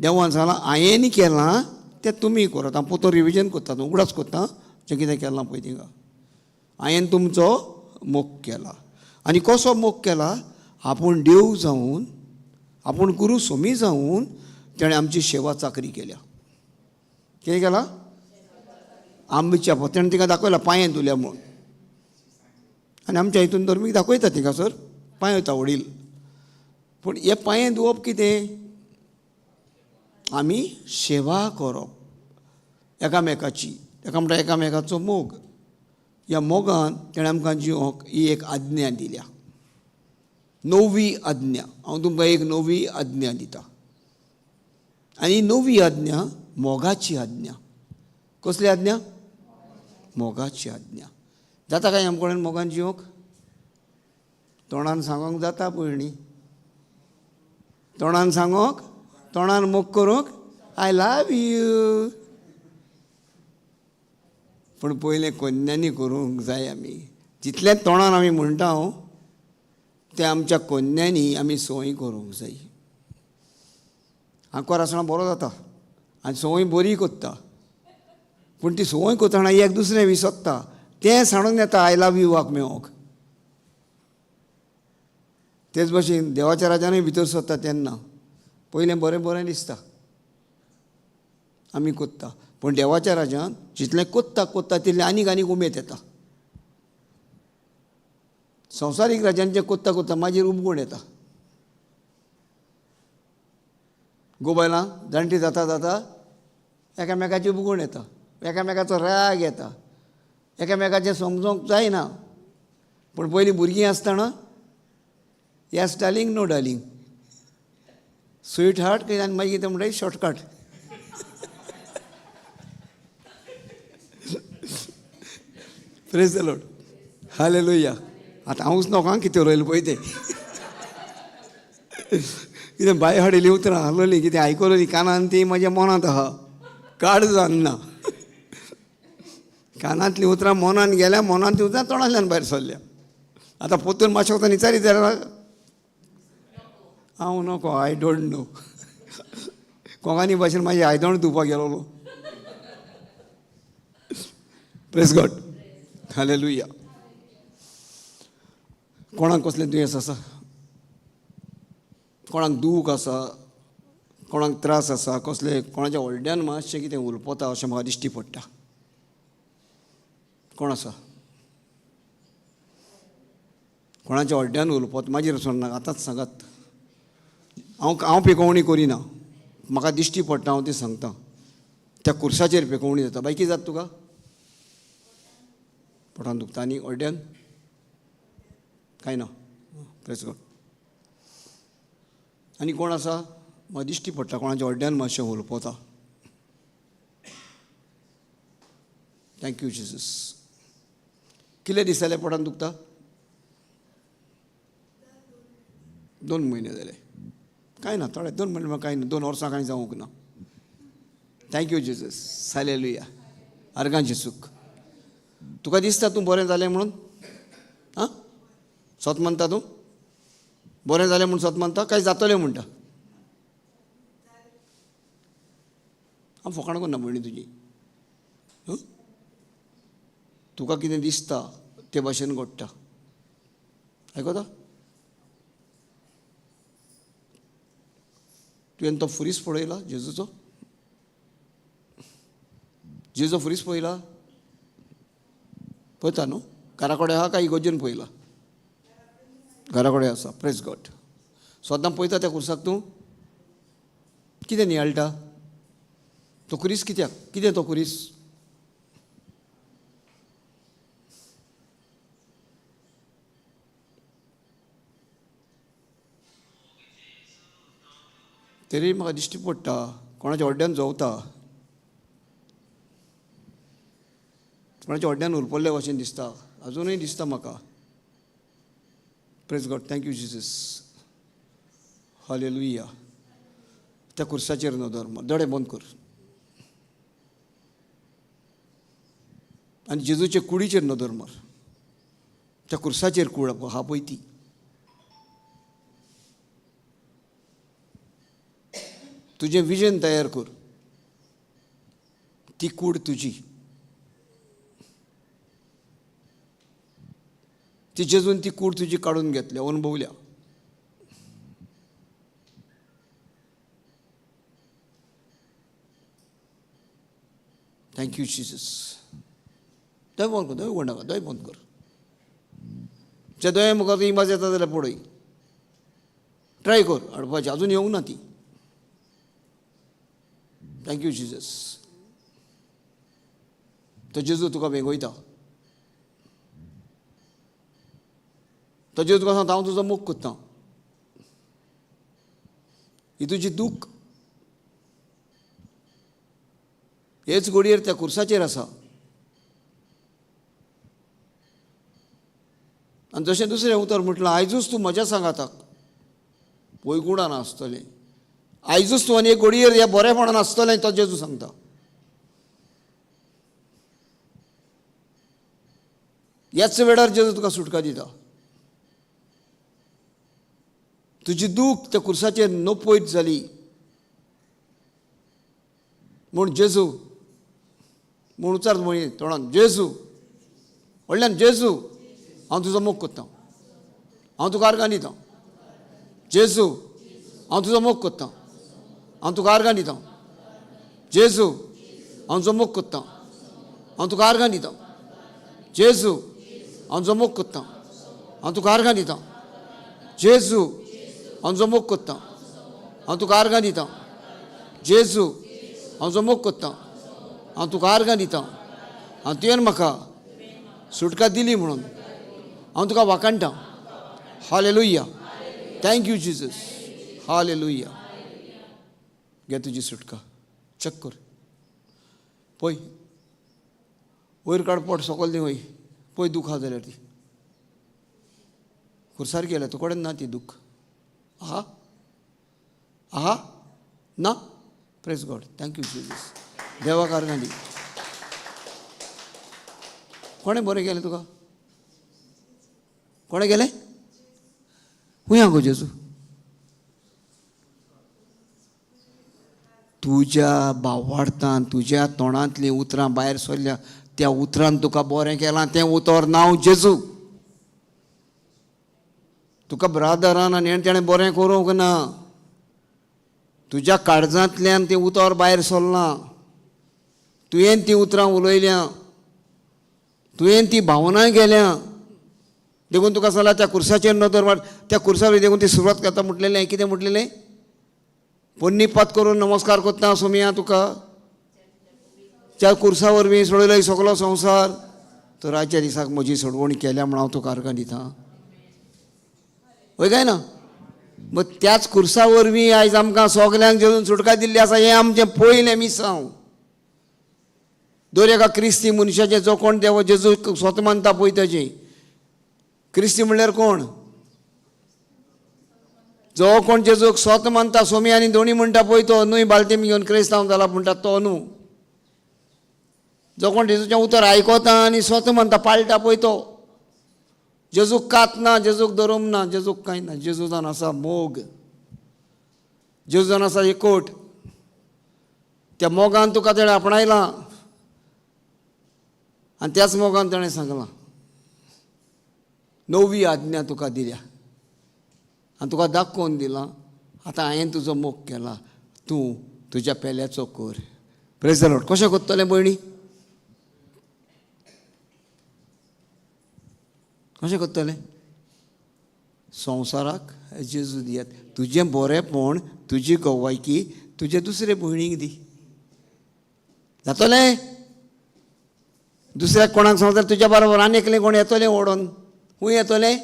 देवान सांगलां हांवें केलां तें तुमी करात. हांव पोतो रिविजन करता, उगडास करता जें कितें केलां पळय थिंगा. हांवें तुमचो मोग केला. आनी कसो मोग केला? आपूण देव जावन, आपूण गुरू स्वामी जावन तेणें आमची सेवा चाकरी केल्या. कितें केला? आमच्या तेणें तिका दाखयला पांयें धुल्या म्हणून. आनी आमच्या हितून धर्मीक दाखयता थिंगासर पांय वता वडील. पूण हे पांयें धुवप कितें? आमी सेवा करप एकामेकाची, ताका म्हणटा एकामेकाचो मोग. ह्या मोगान तेणें आमकां जिवंक ही एक आज्ञा दिल्या, नवी आज्ञा. हांव तुमकां एक नवी आज्ञा दिता आनी नवी आज्ञा मोगाची आज्ञा. कसली आज्ञा? मोगाची आज्ञा. जाता काय आमचे कडेन मोगान जिवंक? तोंडान सांगोंक जाता पयलीं, तोंडान सांगोंक, तोंडान मोग करूंक, I love you, पूण पयलें कोन्यांनी करूंक जाय आमी. जितलें तोंडान आमी म्हणटा तें आमच्या कोन्यांनी आमी संवय करूंक जाय. आंकवार आसतना बरो जाता आनी संवय बरी करता, पूण ती संवय करतना एक दुसरें विसरता, तें सांडून येता I love you वाक मेवोंक. तेच भशेन देवाच्या राजानूय भितर सरता तेन्ना पयलें बरें बरें दिसता आमी कोत्ता, पूण देवाच्या राजान जितलें कोत्ता कोत्ता तितलें आनीक आनीक उमेद येता. संवसारीक राजान जें कोत्ता कोत्ता मागीर उबगण येता. गोबायलां जाणटी जाता जाता एकामेकाची उबगण येता, एकामेकाचो राग येता, एकामेकाचें समजोंक जायना. पूण पयलीं भुरगीं आसतना yes darling, no darling, sweetheart, आनी मागीर ते म्हणटा shortcut. Praise the Lord, hallelujah. आतां हांवूच नोको कितें उलयलें पळय तें, कितें बाय हाडिल्लीं उतरां आहलोलीं, कितें आयकलोलीं कानान, ती म्हज्या मनांत आहा, काड जावना. कानांतलीं उतरां मनान गेल्या, मनांतलीं उतरां तोंडांतल्यान भायर सरल्या. आतां पोतून मातशें वता विचारीत जाल्यार हांव नको, I don't know. Konkani भाशेन मागीर आयदण धुवपाक गेलोलो. Praise God, hallelujah. कोणाक कसलें दुयेंस आसा, कोणाक दूख आसा, कोणाक त्रास आसा, कसले कोणाच्या व्हडल्यान मातशें कितें उलपता अशें म्हाका दिश्टी पडटा. कोण आसा कोणाच्या व्हडल्यान उलपत? मागीर सोडना, आतांच सांगात. हांव पेकोवणी करिना, म्हाका दिश्टी पडटा हांव तें सांगता. त्या कुर्साचेर पेकोवणी जाता. बाय कितें जाता तुका? पोटान दुखता आनी व्हडल्यान कांय ना. Praise God. आनी कोण आसा? म्हाका दिश्टी पडटा कोणाच्या व्हडल्यान मातशें उलपता. Thank you Jesus. कितले दीस जाले पोटान दुखता? 2 म्हयने जाले. कांय ना, थोडे 2 म्हयने कांय ना, 2 वर्सां कांय जावंक ना. Thank you Jesus, hallelujah. आर्गां जेसूक. तुका दिसता तूं बरें जालें म्हणून? आं, सत मानता तूं? बरें जालें म्हूण सत मानता काय जातलें म्हणटा? हांव फोकाणां करना भयणी तुजी. तुका कितें दिसता ते भाशेन घडटा. आयकता? तुवें तो फुरीस पळयला जेजूचो? जेजूचो फुरीस पळयला? पळयता न्हू? घरा कडेन आहा काय इगोर्जेन पळयला? घरा कडेन आसा. Praise God. सदां पळयता त्या कुर्साक तूं? कितें नियाळटा तो कुरीस? कित्याक कितें तो कुरीस? तरी म्हाका दिश्टी पडटा कोणाच्या व्हडल्यान जेवता, कोणाच्या व्हडल्यान उरपल्ले भशेन दिसता, अजुनूय दिसता म्हाका. Praise God, thank you Jesus, hallelujah. त्या कुर्साचेर नदर, दोळे बंद कर आनी जेजूचे कुडीचेर नदर मार. त्या कुर्साचेर कूड आहा पळय ती. तुजें विजन तयार कर, ती कूड तुजी, ती जेजून ती कूड तुजी काडून घेतल्या, अनुभवल्या. Thank you Jesus. दोळे बंद कर, दोळे उगड नाका, दोळे बंद कर. जे दोळे मुखार इमाज येता जाल्यार पळय, ट्राय कर हाडपाची, अजून येवंक ना ती. Thank you Jesus. तो जेजू तुका वेंगयता, तो जेजू तुका सांगता हांव तुजो मोग करता, ही तुजी दूख हेच घडयेर त्या कुर्साचेर आसा. आनी जशें दुसरें उतर म्हटलां, आयजूच तूं म्हज्या सांगाताक वैगुणान आसतलें, आयजूच तूं आनी एक घडयेर ह्या बरेपणान आसतलें, तो जेजू सांगता. ह्याच वेळार जेजू तुका सुटका दिता. तुजी दूख त्या कुर्साचेर नपयत जाली म्हूण जेजू म्हूण उचार म्हणी तोंडान, जेजू व्हडल्यान, जेजू हांव तुजो मोग करतां, हांव तुका आर्गां दितां. जेजू हांव तुजो मोग करतां, हांव तुका आर्गां दितां. जेजू हांव तुजो मोग करतां, हांव तुका आर्गां दितां. जेजू हांव तुजो मोग करतां, हांव तुका आर्गां दितां. जेजू हांव तुजो मोग करतां, हांव तुका आर्गां दितां. जेजू हांव जो मोग कोत्तां, हांव तुका आर्गां दितां, हांव तुवें म्हाका सुटका दिली म्हणून हांव तुका वाखाणटां. Hallelujah. Thank you Jesus. Hallelujah. घे तुजी सुटका. चेक कर, पळय वयर काड पोट सकयल दी, वय पळय दूख आहा जाल्यार ती खुर्सार गेल्या तुका कडेन ना ती दूख. आहा आहा ना. Praise God. Thank you Jesus. देवाक आर्गां दी. कोणें बरें केलें तुका? कोणें केलें? खंय गो जेजू? तुज्या बावार्थान तुज्या तोंडांतलीं उतरां भायर सरल्या त्या उतरान तुका बरें केलां. तें उतर नांव जेजू. तुका ब्रादरान आनी तेणें बरें करूंक ना. तुज्या काळजांतल्यान तें उतर भायर सरलां. तुवें तीं उतरां उलयल्यां, तुवें ती भावनां गेल्या. देखून तुका सांगलां त्या कुर्साचेर नदर मार. त्या कुर्सार देखून ती सुरवात करता म्हटलेलें. कितें म्हटलेलें? पुण्यपात करून नमस्कार करता सोमया तुका, त्या कुर्सा वरवीं सोडयलो सगलो संवसार. तर आयच्या दिसाक म्हजी सोडवण केल्या म्हूण हांव तुका आर्गां दिता. वय काय ना? मग त्याच कुर्सा वरवीं आयज आमकां सगल्यांक जेजून सुटका दिल्ली आसा. हें आमचें पयलें मिसांव. दर एका क्रिस्ती मनशाचें जो कोण देव जेजू स्वता मानता पळय ताचें. क्रिस्ती म्हणल्यार कोण? जो कोण जेजूक स्वता मानता सोमी आनी दोनी म्हणटा पळय तो न्हय. बालतेम घेवन क्रिस्तांव जाला म्हणटा तो न्हू. जो कोण जेजूचें उतर आयकता आनी स्वता मानता पाळटा पळय तो. जेजूक कात ना, जेजूक धर्म ना, जेजूक कांय ना. जेजू जावन आसा मोग, जेजू जावन आसा एकवट. त्या मोगान तुका तेणें आपणायलां आनी त्याच मोगान तेणें सांगलां नवी आज्ञा तुका दिल्या आनी तुका दाखोवन दिलां. आतां हांवें तुजो मोग केला, तूं तुज्या पेल्याचो कर. Praise the Lord. कशें करतलें भयणी? कशें करतलें? संवसाराक जेजू दियात. तुजें बरेंपण, तुजी गवायकी तुजे दुसरे भयणीक दी. जातलें? दुसऱ्याक कोणाक सांगता तुज्या बरोबर आनी एकलें कोण येतलें ओडोन. खंय येतलें?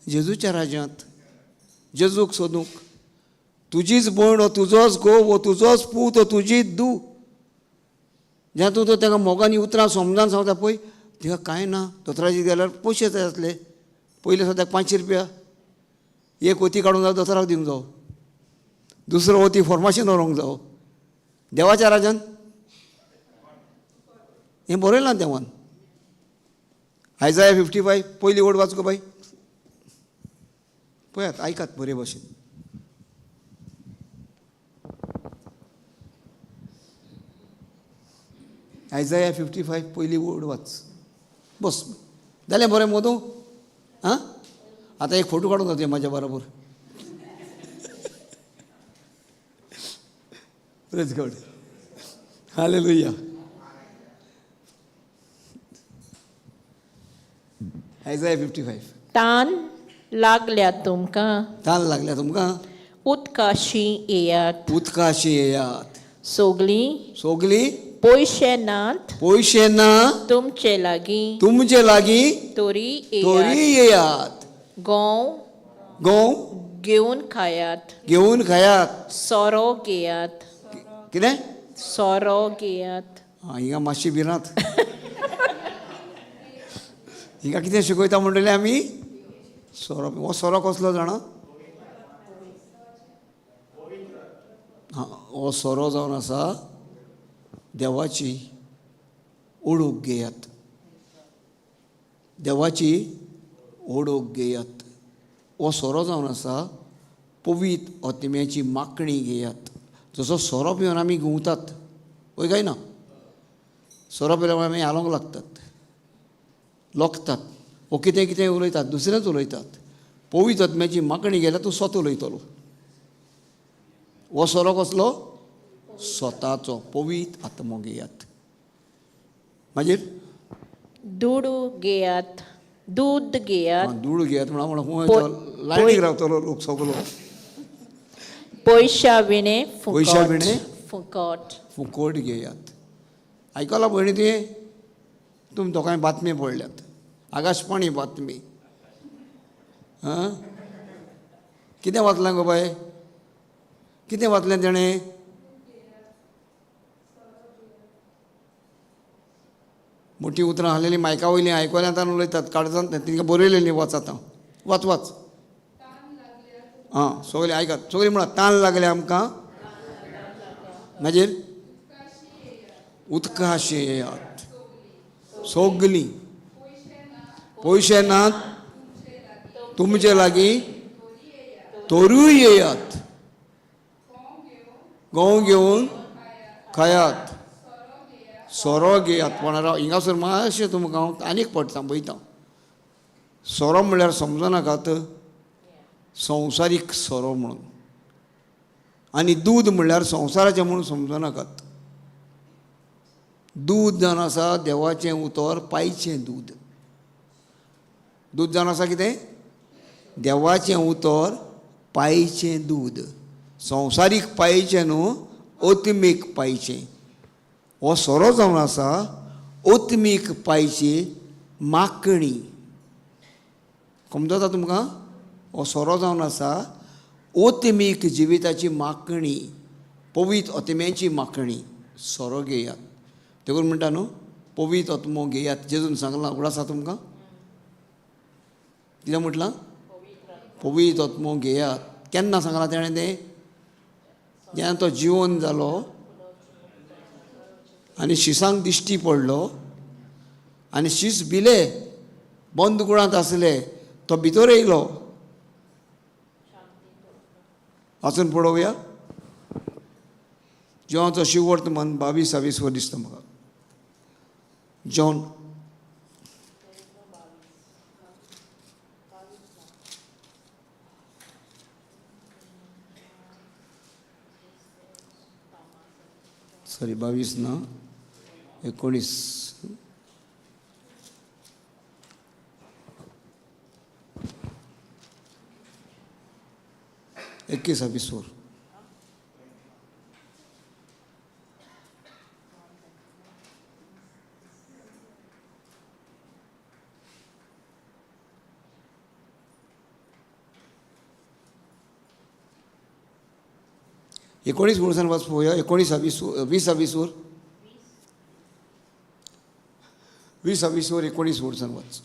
जेजूच्या राज्यांत, जेजूक सोदूंक. तुजीच भयण हो तुजोच घोव हो तुजोच पूत हो तुजीच धूव. जेन्ना तूं तो ताका मोगान उतरां समजान सांगता पळय, तिका कांय ना. दोतोराचेर गेल्यार पयशे जाय आसले. पयले सद्याक 500 रुपया. एक ओती काडूंक जावो दोतोराक दिवंक जावो, दुसरो ओती फॉर्माशीन व्हरूंक जावो. देवाच्या राजान हें बरयलां देवान. आयजाया 55 पयली ओड वाच गो बाय. पळयात, आयकात बरे भशेन. आयजाया 55 पयली ओड वाच. बस जालें बरें मगो तूं? आं, आतां एक फोटो काडूंक जाता म्हाज्या बरोबर. Praise God. Hallelujah. Isaiah 55. तान लागल्या तुमकां, तान लागल्या तुमकां, उदकाशी येयात. उदकाशी येयात. सोगलीं सोगलीं पयशे नात, पयशे ना तुमचे लागीं, तुमचे लागीं तरी येयात. तरी येयात. गंव गंव घेवन खायात, घेवन खायात. सोरो घेयात. कितें? सोरो घेयात. आं, हिंगा मातशी भिरांत. हिंगा कितें शिकयता म्हणटलें आमी? सोरो. हो सोरो कसलो जाणा? हां, हो सोरो जावन आसा देवाची ओळख घेयात. देवाची ओळख घेयात. हो सोरो जावन आसा पवीत आत्म्याची मागणी घेयात. जसो सोरो पिवन आमी घुंवतात, वय काय ना? सोरो पिल्यार आमी हालोवंक लागतात, लोकतात, वो कितें कितें उलयतात, दुसरेंच उलयतात. पवीत आत्म्याची मागणी घेल्यार तूं स्वता उलयतलो. हो सोरो कसलो? स्वताचो पवीत आत्मो घेयात. मागीर दुडू घेयात, दूद घेयात. दुडू घेयात म्हणून लायनीक रावतलो लोक सगलो. पयशा विणे पयशा विणे फुकट. फुकट घेयात. आयकलां भयणी तुवें? तुमी दोगांय बातमी पडल्यात, आकाशवाणी बातमी. आं, कितें वाचलां गो बाय? कितें वाचलें तेणें? मोटी उतरां आहलेलीं मायका वयलीं आयकल्यात आनी उलयतात, काळजांत तिंका बरयलेलीं. वाच आतां, वाच वाच. आं, सगळीं आयकात, सगळीं म्हणा, तान लागले आमकां, मागीर उदकाशी येयात सगलीं, पयशे नात तुमचे लागीं तरूय येयात, गंव घेवन खायात, सोरो घेयात. पण राव हिंगासर मातशें तुमकां हांव आनीक पडटा पळयता. सोरो म्हणल्यार समजनाकात संवसारीक सोरो म्हणून, आनी दूद म्हणल्यार संवसाराचें म्हणून समजनाकात. दूद जावन आसा देवाचें उतर, पायचें दूद. दूद जावन आसा कितें? देवाचें उतर, पायचें दूद. संवसारीक पायचें न्हू, ओतमीक पायचें. हो सोरो जावन आसा ओतमीक पायची माकणी. समजता तुमकां? हो सोरो जावन आसा ओतमीक जिविताची माकणी, पवीत ओतम्याची माकणी. सोरो घेयात, देखून म्हणटा न्हू पवीत ओतमो घेयात. जेजून सांगलां, उगडास आसा तुमकां? कितें म्हटलां? पवीत ओतमो घेयात. केन्ना सांगलां तेणें तें? जेन्ना तो जिवन जालो आनी शिसांक दिश्टी पडलो आनी शीस भिले, बंद कुळांत आसले, तो भितर येयलो. वाचून पळोवया. जेवणाचो शिवर्तमान 22 वर दिसता म्हाका. जॉन सॉरी 22 ना 19. 21 वर. 19 वर्सान वाच पळोवया. 19 20 वर, 20 वर, 19 वर्सान वाच.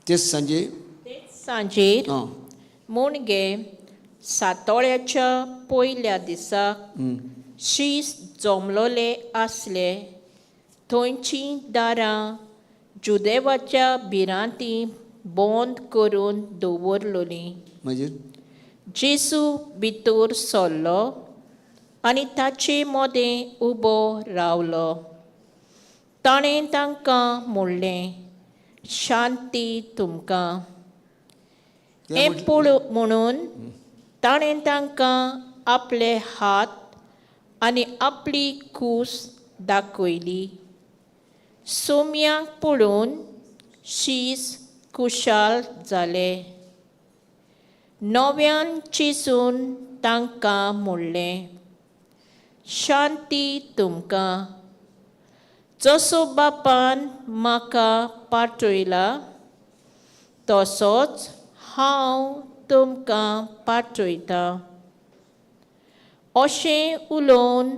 तेच सांजे, तेच सांजेर आं म्हूण गे सातोळ्याच्या पयल्या दिसा शीस जमलोले आसले थंयचीं दारां जुदेवाच्या भिरांती बंद करून दवरलोलीं. मागीर जेजू भितर सरलो आनी ताचे मदें उबो रावलो. ताणें तांकां म्हणलें, शांती तुमकां. हें पळो म्हणून ताणें तांकां आपले हात आनी आपली कूस दाखयली. सोम्याक पळोवन शीस खुशाल जाले. नव्यान चिसून तांकां म्हणलें, शांती तुमकां. जसो बापान म्हाका पाठयला तसोच हांव तुमकां पाठयतां. अशें उलोवन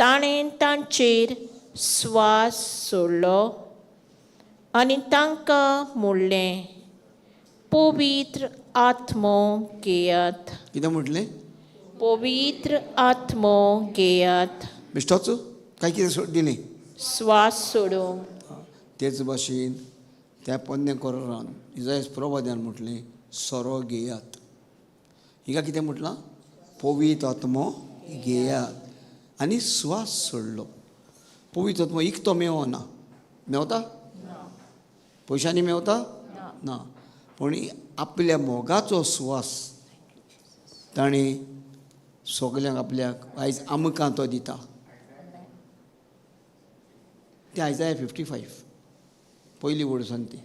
ताणें तांचेर स्वास सोडलो आनी तांकां म्हणलें, पवित्र आत्मो घेयात. कितें म्हटलें? पवित्र आत्मो घेयात. बेश्टोच काय कितें सोड दिलें? स्वास सोडूंक. तेच भाशेन त्या पोन्ने कोरान इजायस प्रवाद्यान म्हटलें, सोरो घेयात. हिका कितें म्हटलां? पवित्र आत्मो घेयात. आनी स्वास सोडलो. पवित्र आत्मो इकतो मेवना. मेवता? पयशांनी मेवता ना. पूण आपल्या मोगाचो सुवास ताणें सगल्यांक आपल्याक आयज आमकां तो दिता. तें आयजाय 55 पयली वर्सान ती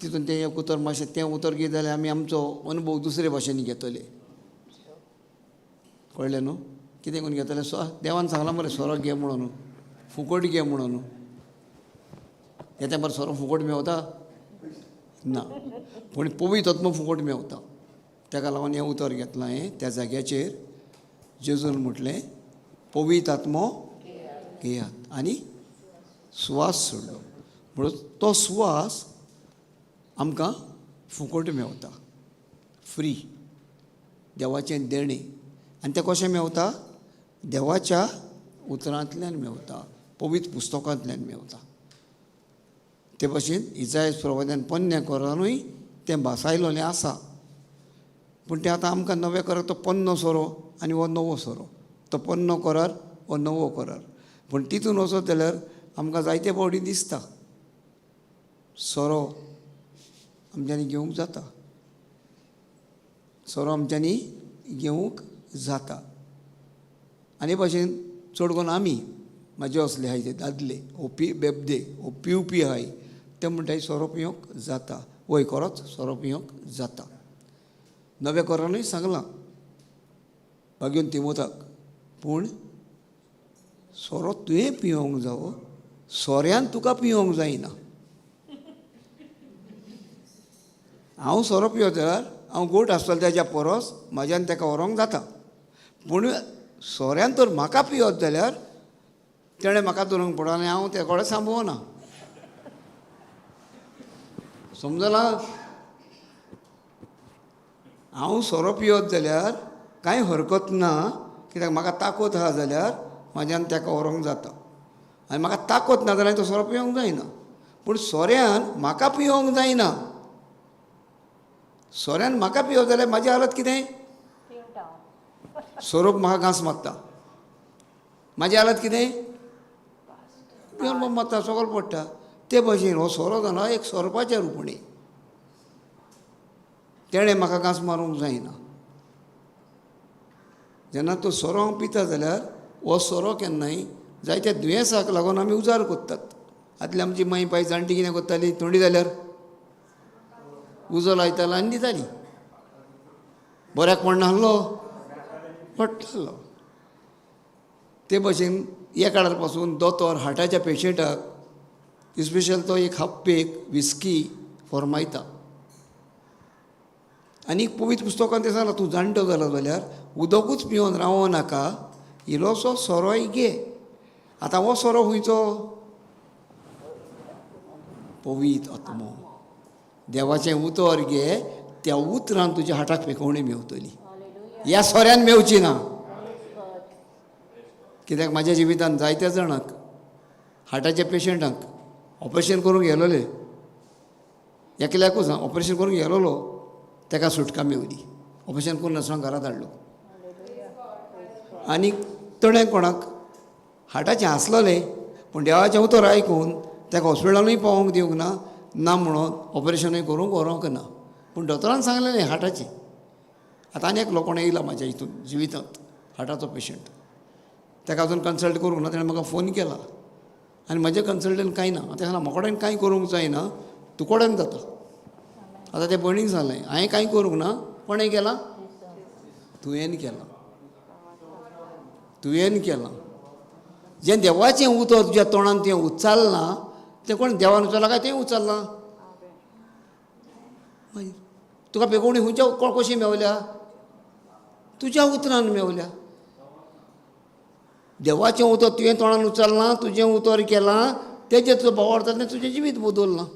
तितून तें एक उतर मातशें तें उतर घेत जाल्यार आमी आमचो अनुभव दुसरे भाशेन घेतले. कळ्ळें न्हू? कितें करून घेतलें? सो देवान सांगलां मरे सोरो घे म्हणून, फुकट घे म्हणून. येता मरे सोरो फुकट मेवता ना, पूण पवित्र आत्मो फुकट मेवता. ताका लागून हें उतर घेतलां हें त्या जाग्याचेर जेजून म्हटलें पवित्र आत्मो घेयात आनी सुवास सोडलो. म्हणून तो सुवास आमकां फुकट मेवता, फ्री, देवाचें देणें. आनी तें कशें मेवता? देवाच्या उतरांतल्यान मेवता, पवित्र पुस्तकांतल्यान मेवता. ते भाशेन इजायस प्रवाद्यान पोन्न्या कोरानूय तें भासायलोलें आसा. पूण तें आतां आमकां नवें करार, तो पोन्नो सोरो आनी हो नवो सोरो, तो पोन्नो करार हो नवो करार. पूण तितून वचत जाल्यार आमकां जायते फावटी दिसता सोरो आमच्यांनी घेवंक जाता, सोरो आमच्यांनी घेवंक जाता. आनी भाशेन चड करून आमी म्हाजे असले आहाय ते दादले ओ पी बेबदे ओ पिवपी आहाय ते म्हणटाय सोरो पिवंक जाता. वय खरोच सोरो पिवंक जाता. नव्या कोरानूय सांगलां बागेवन तिमोताक, पूण सोरो तुवें पिवंक जावो, सोऱ्यान तुका पिवंक जायना. हांव सोरो पिवत जाल्यार हांव गोट आसतलो तेज्या परस म्हाज्यान तेका व्हरोंक जाता, पूण सोऱ्यान तर म्हाका पिवत जाल्यार तेणें म्हाका धरूंक पडना आनी हांव ते कडेन सांबोवना. समजलां? हांव सोरो पिवत जाल्यार कांय हरकत ना, कित्याक म्हाका ताकद आहा जाल्यार म्हाज्यान तेका व्हरोंक जाता, आनी म्हाका ताकद ना जाल्यार तो सोरो पिवंक जायना. पूण सोऱ्यान म्हाका पिवंक जायना. सोऱ्यान म्हाका पिवत जाल्यार म्हाजी हालत कितें? सोरोप म्हाका घांस मारता, म्हाजी हालत कितें? पिवन मारता, सगळो पडटा. ते भाशेन हो सोरो जाला एक सोरपाच्या रुपणी, तेणें म्हाका घांस मारूंक जायना. जेन्ना तो सोरो हांव पिता जाल्यार हो सोरो केन्नाय जायत्या दुयेंसाक लागून आमी उजार करतात. आदली आमची माई पाय जाणटी कितें करताली, थंडी जाल्यार उजो लायतालो आनी दिताली. बऱ्याक पडना आहलो, पडटालो. ते भाशेन एका काळार पासून दोतोर हार्टाच्या पेशंटाक स्पेशल तो एक हाफ पेक विस्की फॉर्मायता. आनी पवित्र पुस्तकान तें सांगलां, तूं जाणटो जालो जाल्यार उदकूच पिवन रावो नाका, इल्लोसो सोरोय घे. आतां हो सोरो खंयचो? पवित्र आत्मो. देवाचें उतर घे, त्या उतरान तुज्या हाटाक पेकोवणी मेवतली, ह्या सोऱ्यान मेवची ना. कित्याक म्हाज्या जिवितान जायत्या जाणांक हार्टाच्या पेशंटांक ऑपरेशन करूंक गेलोले, एकल्याकूच ऑपरेशन करूंक गेलोलो, ताका सुटका मेवली. ऑपरेशन करून नासतना घरांत हाडलो. आनी तणें कोणाक हार्टाचें आसलोलें, पूण देवाचें उतर आयकून ताका हॉस्पिटलानूय पावोवंक दिवंक ना, ना म्हणून ऑपरेशनूय करूंक व्हरूंक ना. पूण दोतोरान सांगलेलें हार्टाचें. आतां आनी एकलो कोण येयला म्हाज्या हितून जिवितांत हार्टाचो पेशंट, ताका अजून कन्सल्ट करूंक ना. ताणें म्हाका फोन केला आनी म्हजें कन्सल्टन कांय ना. आतां सांगलां म्हाका कडेन कांय करूंक जायना, तूं कडेन जाता. आतां तें भयणीक सांगलें हांवें कांय करूंक ना, कोणें केलां? तुवें केलां, तुवें केलां. जें देवाचें उतर तुज्या तोंडान तुवें उच्चारलां तें कोण देवान उच्चारलां काय तें उच्चारलां? मागीर तुका पेकोवणी खंयच्या कोण कशी मेवल्या? तुज्या उतरान मेवल्या. देवाचें उतर तुवें तोंडान उच्चारलां, तुजें उतर केलां, तेजें तुजो भावार्थ जालें, तुजें जिवीत बदल्लां.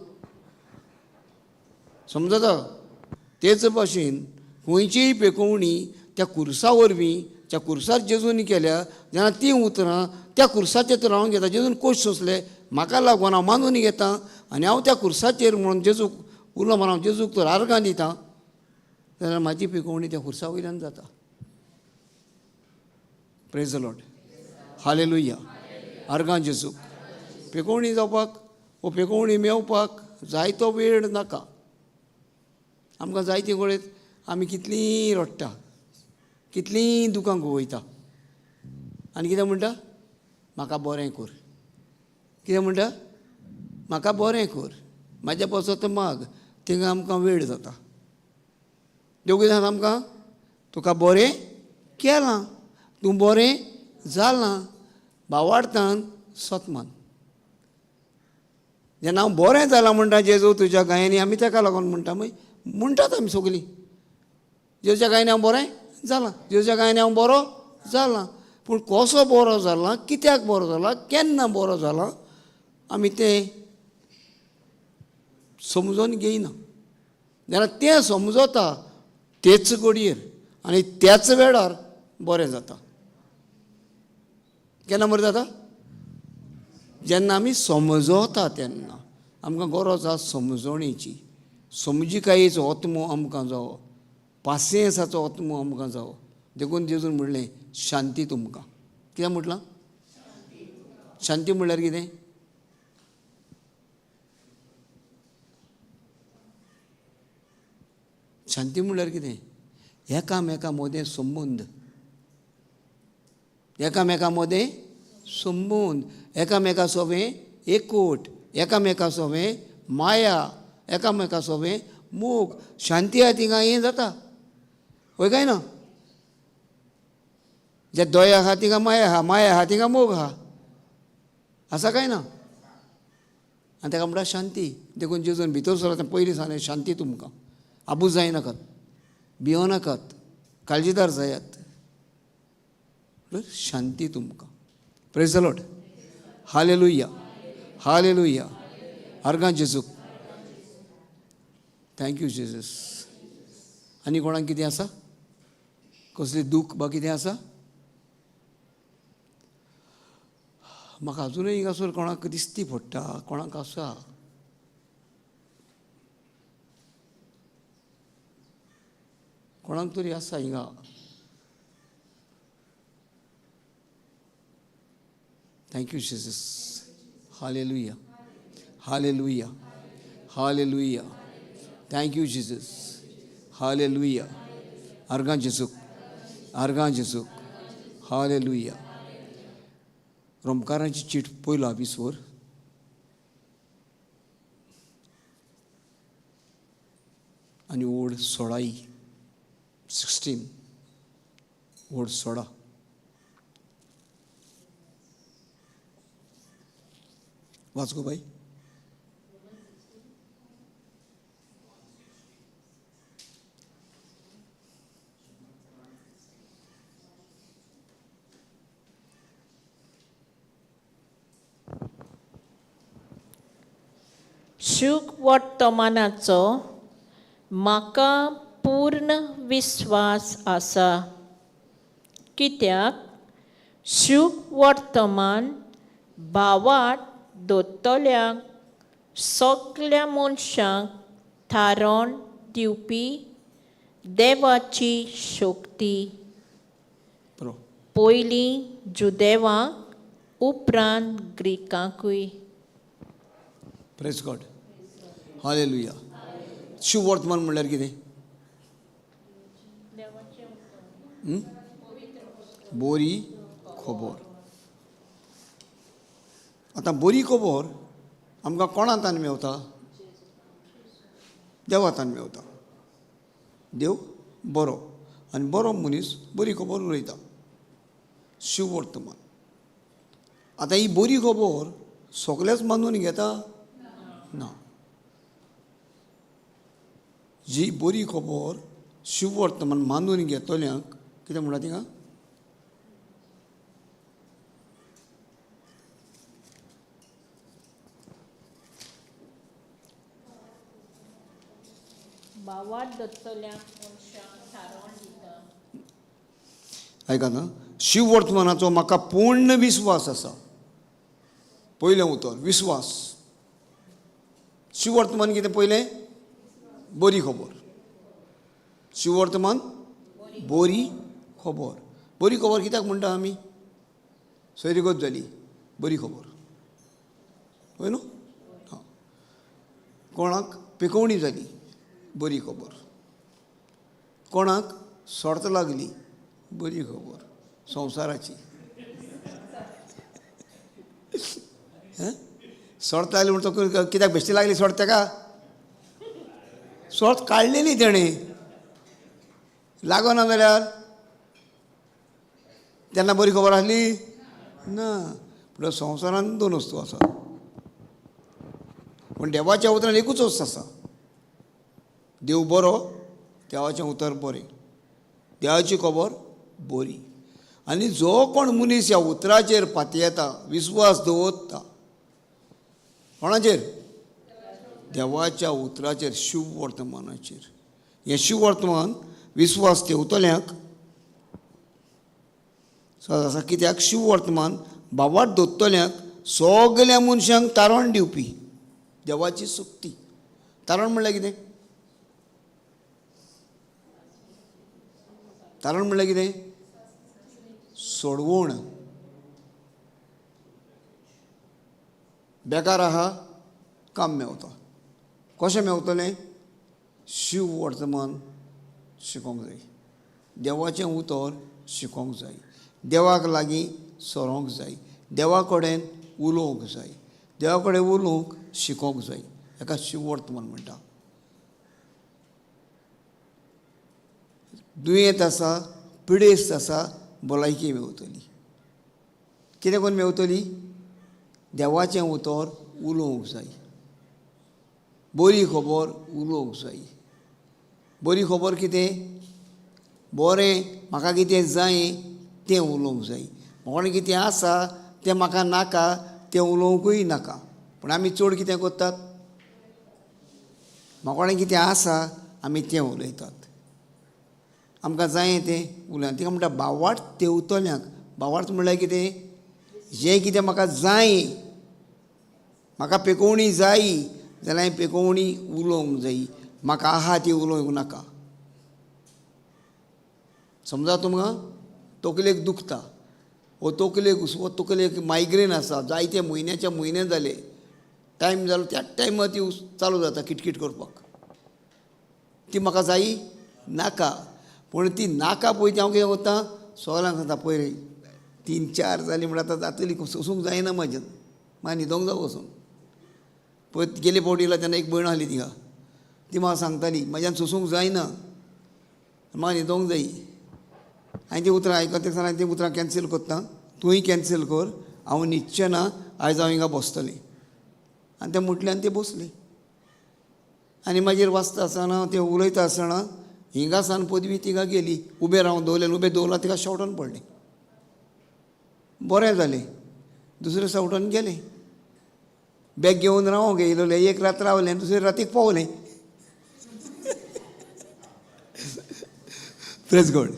समजता? तेच भाशेन खंयचीय पेकोवणी त्या कुर्सा वरवीं, त्या कुर्सार जेजून केल्या जेन्ना तीं उतरां त्या कुर्साचेर तर हांव घेता. जेजून कोश सोंसले म्हाका लागून, हांव मानून घेता आनी हांव त्या कुर्साचेर म्हणून जेजूक उलो म्हणून हांव जेजूक तर आर्गां दिता जाल्यार म्हाजी पेकोवणी त्या कुर्सा वयल्यान जाता. Praise the Lord, hallelujah. आर्गां जेजूक. पेकोवणी जावपाक वो पेकोवणी मेवपाक जायतो वेळ नाका. आमकां जायती कडेन आमी कितलीं रडटा, कितलीं दुकां गवयता आनी कितें म्हणटा? म्हाका बरें कर. कितें म्हणटा? म्हाका बरें कर, म्हाज्या पासत माग. थिंगा आमकां वेळ जाता. देव कितें सांगता आमकां? तुका बरें केलां, तूं बरें जालां. भावार्थान सतमान जेन्ना हांव बरें जालां म्हणटा जेजू तुज्या गायांनी, आमी ताका लागून म्हणटा, मागीर म्हणटात आमी सगलीं, जेजूच्या गायांनी हांव बरें जालां, जेजूच्या गायांनी हांव बरो जालां. पूण कसो बरो जाला, कित्याक बरो जाला, केन्ना बरो जाला, आमी तें समजून घेयना. जेन्ना तें समजता तेच घडयेर आनी त्याच वेळार बरें जाता. केन्ना बरें जाता? जेन्ना आमी समजता तेन्ना. आमकां गरज आसा समजणेची, समजिकायेचो आत्मो आमकां जावो, पासियेंसाचो आत्मो आमकां जावो. देखून जेजून म्हणलें शांती तुमकां. कितें म्हटलां? शांती म्हणल्यार कितें? शांती म्हणल्यार कितें? एकामेका मदें संबंद, एकामेका मदें संबंद, एकामेका सोवें एकवट, एकामेका सोवें माया, एकामेका सोवें मोग. शांती आहा थिंगा हें जाता, हय काय ना? जे दया आहा थिंगा माया आहा, माया आहा थिंगा मोग आहा, आसा काय ना? आनी ताका म्हणटा शांती. देखून जेजून भितर सरता तें पयलीं सांगलें, शांती तुमकां, आबूज जायनाकात, भियोनाकात, काळजीदार जायात, शांती तुमकां. Praise the Lord. Hallelujah, hallelujah. आर्गां जेजूक. Thank you Jesus. आनी कोणाक कितें आसा? कसली दूख बा कितें आसा? म्हाका आजुनूय हिंगासर कोणाक दिसती पडटा, कोणाक आसा. कोणाक तरी आसा हिंगा. Thank you Jesus. Hallelujah, hallelujah, hallelujah. Thank you Jesus. Hallelujah. आर्गां जेजूक, आर्गां जेजूक. हालेलुया. रोमकारांची चीट पयलो आविस्वर, आनी ओड 16, 16, ओड 16. वाच गो बाई. शुक वर्तमानाचो म्हाका पूर्ण विस्वास आसा, कित्याक शुक वर्तमान भावात दोतल्यांक सगल्या मनशांक थारोवन दिवपी देवाची शक्ती. पयलीं जुदेवांक, उपरांत ग्रिकांकूय. Praise God. Hallelujah. शुभवर्तमान म्हणल्यार कितें? बोरी खबर. आतां बोरी खबर आमकां कोणांतान मेवता? देवातान मेवता. देव बरो आनी बरो मनीस बरी खबर उलयता, शुभवर्तमान. आतां ही बरी खबर सगळेच मानून घेता ना. जी बरी खबर शुभवर्तमान मानून घेतल्यांक कितें म्हणटा तिका? आयका ना, शिववर्तमानाचो म्हाका पूर्ण विस्वास आसा. पयलें उतर विस्वास. शिववर्तमान कितें पयलें? बरी खबर. शिववर्तमान बरी खबर. बरी खबर कित्याक म्हणटा आमी? सैरीगत जाली बरी खबर, हय न्हू? हां, कोणाक पिकोवणी जाली बरी खबर, कोणाक सोर्त लागली बरी खबर संवसाराची. सोर्त लागली म्हणटकच कित्याक बेश्टी लागली सोर्त? तेका सोर्त काडलेली तेणें, लागना जाल्यार तेन्ना बरी खबर आसली ना. पूण संवसारान दोन वस्तू आसा, पूण देवाच्या उतरान एकूच वस्त आसा. देव बरो, देवाचें उतर बरें, देवाची खबर बरी. आनी जो कोण मनीस ह्या उतराचेर पातयेता, विस्वास दवरता, कोणाचेर? देवाच्या उतराचेर, शिववर्तमानाचेर. हें शिववर्तमान विस्वास ठेवतल्यांक आसा. कित्याक? शिववर्तमान भावार्थ दवरतल्यांक, सगल्या मनशांक तारण दिवपी देवाची सुक्ती. तारण म्हणल्यार कितें? तारण म्हणल्यार कितें? सोडवण. बेकार आहा, काम मेवता. कशें मेवतलें? शिव वर्तमान शिकोंक जाय, देवाचें उतर शिकोंक जाय, देवाक लागीं सरोंक जाय, देवा कडेन उलोवंक जाय, देवा कडेन उलोवंक शिकोंक जाय. हेका शिव वर्तमान म्हणटा. दुयेंत आसा, पिडेस्त आसा, भलायकी मेवतली. कितें करून मेवतली? देवाचें उतर उलोवंक जाय, बरी खबर उलोवंक जाय. बरी खबर कितें? बरें म्हाका कितें जाय तें उलोवंक जाय. कोण कितें आसा तें म्हाका नाका तें उलोवंकूय नाका. पूण आमी चड कितें करतात? म्हाका कोणें कितें आसा आमी तें उलयतात, आमकां जाय तें उलयना. तिका म्हणटा भावार्थ तेवतल्यांक. भावार्थ म्हणल्यार कितें? जें कितें म्हाका जाय, म्हाका पेकोवणी जाय जाल्यार हांवें पेकोवणी उलोवंक जाय, म्हाका आहा ती उलोवंक नाका. समजा तुमकां तकलेक दुखता, वो तकलेक वो तकलेक मायग्रेन आसा, जायते म्हयन्याच्या म्हयने जाले, टायम जालो त्याच टायमार ती चालू जाता किटकीट करपाक. ती म्हाका जायी नाका, पूण ती नाका पळय ती हांव कितें करता, सगल्यांक सांगता पयर 3-4 जालीं म्हणल्यार आतां जातली, सोसूंक जायना म्हाज्यान, म्हाका न्हिदोंक जावं वचून. पळय गेले फावटी येयला तेन्ना एक भयण आसली तिका, ती म्हाका सांगताली म्हाज्यान सोसूंक जायना, म्हाका न्हिदोंक जायी. हांवें ती उतरां आयकत आसतना हांवें ती उतरां कॅन्सील करता, तूंय कॅन्सील कर, हांव न्हिदचें ना, आयज हांव हिंगा बसतलें. आनी तें म्हटलें आनी तें बसलें. आनी मागीर वाचता आसतना तें उलयता आसतना हिंगा सान पदवी तिका गेली, उबें रावन दवरलें, उबें दवरलां तिका शेवटान पडलें. बरें जालें, दुसरें सावटान गेलें, बॅग घेवन रावोंक येयलोलें, एक रात रावलें, दुसरे रातीक पावलें. प्रेज गॉड.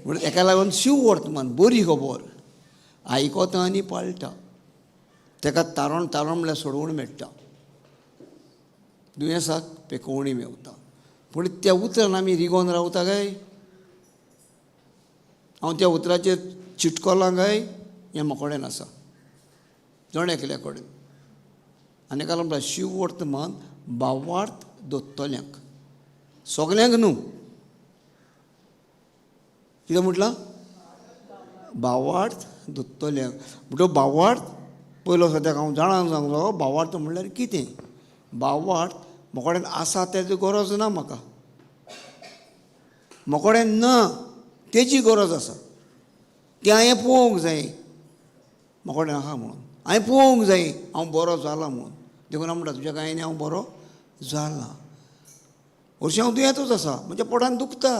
म्हणून हेका लागून शिव वर्तमान बरी खबर आयकता आनी पाळटा, ताका तारण तारण म्हणल्यार सोडवण मेळटा, दुयेंसाक पेकोवणी मेवता. पूण त्या उतरान आमी रिगोन रावता काय? हांव त्या उतराचेर चिटकोलां काय? हें म्हाका कडेन आसा, जण एकल्या कडेन. आनी एका म्हणटा शिव वर्तमान भावार्थ दोत्तल्यांक, सगल्यांक न्हू. कितें म्हटलां? भावार्थ दोत्तल्यांक. म्हणटो भावार्थ पयलो सद्याक हांव जाणा सांगलो भावार्थ म्हणल्यार कितें. भावार्थ म्हाका कडेन आसा तेजी गरज ना, म्हाका म्हाका कडेन ना तेजी गरज आसा, तें हांवें पळोवंक जाय, म्हाका कडेन आहा म्हणून हांवें पळोवंक जाय हांव बरो जाला म्हणून. देखून हांव म्हणटा तुज्या कांय हांव बरो जाला. हरशीं हांव दुयेंतूच आसा, म्हज्या पोटान दुखता,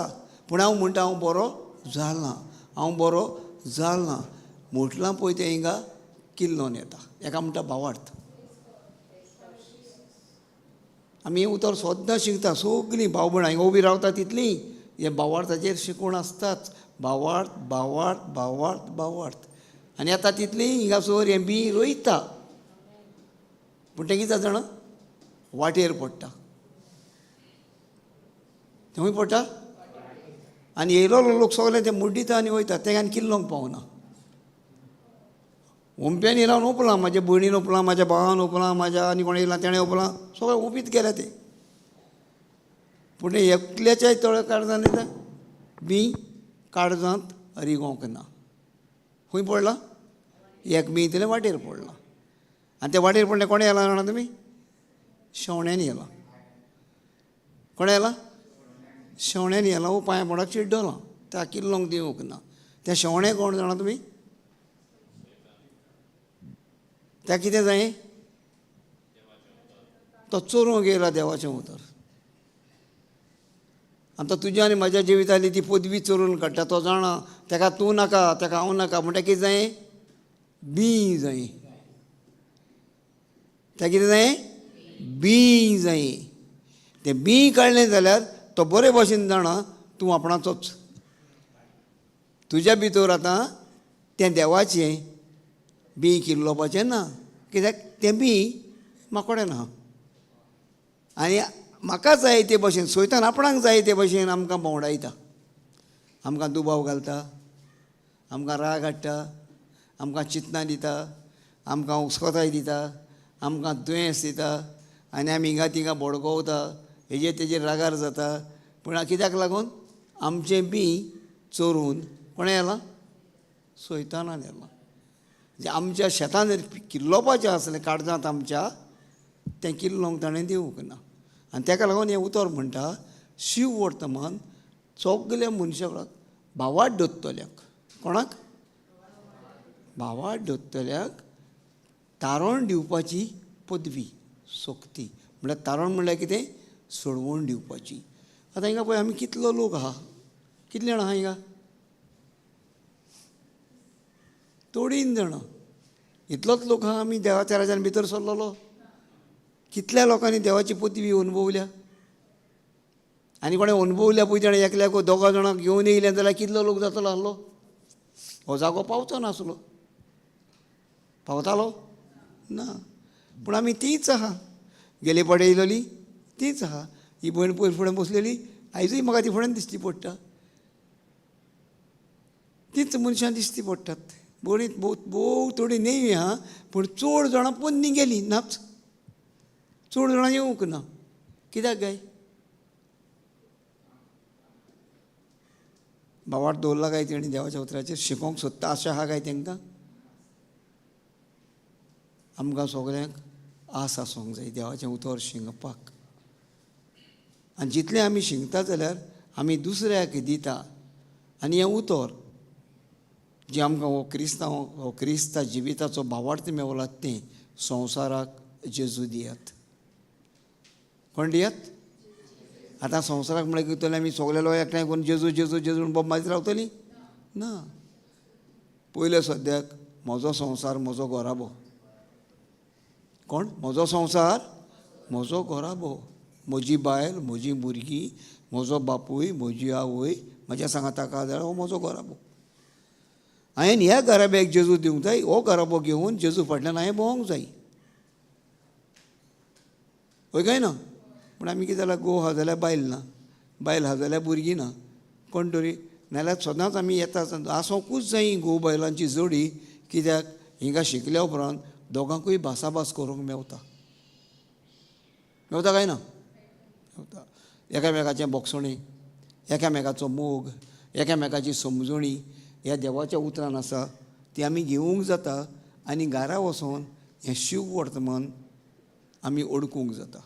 पूण हांव म्हणटा हांव बरो जाला, हांव बरो जाला. म्हटलां पळय तें हिंगा किल्लोन येता. हेका म्हणटा भावार्थ. आमी हें उतर सद्दां शिकता, सगलीं भाव भयणां हिंगा उबी रावता तितलीं हें भावार्थाचेर शिकवण आसताच. भावार्थ भावार्थ भावार्थ भावार्थ. आनी आतां तितलीं हिंगासर हें बी रोयता, पूण तें कितें जाता जाणा, वाटेर पडटा. तें पडटा आनी येयलो लोक सगळे ते मुड्डिता आनी वयता, तें आनी किल्लोंक पावना. ओंप्यांनी रावन ओंपलां, म्हाज्या भयणीन ओंपलां, म्हाज्या भावान ओंपलां, म्हाज्या आनी कोणें येयलां तेणें ओंपलां, सगळें ओंपीत गेल्या तें. पूण एकल्याच्याय तळ काळजान येता बी काळजांत रिगोंक ना. खंय पडलां? एक बी तितलें वाटेर पडलां. आनी तें वाटेर पडलें कोणें येलां जाणा तुमी? शेवण्यांनी येलां. कोणें येलां? शेवण्यांनी येलां. वो पांया पोंडाक चिड्डलां, त्या किल्लोंक दिवंक ना. तें शेवणें कोण जाणा तुमी? त्या कितें जाय? तो चोरूंक येयला देवाचें उतर. आनी तो तुज्या आनी म्हज्या जिवितांतली ती पदवी चोरून काडटा. तो जाणा ताका तूं नाका, ताका हांव नाका, म्हणटा कितें जाय? बीं जाय. त्या कितें जाय? बीं जाय. तें बीं काडलें जाल्यार तो बरे भशेन जाणा तूं आपणाचोच. तुज्या भितर आतां तें देवाचें बीं किल्लोवपाचें ना, कित्याक तें बीं म्हाकोडें ना. आनी म्हाका जाय ते भशेन सोयतान आपणाक जाय ते भशेन आमकां भोंवडायता, आमकां दुबाव घालता, आमकां राग हाडटा, आमकां चिंतनां दिता, आमकां उस्कोताय दिता, आमकां दुयेंस दिता, आनी आमी हिंगा तिंगा बडगवता, हेजेर तेजेर रागार जाता. पूण कित्याक लागून? आमचें बीं चोरून कोणें येलां? सोयतानान येलां. जे आमच्या शेतान जर किल्लोवपाचें आसलें काळजांत आमच्या, तें किल्लोवंक ताणें दिवंक ना. आनी ताका लागून हें उतर म्हणटा, शिव वर्तमान सगल्या मनशाक भावार्थ दवरतल्याक, कोणाक? भावार्थ दवरतल्याक तारण दिवपाची पदवी, शक्ती. म्हणल्यार तारण म्हणल्यार कितें? सोडवण दिवपाची. आतां हिंगा पळय आमी कितलो लोक आहा, कितले जाणां आहा हिंगा? थोडीं जाणां. इतलोच लोक आहा आमी देवाच्या राजान भितर सरलेलो. कितल्या लोकांनी देवाची पदवी अनुभवल्या? आनी कोणें अनुभवल्या पळय ताणें एकल्याक दोगां जाणांक घेवन येयलें जाल्यार कितलो लोक जातलो आहलो? हो जागो पावचो नासलो. पावतालो ना. पूण आमी तीच आहा, गेले फावटी येयलोली तीच आहा. ही भयण पयर फुडें बसलेली, आयजूय म्हाका ती फुड्यान दिसती पडटा. तीच मनशां दिसती पडटात. बरी भोव थोडी न्हय आहा, पूण चड जाणां पोन्नी गेली नाच, चड जाणां येवंक ना. कित्याक काय? भावार्थ दवरला काय तेणी देवाच्या उतराचेर? शिकोवंक सोदता आशा आहा काय तांकां? आमकां सगल्यांक आस आसूंक जाय देवाचें उतर शिंगपाक. आनी जितलें आमी शिंकता जाल्यार आमी दुसऱ्याक दिता. आनी हें उतर जें आमकां हो क्रिस्तांव, हो क्रिस्ता जिविताचो भावार्थ मेवला, तें संवसाराक जेजू दियात. कोण दियात? आतां संवसाराक म्हळ्यार कितें आमी सगळे लोक एकठांय करून जेजू जेजू जेजू म्हणून बोब मारीत रावतलीं ना. पयलें सद्याक म्हजो संवसार म्हजो घराबो. कोण? म्हजो संवसार म्हजो घराबो, म्हजी बायल, म्हजी भुरगीं, म्हजो बापूय, म्हजी आवय, म्हज्या सांगाताक जाल्यार हो म्हजो घराबो. हांवें ह्या घराब्याक जेजू दिवंक जाय. हो घराबो घेवन जेजू फाटल्यान हांवें भोंवंक जाय. हय काय ना? पूण आमी कितें जाल्यार घोव आहा जाल्यार बायल ना, बायल आहा जाल्यार भुरगीं ना, कोण तरी नाल्यार सदांच आमी येता आसोंकूच जाय घोव बायलांची जोडी. कित्याक हिंगा शिकल्या उपरांत दोगांकूय भासाभास करूंक मेवता. मेवता काय ना? मेवता. एकामेकाचें बोगसणें, एकामेकाचो मोग, एकामेकाची समजणी ह्या देवाच्या उतरान आसा, ती आमी घेवंक जाता. आनी घरा वचोन हें शिव वर्तमान आमी ओडकूंक जाता.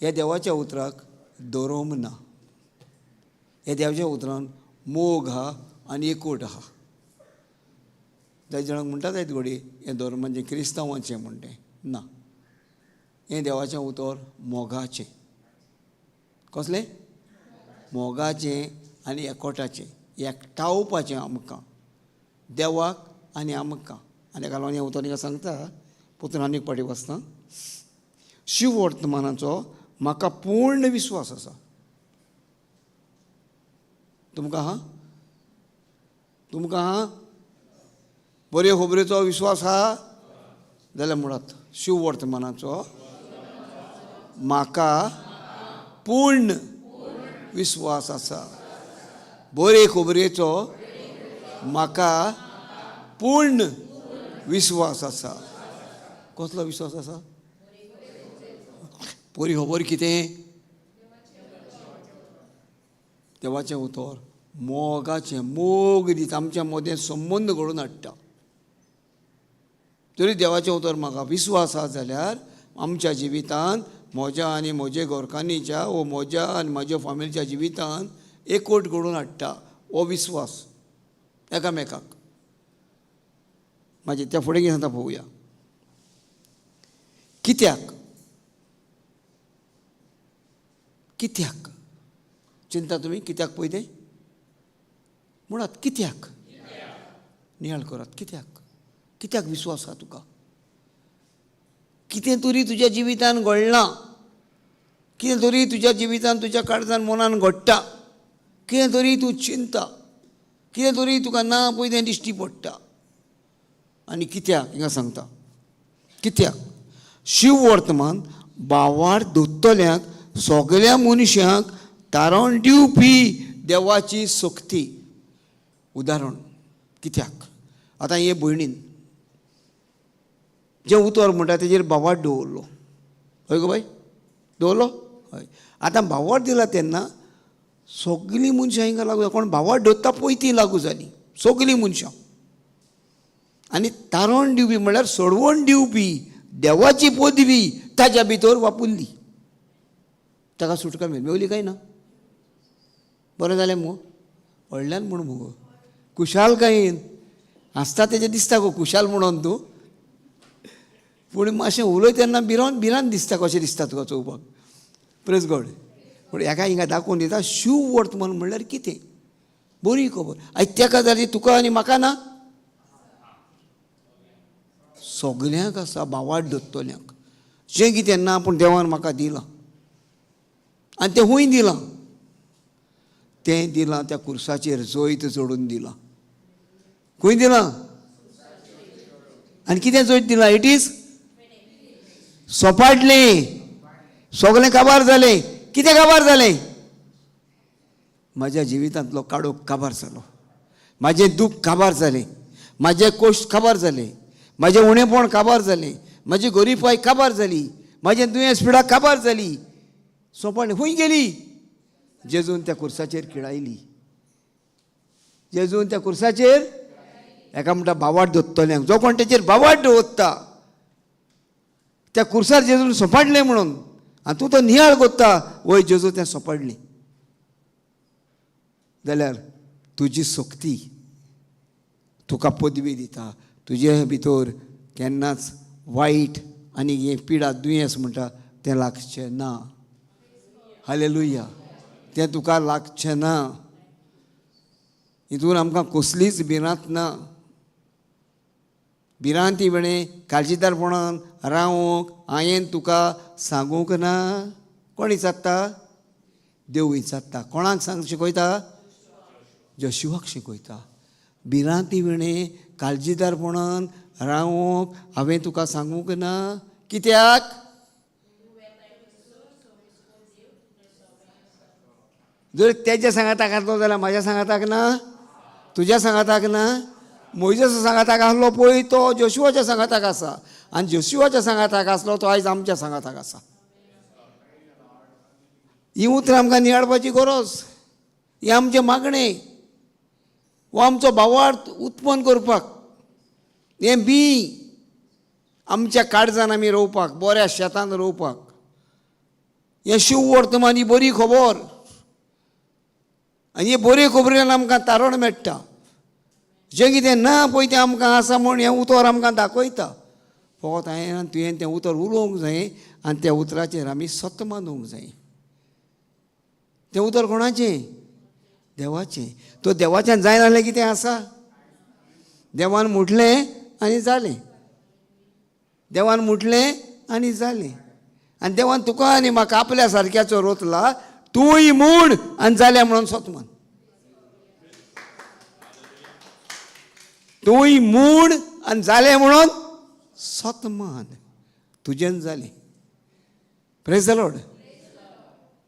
ह्या देवाच्या उतराक दरोम ना. ह्या देवाच्या उतरान मोग आहा आनी एकवट आहा. जायत जाणांक म्हणटा जायत घडये हें धर्माचें क्रिस्तांवाचें म्हणटें ना. हें देवाचें उतर मोगाचें. कसलें? मोगाचें आनी एकवटाचें, एकठावपाचें आमकां देवाक आनी आमकां. आनी ताका लागून हें उतर हिंगा सांगता, पुतून आनीक फावटी वाचता. शिव वर्तमानाचो म्हाका पूर्ण विस्वास आसा. तुमकां आहा? तुमकां आहा बऱ्यो खबरेचो विस्वास आहा जाल्यार म्हणात, शिव वर्तमानाचो म्हाका पूर्ण विस्वास आसा. बरे खबरेचो म्हाका पूर्ण विस्वास आसा. कसलो विस्वास आसा? बरी खबर कितें? देवाचें उतर मोगाचें, मोग दिता, आमच्या मदें संबंद घडोवन हाडटा. तरी देवाचें उतर म्हाका विस्वास आसा जाल्यार आमच्या जिवितांत, म्हज्या आनी म्हजे घरकान्नीच्या वो म्हज्या आनी म्हज्या फामिलीच्या जिवितांत एकवट घडोवन हाडटा हो विस्वास. एकामेकाक. मागीर त्या फुडें कितें सांगता पळोवया. कित्याक कित्याक चिंता तुमी कित्याक पळय तें म्हणात. कित्याक नियाळ करात. कित्याक कित्याक विस्वास आसा तुका? कितें तरी तुज्या जिवितान घडलां, कितें तरी तुज्या जिवितान तुज्या काळजान मनान घडटा, कितें तरी तूं चिंता, कितें तरी तुका ना पळय तें दिश्टी पडटा. आनी कित्याक हिंगा सांगता कित्याक शिव वर्तमान बावार दोत्तल्यांक सगल्या मनशांक तारण दिवपी देवाची शक्ती. उदाहरण कित्याक आतां हे भयणीन जें उतर म्हणटा तेजेर भावार्थ दवरलो. हय गो बाय, दवरलो. हय, आतां भावार्थ दिला तेन्ना सगलीं मनशां हिंगा लागू, कोण भावार्थ दवरता पळय ती लागू जाली सगलीं मनशां. आनी तारण दिवपी म्हणल्यार सोडवण दिवपी देवाची पदवी ताज्या भितर वापुरली, ताका सुटका मेळ्ळी. मेवली काय ना? बरें जालें मुगो, व्हडल्यान म्हूण मुगो खुशालकायेन हांसता तेजें दिसता गो खुशाल म्हणून तूं, पूण मातशें उलय तेन्ना भिरांत भिरांत दिसता कशें दिसता तुका चोवपाक. प्रेज गॉड. पूण हेका हिंगा दाखोवन दिता शिव वर्तमान म्हणल्यार कितें, बरी खबर. आयज तेका जाली तुका आनी म्हाका ना, सगल्यांक आसा भावार्थ दत्तल्यांक. जें कितें ना पूण देवान म्हाका दिलां आनी तें खूंय दिलां, तें दिलां त्या कुर्साचेर जैत जोडून दिलां. खंय दिलां आनी कितें जैत दिलां? It is सोपाडलें, सगलें काबार जालें. कितें काबार जालें? म्हाज्या जिवितांतलो काडोक काबार जालो, म्हाजें दूख काबार जालें, म्हाजें कोश्ट काबार जालें, म्हाजें उणेपण काबार जालें, म्हाजी गोरीपाय काबार जाली, म्हाजें दुयेंस पिडा काबार जाली. सोंपण खंय गेली? जेजून त्या कुर्साचेर किळायली. जेजून त्या कुर्साचेर एका म्हणटा भावार्थ दवरतल्यांक, जो कोण तेचेर भावार्थ दवरता त्या कुर्सार जेजून सोंपाडलें म्हणून, आनी तूं तो नियाळ कोत्ता वय जेजू तें सोंपाडलें जाल्यार तुजी शक्ती तुका पदवी दिता. तुजे भितर केन्नाच वायट आनी हें पिडा दुयेंस म्हणटा तें लागचें ना. हालेलुया. तें तुका लागचें ना. हितून आमकां कसलीच भिरांत ना. भिरांती वेळें काळजीदारपणान रावंक हांवें तुका सांगूंक ना. कोण विचारता? देव विचारता. कोणाक सांग शिकयता? जोशुआक शिकयता. भिरांती वेळें काळजीदारपणान रावंक हांवें तुका सांगूंक ना. कित्याक? जर तेज्या सांगाताक आसलो जाल्यार म्हाज्या सांगाताक ना, तुज्या सांगाताक ना. मोयजेच्या सांगाताक आसलो पळय तो जोशुआच्या सांगाताक आसा, आनी जोशुआच्या सांगाताक आसलो तो आयज आमच्या सांगाताक आसा. ही उतरां आमकां नियाळपाची गरज. हें आमचें मागणें हो आमचो भावार्थ उत्पन्न करपाक, हें बी आमच्या काळजान आमी रोवपाक, बऱ्या शेतान रोवपाक. हें शिव वर्तमान ही बरी खबर, आनी हे बरे खबरेन आमकां तारण मेळटा. जें कितें ना पळय तें आमकां आसा म्हूण हें उतर आमकां दाखयता. फकत हांवें आनी तुवें तें उतर उलोवंक जाय आनी त्या उतराचेर आमी सत मानूंक जाय. तें उतर कोणाचें? देवाचें. तो देवाच्यान जायनासलें कितें आसा? देवान म्हटलें आनी जालें. देवान म्हटलें आनी जालें. आनी देवान तुका आनी म्हाका आपल्या सारक्याचो रोतला, तूंय म्हूण आनी जालें म्हणून सत मान. तूंय म्हूण आनी जालें म्हणून सत मान. तुजेन जालें. Praise the Lord.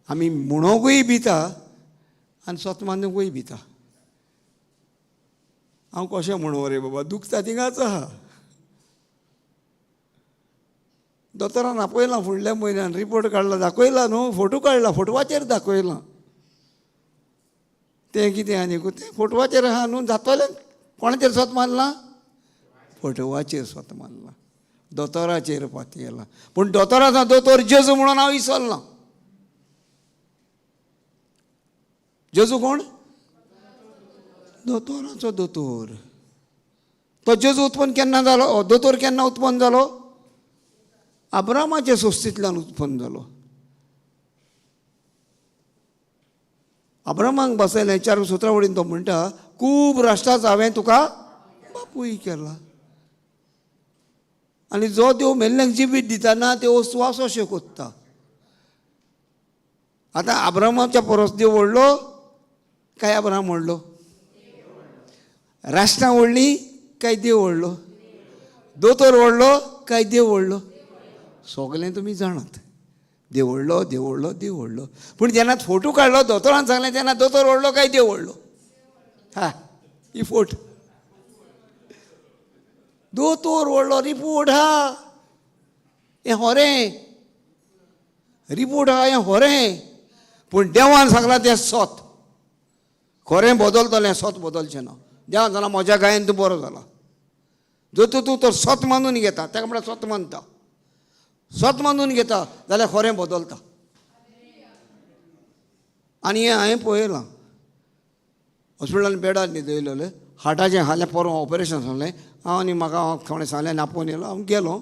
आमी म्हणोकूय भिता आनी सत मानूंकूय भिता. हांव कशें म्हणू रे बाबा, दुखता थिंगाच आहा. दोतोरान आपयलां फुडल्या म्हयन्यान, रिपोर्ट काडला दाखयला न्हू, फोटो काडला, फोटवाचेर दाखयलां. तें कितें आनी तें फोटवाचेर आहा न्हू, जातलें. कोणाचेर सत मानलां? फोटवाचेर सत मानलां, दोतोराचेर पातयेलां. पूण दोतोराचो दोतोर जेजू म्हणून हांव विसरलां. जेजू कोण? दोतोराचो दोतोर. तो जेजू उत्पन्न केन्ना जालो? दोतोर केन्ना उत्पन्न जालो? अब्रामाचे सोस्तींतल्यान उत्पन्न जालो. अब्रामाक बसयलें 4:17 वडीन तो म्हणटा, खूब राष्ट्राचो हांवें तुका बापूय केला. आनी जो देव मेल्ल्यांक जिवीत दिता ना त्यो वस्तू असो कोत्ता. आतां अब्रामाच्या परस देव व्हडलो काय अब्राम व्हडलो? राष्ट्रां व्हडलीं काय देव व्हडलो? दोतोर व्हडलो काय देव व्हडलो? सगलें तुमी जाणात. देव व्हडलो, देव व्हडलो, देव व्हडलो. पूण जेन्ना फोटो काडलो दोतोरान सांगलें तेन्ना दोतोर व्हडलो काय देव व्हडलो? हा, ही फोट. दोतोर व्हडलो, रिपोर्ट हा हें होरें, रिपोर्ट हा हें होरें. पूण देवान सांगलां तें सत. खरें बदलतलें, सत बदलचें ना. देवान सांगलां म्हज्या गायन तूं बरो जाला. जर तूं तर सत मानून घेता, ताका म्हळ्यार सत मानता, सत मानून घेता जाल्यार खरें बदलता. आनी हें हांवें पळयलां. हॉस्पिटलान बेडार न्हिदयलेलें, हार्टाचें हालें, परवां ऑपरेशन सांगलें. हांव आनी म्हाका कोणें सांगलें आनी आपोवन येयलो. हांव गेलो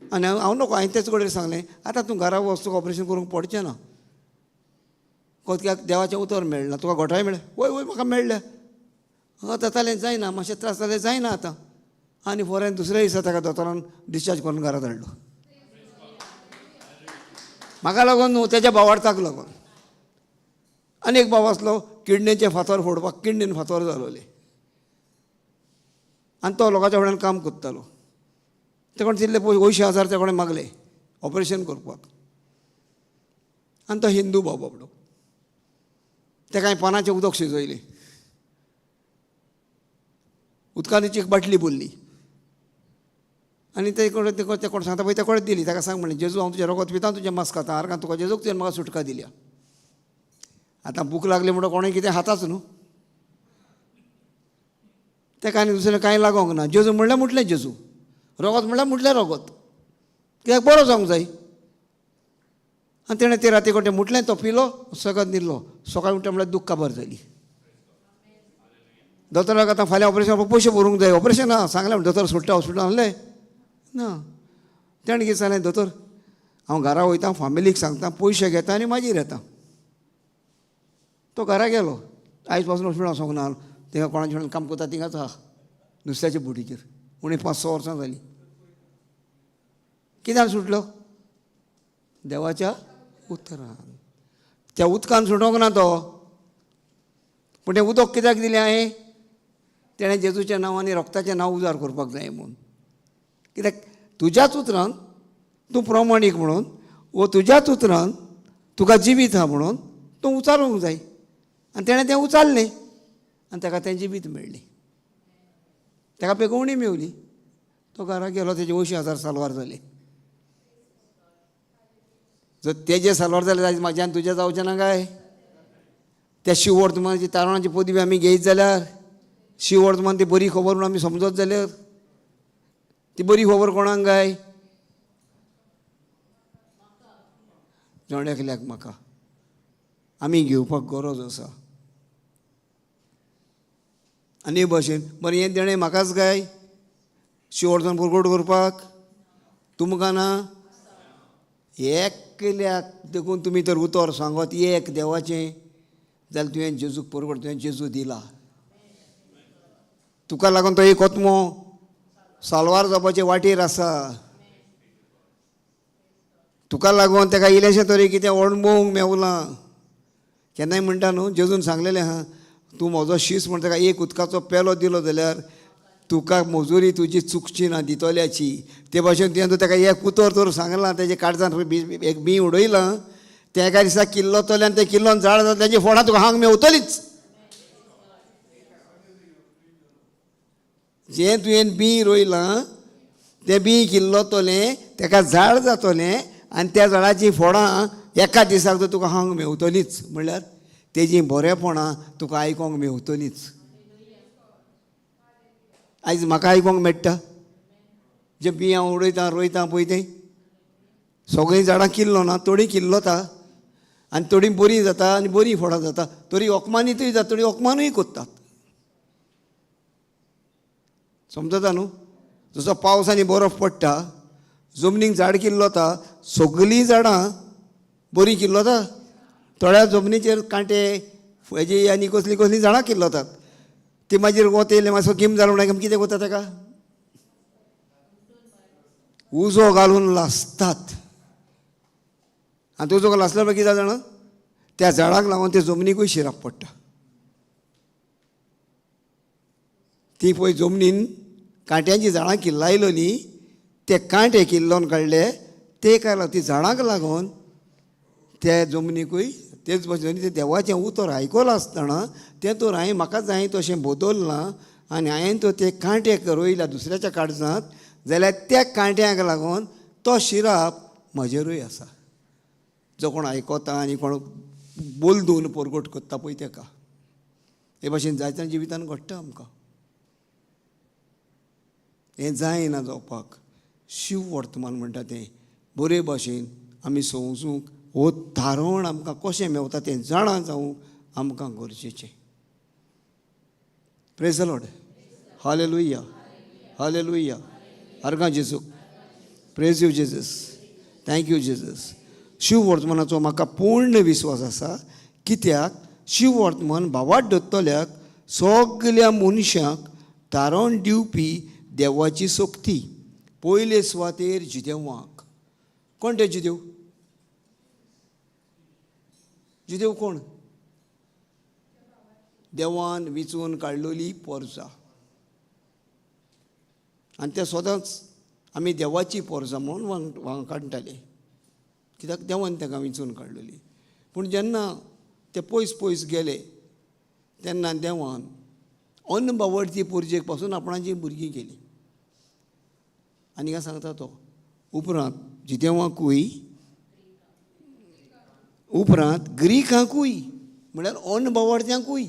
आनी हांव नको, हांवें तेच कडेन सांगलें आतां तूं घरा वच, तुका ऑपरेशन करूंक पडचें ना. कित्याक देवाचें उतर मेळना तुका, घोटाय मेळ्ळें. वय वय म्हाका मेळ्ळें. जातालें जायना, मातशें त्रास जालें जायना आतां. आनी फोरेन दुसऱ्या दिसा ताका दोतोरान डिस्चार्ज करून घरा धाडलो. म्हाका लागून न्हू, तेज्या भावार्थाक लागून. आनी एक भाव आसलो किडणेचे फातर फोडपाक, किडणीन फातर जालोले. आनी तो लोकांच्या फुड्यान काम करतालो. ते कोण तितले पयशे 80,000 ते कोणें मागले ऑपरेशन करपाक. आनी तो हिंदू भाव बाबडो, तेका हांवें पानाचें उदक शिजयलें, उदकान एक बाटली भरली आनी ते कडेन ते कोण सांगता पळय त्या कडेन दिली. ताका सांग म्हणलें, जेजू हांव तुजें रोगत पिता, तुजें मांस खाता, आरगां तुका जेजूक तुवें म्हाका सुटका दिल्या. आतां भूक लागली म्हणून कोणें कितें खाताच न्हू, तेका आनी दुसरें कांय लागोंक ना. जेजू म्हणल्यार म्हटलें जेजू, रोगत म्हणल्यार म्हटलें रोगत, कित्याक बरो जावंक जाय. आनी तेणें ते राती कडेन म्हटलें, तो पिलो, सगळो न्हिदलो. सकाळीं उठ्ठा म्हणल्यार दूख काबार जाली. दोतोराक आतां फाल्यां ऑपरेशन पयशे भरूंक जाय, ऑपरेशन आहा सांगलें म्हण दोतोर सोडटा हॉस्पिटलान आहलें ना. तेणें कितें सांगलें, दोतोर हांव घरा वयता, फामिलीक सांगता, पयशे घेता आनी मागीर येता. तो घरा गेलो. आयज पासून हॉस्पिटलान वचोंक ना, थिंगा कोणाच्या काम करता थिंगाच आहा नुस्त्याच्या बोटीचेर. उणी 5-6 वर्सां जालीं. कित्यान सुटलो? देवाच्या उतरान. त्या उदकान सुटोंक ना तो. पूण तें उदक कित्याक दिलें हांवें? तेणें जेजूच्या नांव आनी रोगताचें नांव उजार करपाक जाय म्हूण. कित्याक तुज्याच उतरान तूं प्रमाणीक म्हणून, वो तुज्याच उतरान तुका जिवीत आहा म्हणून तूं उचारूंक जाय. आनी तेणें तें उचारलें आनी ताका तें जिवीत मेळ्ळें, ताका पेगोवणी मेवली. तो घरा गेलो, तेजे 80,000 सालवार जाले. जर तेजे सालवार जाले जाल्यार म्हाज्यान तुजें जावचें ना काय? त्या शिववर्तमानाची तारणाची पदवी आमी घेयत जाल्यार, शिववर्तमान ती बरी खबर म्हणून आमी समजत जाल्यार, ती बरी खबर कोणाक काय? जण एकल्याक म्हाका आमी घेवपाक गरज आसा. आनी भशेन बरें हें देणें म्हाकाच काय शिववर्तमान परगट करपाक? तुमकां ना? एकल्याक देखून तुमी तर उतर सांगत एक देवाचें जाल्यार तुवें जेजूक परगट, तुवें जेजू दिला. तुका लागून तो एक आत्मो साल्वार जावपाचे वाटेर आसा. तुका लागून ताका इल्लेशें तरी कितें अणभवूंक मेवलां. केन्नाय म्हणटा न्हू, जेजून सांगलेलें आहा, तूं म्हजो शीस म्हण ताका एक उदकाचो पेलो दिलो जाल्यार तुका मजुरी तुजी चुकची ना दितल्याची. ते भाशेन तुवें ताका एक उतर तर सांगलां, तेजे काळजान एक बीं उडयलां, तें एका दिसा किल्लतलें आनी तें किल्लोन झाड जाता, तेजी फोडां तुका हांग मेवतलीच. जें तुवें बीं रोयलां तें बीं किल्लतलें, तेका झाड जातलें आनी त्या झाडाचीं फोडां एका दिसाक तर तुका हांग मेवतलीच. म्हणल्यार तेजीं बरेपणां तुका आयकोंक मेवतलीच. आयज म्हाका आयकोंक मेळटा जें बीं हांव उडयता रोयता पळय तें सगळीं झाडां किल्लोना, थोडीं किल्लता आनी थोडीं बरीं जाता आनी बरीं फोडां जाता, तरी अकमानीतूय जाता, थोडीं अकमानूय करतात. समजता न्हू? जसो पावस आनी बरफ पडटा, जमनीक झाड किल्लोता, सगलीं झाडां बरीं किल्लोता. थोड्या जमनीचेर कांटे हेजी आनी कसलीं कसलीं झाडां किल्लोतात. ती मागीर वत येयलें, मातसो गीम जालो म्हणटकीर कितें करता ताका? उजो घालून लासतात. आनी उजो लासल्या मागीर कितें जाणा, त्या झाडाक लागून ते जमनीकूय शिराप पडटा. ती पळय जमनीन कांट्यांची झाडां किल्लायलोली, ते कांटे किल्लोवन काडले, ते काय लागून ती झाडांक लागून त्या जमनीकूय तेच भशेन. तें देवाचें उतर आयकलां आसतना तें तर हांवें म्हाका जाय तशें बदललां आनी हांवें तो ते कांटे रोयल्या दुसऱ्याच्या काळजांत जाल्यार त्या कांट्यांक लागून तो शिराप म्हजेरूय आसा. जो कोण आयकता आनी कोण बोलदून परगट करता पळय तेका. हे भाशेन जायत्या जिवितान घडटा आमकां. हें जायना जावपाक शिव वर्तमान म्हणटा तें बरे भाशेन आमी समजूंक हो तारण आमकां कशें मेवता तें जाणा जावंक आमकां गरजेचें. Praise the Lord. Hallelujah. Hallelujah. अर्गां जेजूक. Praise you Jesus. Thank you Jesus. Shiv वर्तमानाचो म्हाका पूर्ण विस्वास आसा, कित्याक शिव वर्तमान भावाट दत्तल्याक सगल्या मनशांक तारण दिवपी देवाची शक्ती. पयले सुवातेर जिदेवांक. कोण ते जिदेव? जिदेव कोण? देवान विचून काडलेली पोरसा. आनी ते सदांच आमी देवाची पोरसा म्हणून वांग काडटाले, कित्याक देवान ताका विंचून काडलेली. पूण जेन्ना ते पयस पयस गेले तेन्ना देवान अनबावडती पोरजेक पासून आपणाची भुरगीं केली. आनी काय सांगता तो उपरांत जिदेवांकूय, उपरांत ग्रीकांकूय, म्हळ्यार अनबावडत्यांकूय.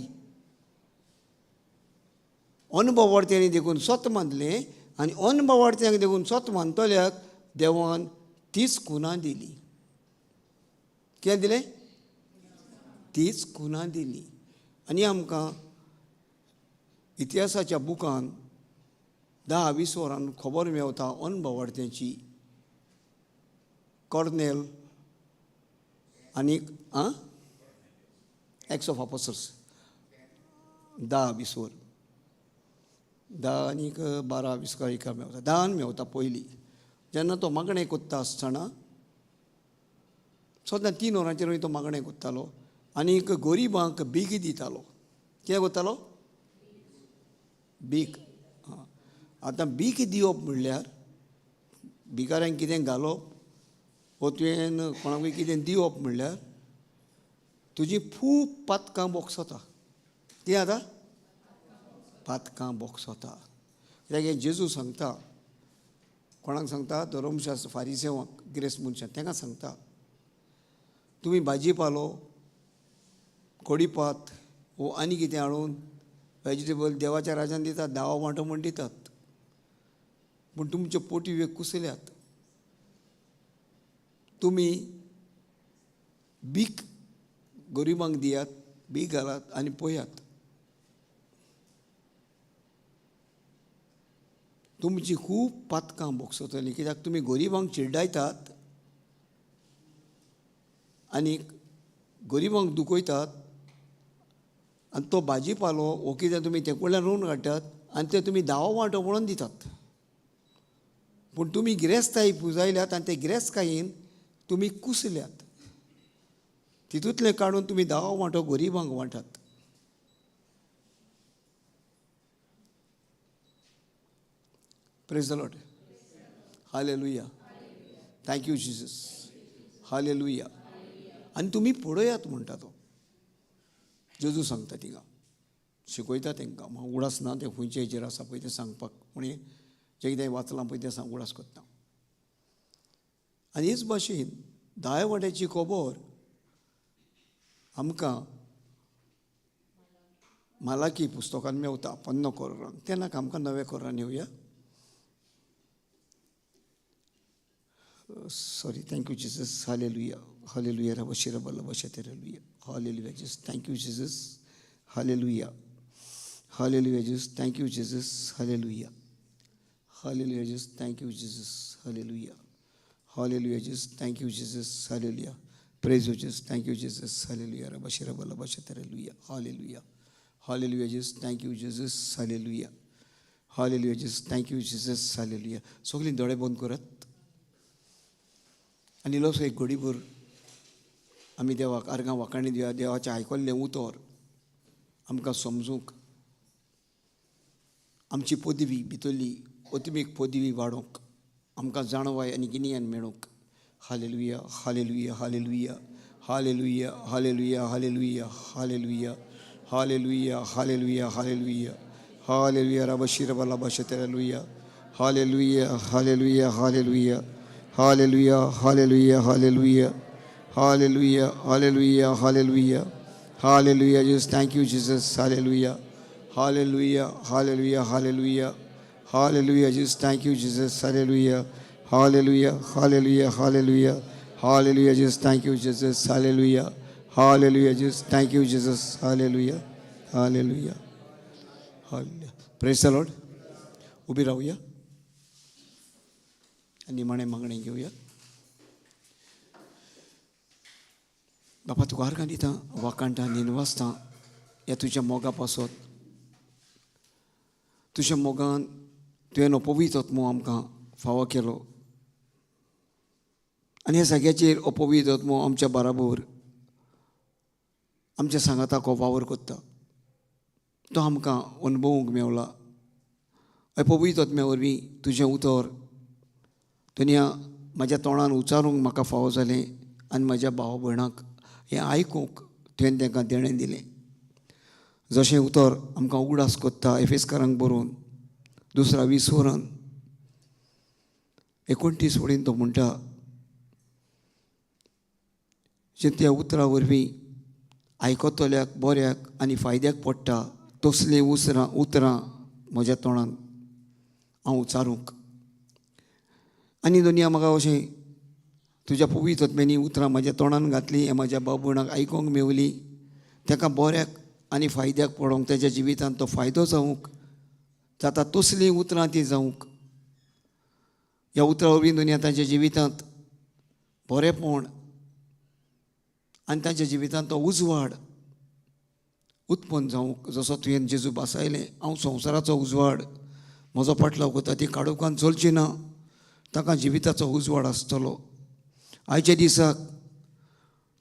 अनबावडत्यांनी देखून सत मानलें आनी अनबावडत्यांक देखून सत मानतल्याक देवान तीच खुनां दिली. कितें दिलें? तीच खुनां दिली. आनी आमकां इतिहासाच्या बुकान 10-20 वरां खबर मेवता अनबावडत्यांची. कॉर्नेल आनी एक्स ऑफ ऑपोसर्स 10-20 वर, 10 आनीक 12-20 एका मेवता, 10 मेवता पयलीं. जेन्ना तो मागणें कोत्ता आसतना सदां 3 वरांचेर तो मागणें कोत्तालो आनीक गरिबांक बीक दितालो. कितें कोत्तालो? बीक. आतां बीक दिवप म्हणल्यार भिकाऱ्यांक कितें घालप वो तुवें कोणाकूय कितें दिवप म्हणल्यार तुजी खूब पातकां बोगसता. कितें आतां? पातकां बोगसता. कित्याक हें जेजू सांगता. कोणाक सांगता? धर्मशास्त्र फारिसेवांक, गिरेस्त मनशां तांकां सांगता, तुमी भाजी पालो, कोडीपात वो आनी कितें हाडून वेजिटेबल देवाच्या राजान दितात, दावा वांटो म्हण दितात, पूण तुमच्यो पोटी कुसल्यात. तुमी बीक गरिबांक दियात, बीक घालात आनी पळयात, तुमची खूब पातकां बोगसतलीं. कित्याक तुमी गरिबांक चिड्डायतात आनी गरिबांक दुखयतात आनी तो भाजी पालो वो कितें तुमी ते कडल्यान रोवन काडटात आनी ते तुमी दावो वांटो म्हणून दितात. पूण तुमी गिरेस्ताय पुजायल्यात आनी ते गिरेस्तकायेन तुमी कुसल्यात. तितूंतलें काडून तुमी दावो वांटो गरिबांक वांटात. Praise the Lord. Hallelujah. Thank you Jesus. Hallelujah. आनी तुमी पळयात म्हणटा तो जेजू सांगता तिंगा, शिकयता तांकां. म्हाका उडास ना तें खंयचे हेजेर आसा पळय तें सांगपाक, पूण जें कितें वाचलां पळय तें सांग उडास करता. आनी हेच भाशेन दाव्या वाट्याची खबर आमकां मालाकी पुस्तकान मेवता, 50 कोरांक. तेन्ना आमकां नव्या कोरान येवया. Sorry, thank you Jesus. Hallelujah. Hallelujah. रबशी रबल बशेतेरेलुया. Hallelujah Jesus. Thank you Jesus. Hallelujah. Hallelujah Jesus. Thank you Jesus. Hallelujah. Hallelujah Jesus, thank you Jesus, hallelujah. Hallelujah Jesus, thank you Jesus, hallelujah. Praise you Jesus, thank you Jesus, hallelujah. Rabashirabalabashatarelujah. Hallelujah. Hallelujah Jesus, thank you Jesus, hallelujah. Hallelujah Jesus, thank you Jesus, hallelujah. सगळीं दोळे बंद करात आनी इल्लोसो एक घडीभर आमी देवाक आर्गां वाखाणी दिवया. देवाचें आयकल्लें उतर आमकां समजूंक, आमची पदवी भितरली अत्मीक पदवी वाडोवंक, आमकां जाणवाय आनी गिन्यान मेळूंक. Hallelujah, hallelujah, hallelujah, hallelujah, hallelujah, hallelujah, hallelujah, hallelujah, hallelujah, hallelujah, hallelujah. रबशिरबलबशतरलुया. Hallelujah, hallelujah, hallelujah, hallelujah, hallelujah, hallelujah, hallelujah, hallelujah, hallelujah, hallelujah. Jesus, thank you Jesus, hallelujah, hallelujah, hallelujah, hallelujah, hallelujah. Jesus, thank you Jesus, hallelujah, hallelujah, hallelujah, hallelujah, hallelujah. Jesus, thank you Jesus, hallelujah, hallelujah. Jesus, thank you Jesus, hallelujah, hallelujah, hallelujah. Praise the Lord. उबी रावूया आनी निमाणें मागणें घेवया. बापा, तुका आर्गां दिता, वाखाणटा, निनवासता ह्या तुज्या मोगा पासत. तुज्या मोगान तुवें अपवित्र आत्मो आमकां फावो केलो आनी ह्या जाग्याचेर अपवित्र आत्मो आमच्या बाराबर आमच्या सांगाताक हो वावर करता, तो आमकां अणभवूंक मेवला. अपवित्र आत्म्या वरवीं तुजें उतर दुनिया म्हज्या तोंडान उच्चारूंक म्हाका फावो जालें आनी म्हज्या भाव भयणांक हें आयकूंक तुवें तांकां देणें दिलें. जशें उतर आमकां उगडास कोत्ता एफेस्कारांक बरोवन दुसऱ्या 20 वरान 29 वडीन तो म्हणटा, जे त्या उतरा वरवीं आयकतल्याक बऱ्याक आनी फायद्याक पडटा तसलीं उतरां म्हज्या तोंडान हांव उच्चारूंक. आनी दुनिया म्हाका अशें तुज्या पवित्र आत्म्यांनी उतरां म्हज्या तोंडान घातलीं, हें म्हज्या भाव भयणाक आयकूंक मेवली, ताका बऱ्याक आनी फायद्याक पडोंक, ताच्या जिवितांत तो फायदो जावंक जाता तसलीं उतरां ती जावंक. ह्या उतरां वरवीं दुनिया तांच्या जिवितांत बरेंपण आनी तांच्या जिवितांत तो उजवाड उत्पन्न जावंक, जसो तुवें जेजू भासायलें, हांव संवसाराचो उजवाड, म्हजो पाटलाव करता ती काळोखान चलची ना, ताका जिविताचो उजवाड आसतलो. आयच्या दिसाक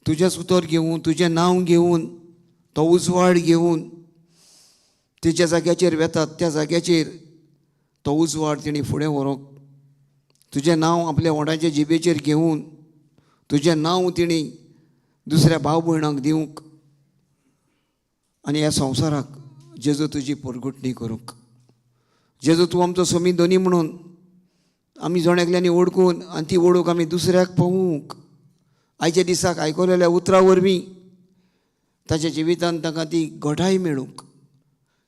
तुजेंच उतर घेवन, तुजें नांव घेवन, तो उजवाड घेवन तिच्या जाग्याचेर वेतात त्या जाग्याचेर तो उजवाड तेणी फुडें व्हरूंक, तुजें नांव आपल्या वोंठाच्या जिबेचेर घेवन तुजें नांव तेणी दुसऱ्या भाव भयणांक दिवंक आनी ह्या संवसाराक जेजू तुजी परगटणी करूंक. जेजू तूं आमचो समी धनी म्हणून आमी जण एकल्यांनी वळखून आनी ती वळख आमी दुसऱ्याक पावूंक. आयच्या दिसाक आयकलेल्या उतरां वरवीं ताच्या जिवितांत तांकां ती घटाय मेळूंक,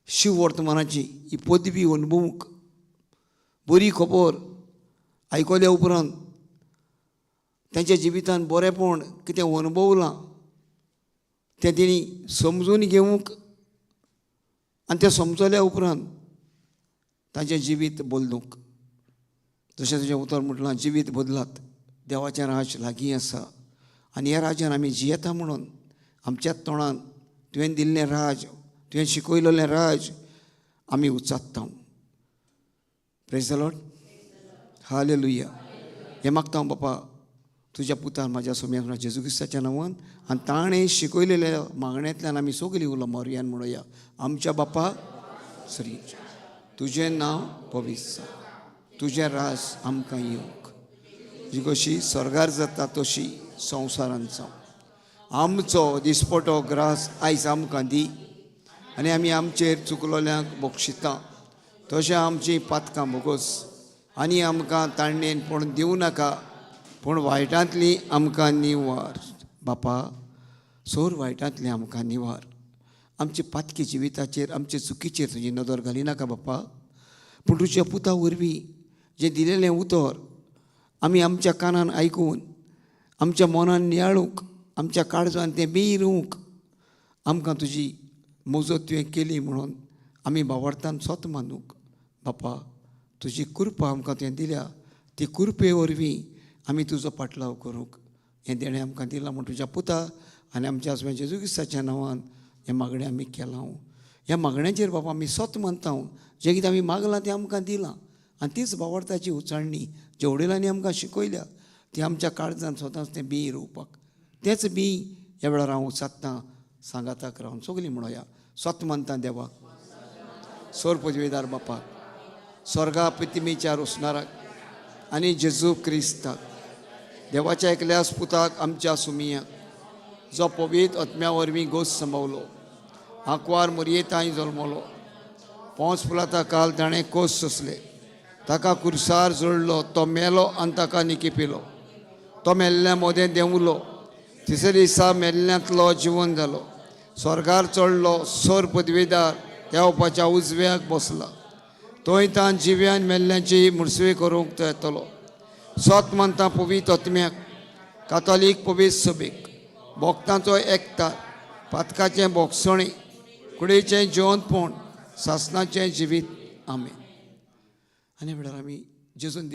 शिववर्तमानाची ही पदवी अणभवूंक, बरी खबर आयकल्या उपरांत तांच्या जिवितांत बरेंपण कितें अणभवलां तें तेणी समजून घेवंक आनी तें समजल्या उपरांत तांचें जिवीत बदलूंक. जशें तुजें उतर म्हटलां, जिवीत बदलात, देवाचें राज लागीं आसा आनी ह्या राज्यान आमी जियेता म्हणून आमच्याच तोंडान तुवें दिल्लें राज, तुवें शिकयलेलें राज आमी उच्चारता. Praise the Lord, hallelujah. हें मागता हांव बापा तुज्या पुतान म्हाज्या सोम्या जेजू क्रिस्ताच्या नांवान आनी ताणें शिकयलेल्या मागण्यांतल्यान आमी सगळीं उलो मारुया म्हणुया. आमच्या बापा श्री, तुजें नांव पवित्र जावं, तुजें राज आमकां येवंक, जी कशी स्वर्गार जाता तशी संवसारांत जावं. आमचो दिसपटो ग्रास आयज आमकां दी आनी आमी आमचेर चुकलोल्यांक बक्षिता तशें आमचीं पातकां भोगोस आनी आमकां ताणणेन पूण दिवं नाका, पूण वायटांतली आमकां निवार. बापा, सोर वायटांतली आमकां निवार. आमचे पातकी जिविताचेर, आमचे चुकीचेर तुजी नदर घाली नाका बापा, पूण तुज्या पुता वरवीं जें दिलेलें उतर आमी आमच्या कानान आयकून, आमच्या मनान नियाळूंक, आमच्या काळजान तें बिरूंक आमकां तुजी मजत तुवें केली म्हणून आमी भावार्थान स्वत मानूंक. बापा, तुजी कृपा आमकां तुवें दिल्या, ती कृपे वरवीं आमी तुजो पाटलाव करूंक हें देणें आमकां दिलां म्हूण तुज्या पुता आनी आमच्या आजम्या जेजू क्रिस्ताच्या नांवान हें मागणें आमी केलां. ह्या मागण्यांचेर बाबा आमी सत मानता, जें कितें आमी मागलां तें आमकां दिलां आनी तीच भावार्थाची उचाळणी जे वडिलांनी आमकां शिकयल्या ती आमच्या काळजान स्वताच तें बीं रोवपाक, तेंच बीं ह्या वेळार हांव उचात्तां सांगाताक रावन सगलीं म्हणोया. सत मानता देवाक, सोर पदवेदार बापाक, स्वर्गा पितिमेच्या रोसणाराक आनी जेजू क्रिस्ताक, देवाच्या एकल्याच पुताक आमच्या सुमियाक, जो पवीत आत्म्या वरवीं गोस सांबावलो, आंकवार मोरयेतांय जल्मलो, पोंच पुलाता काल ताणें कोस सोंसले, ताका कुर्सार जोडलो, तो मेलो आनी ताका निकिपिलो, तो मेल्ल्या मोदें देंवलो, तिसरे दिसा मेल्ल्यांतलो जिवन जालो, स्वर्गार चडलो, सोर पदवेदार देवपाच्या उजव्याक बसला, थंय तान जिव्यान मेल्ल्यांची मुर्सवी करूंक तो येतलो. सत मानता पवीत आत्म्याक, कातोलीक पवीत सभेक, भोक्तांचो एकतार, पातकाचें भोगसणें, कुडीचें जिवंतपण, सासणाचें जिवीत. आमेन. आनी वेळार आमी जेजून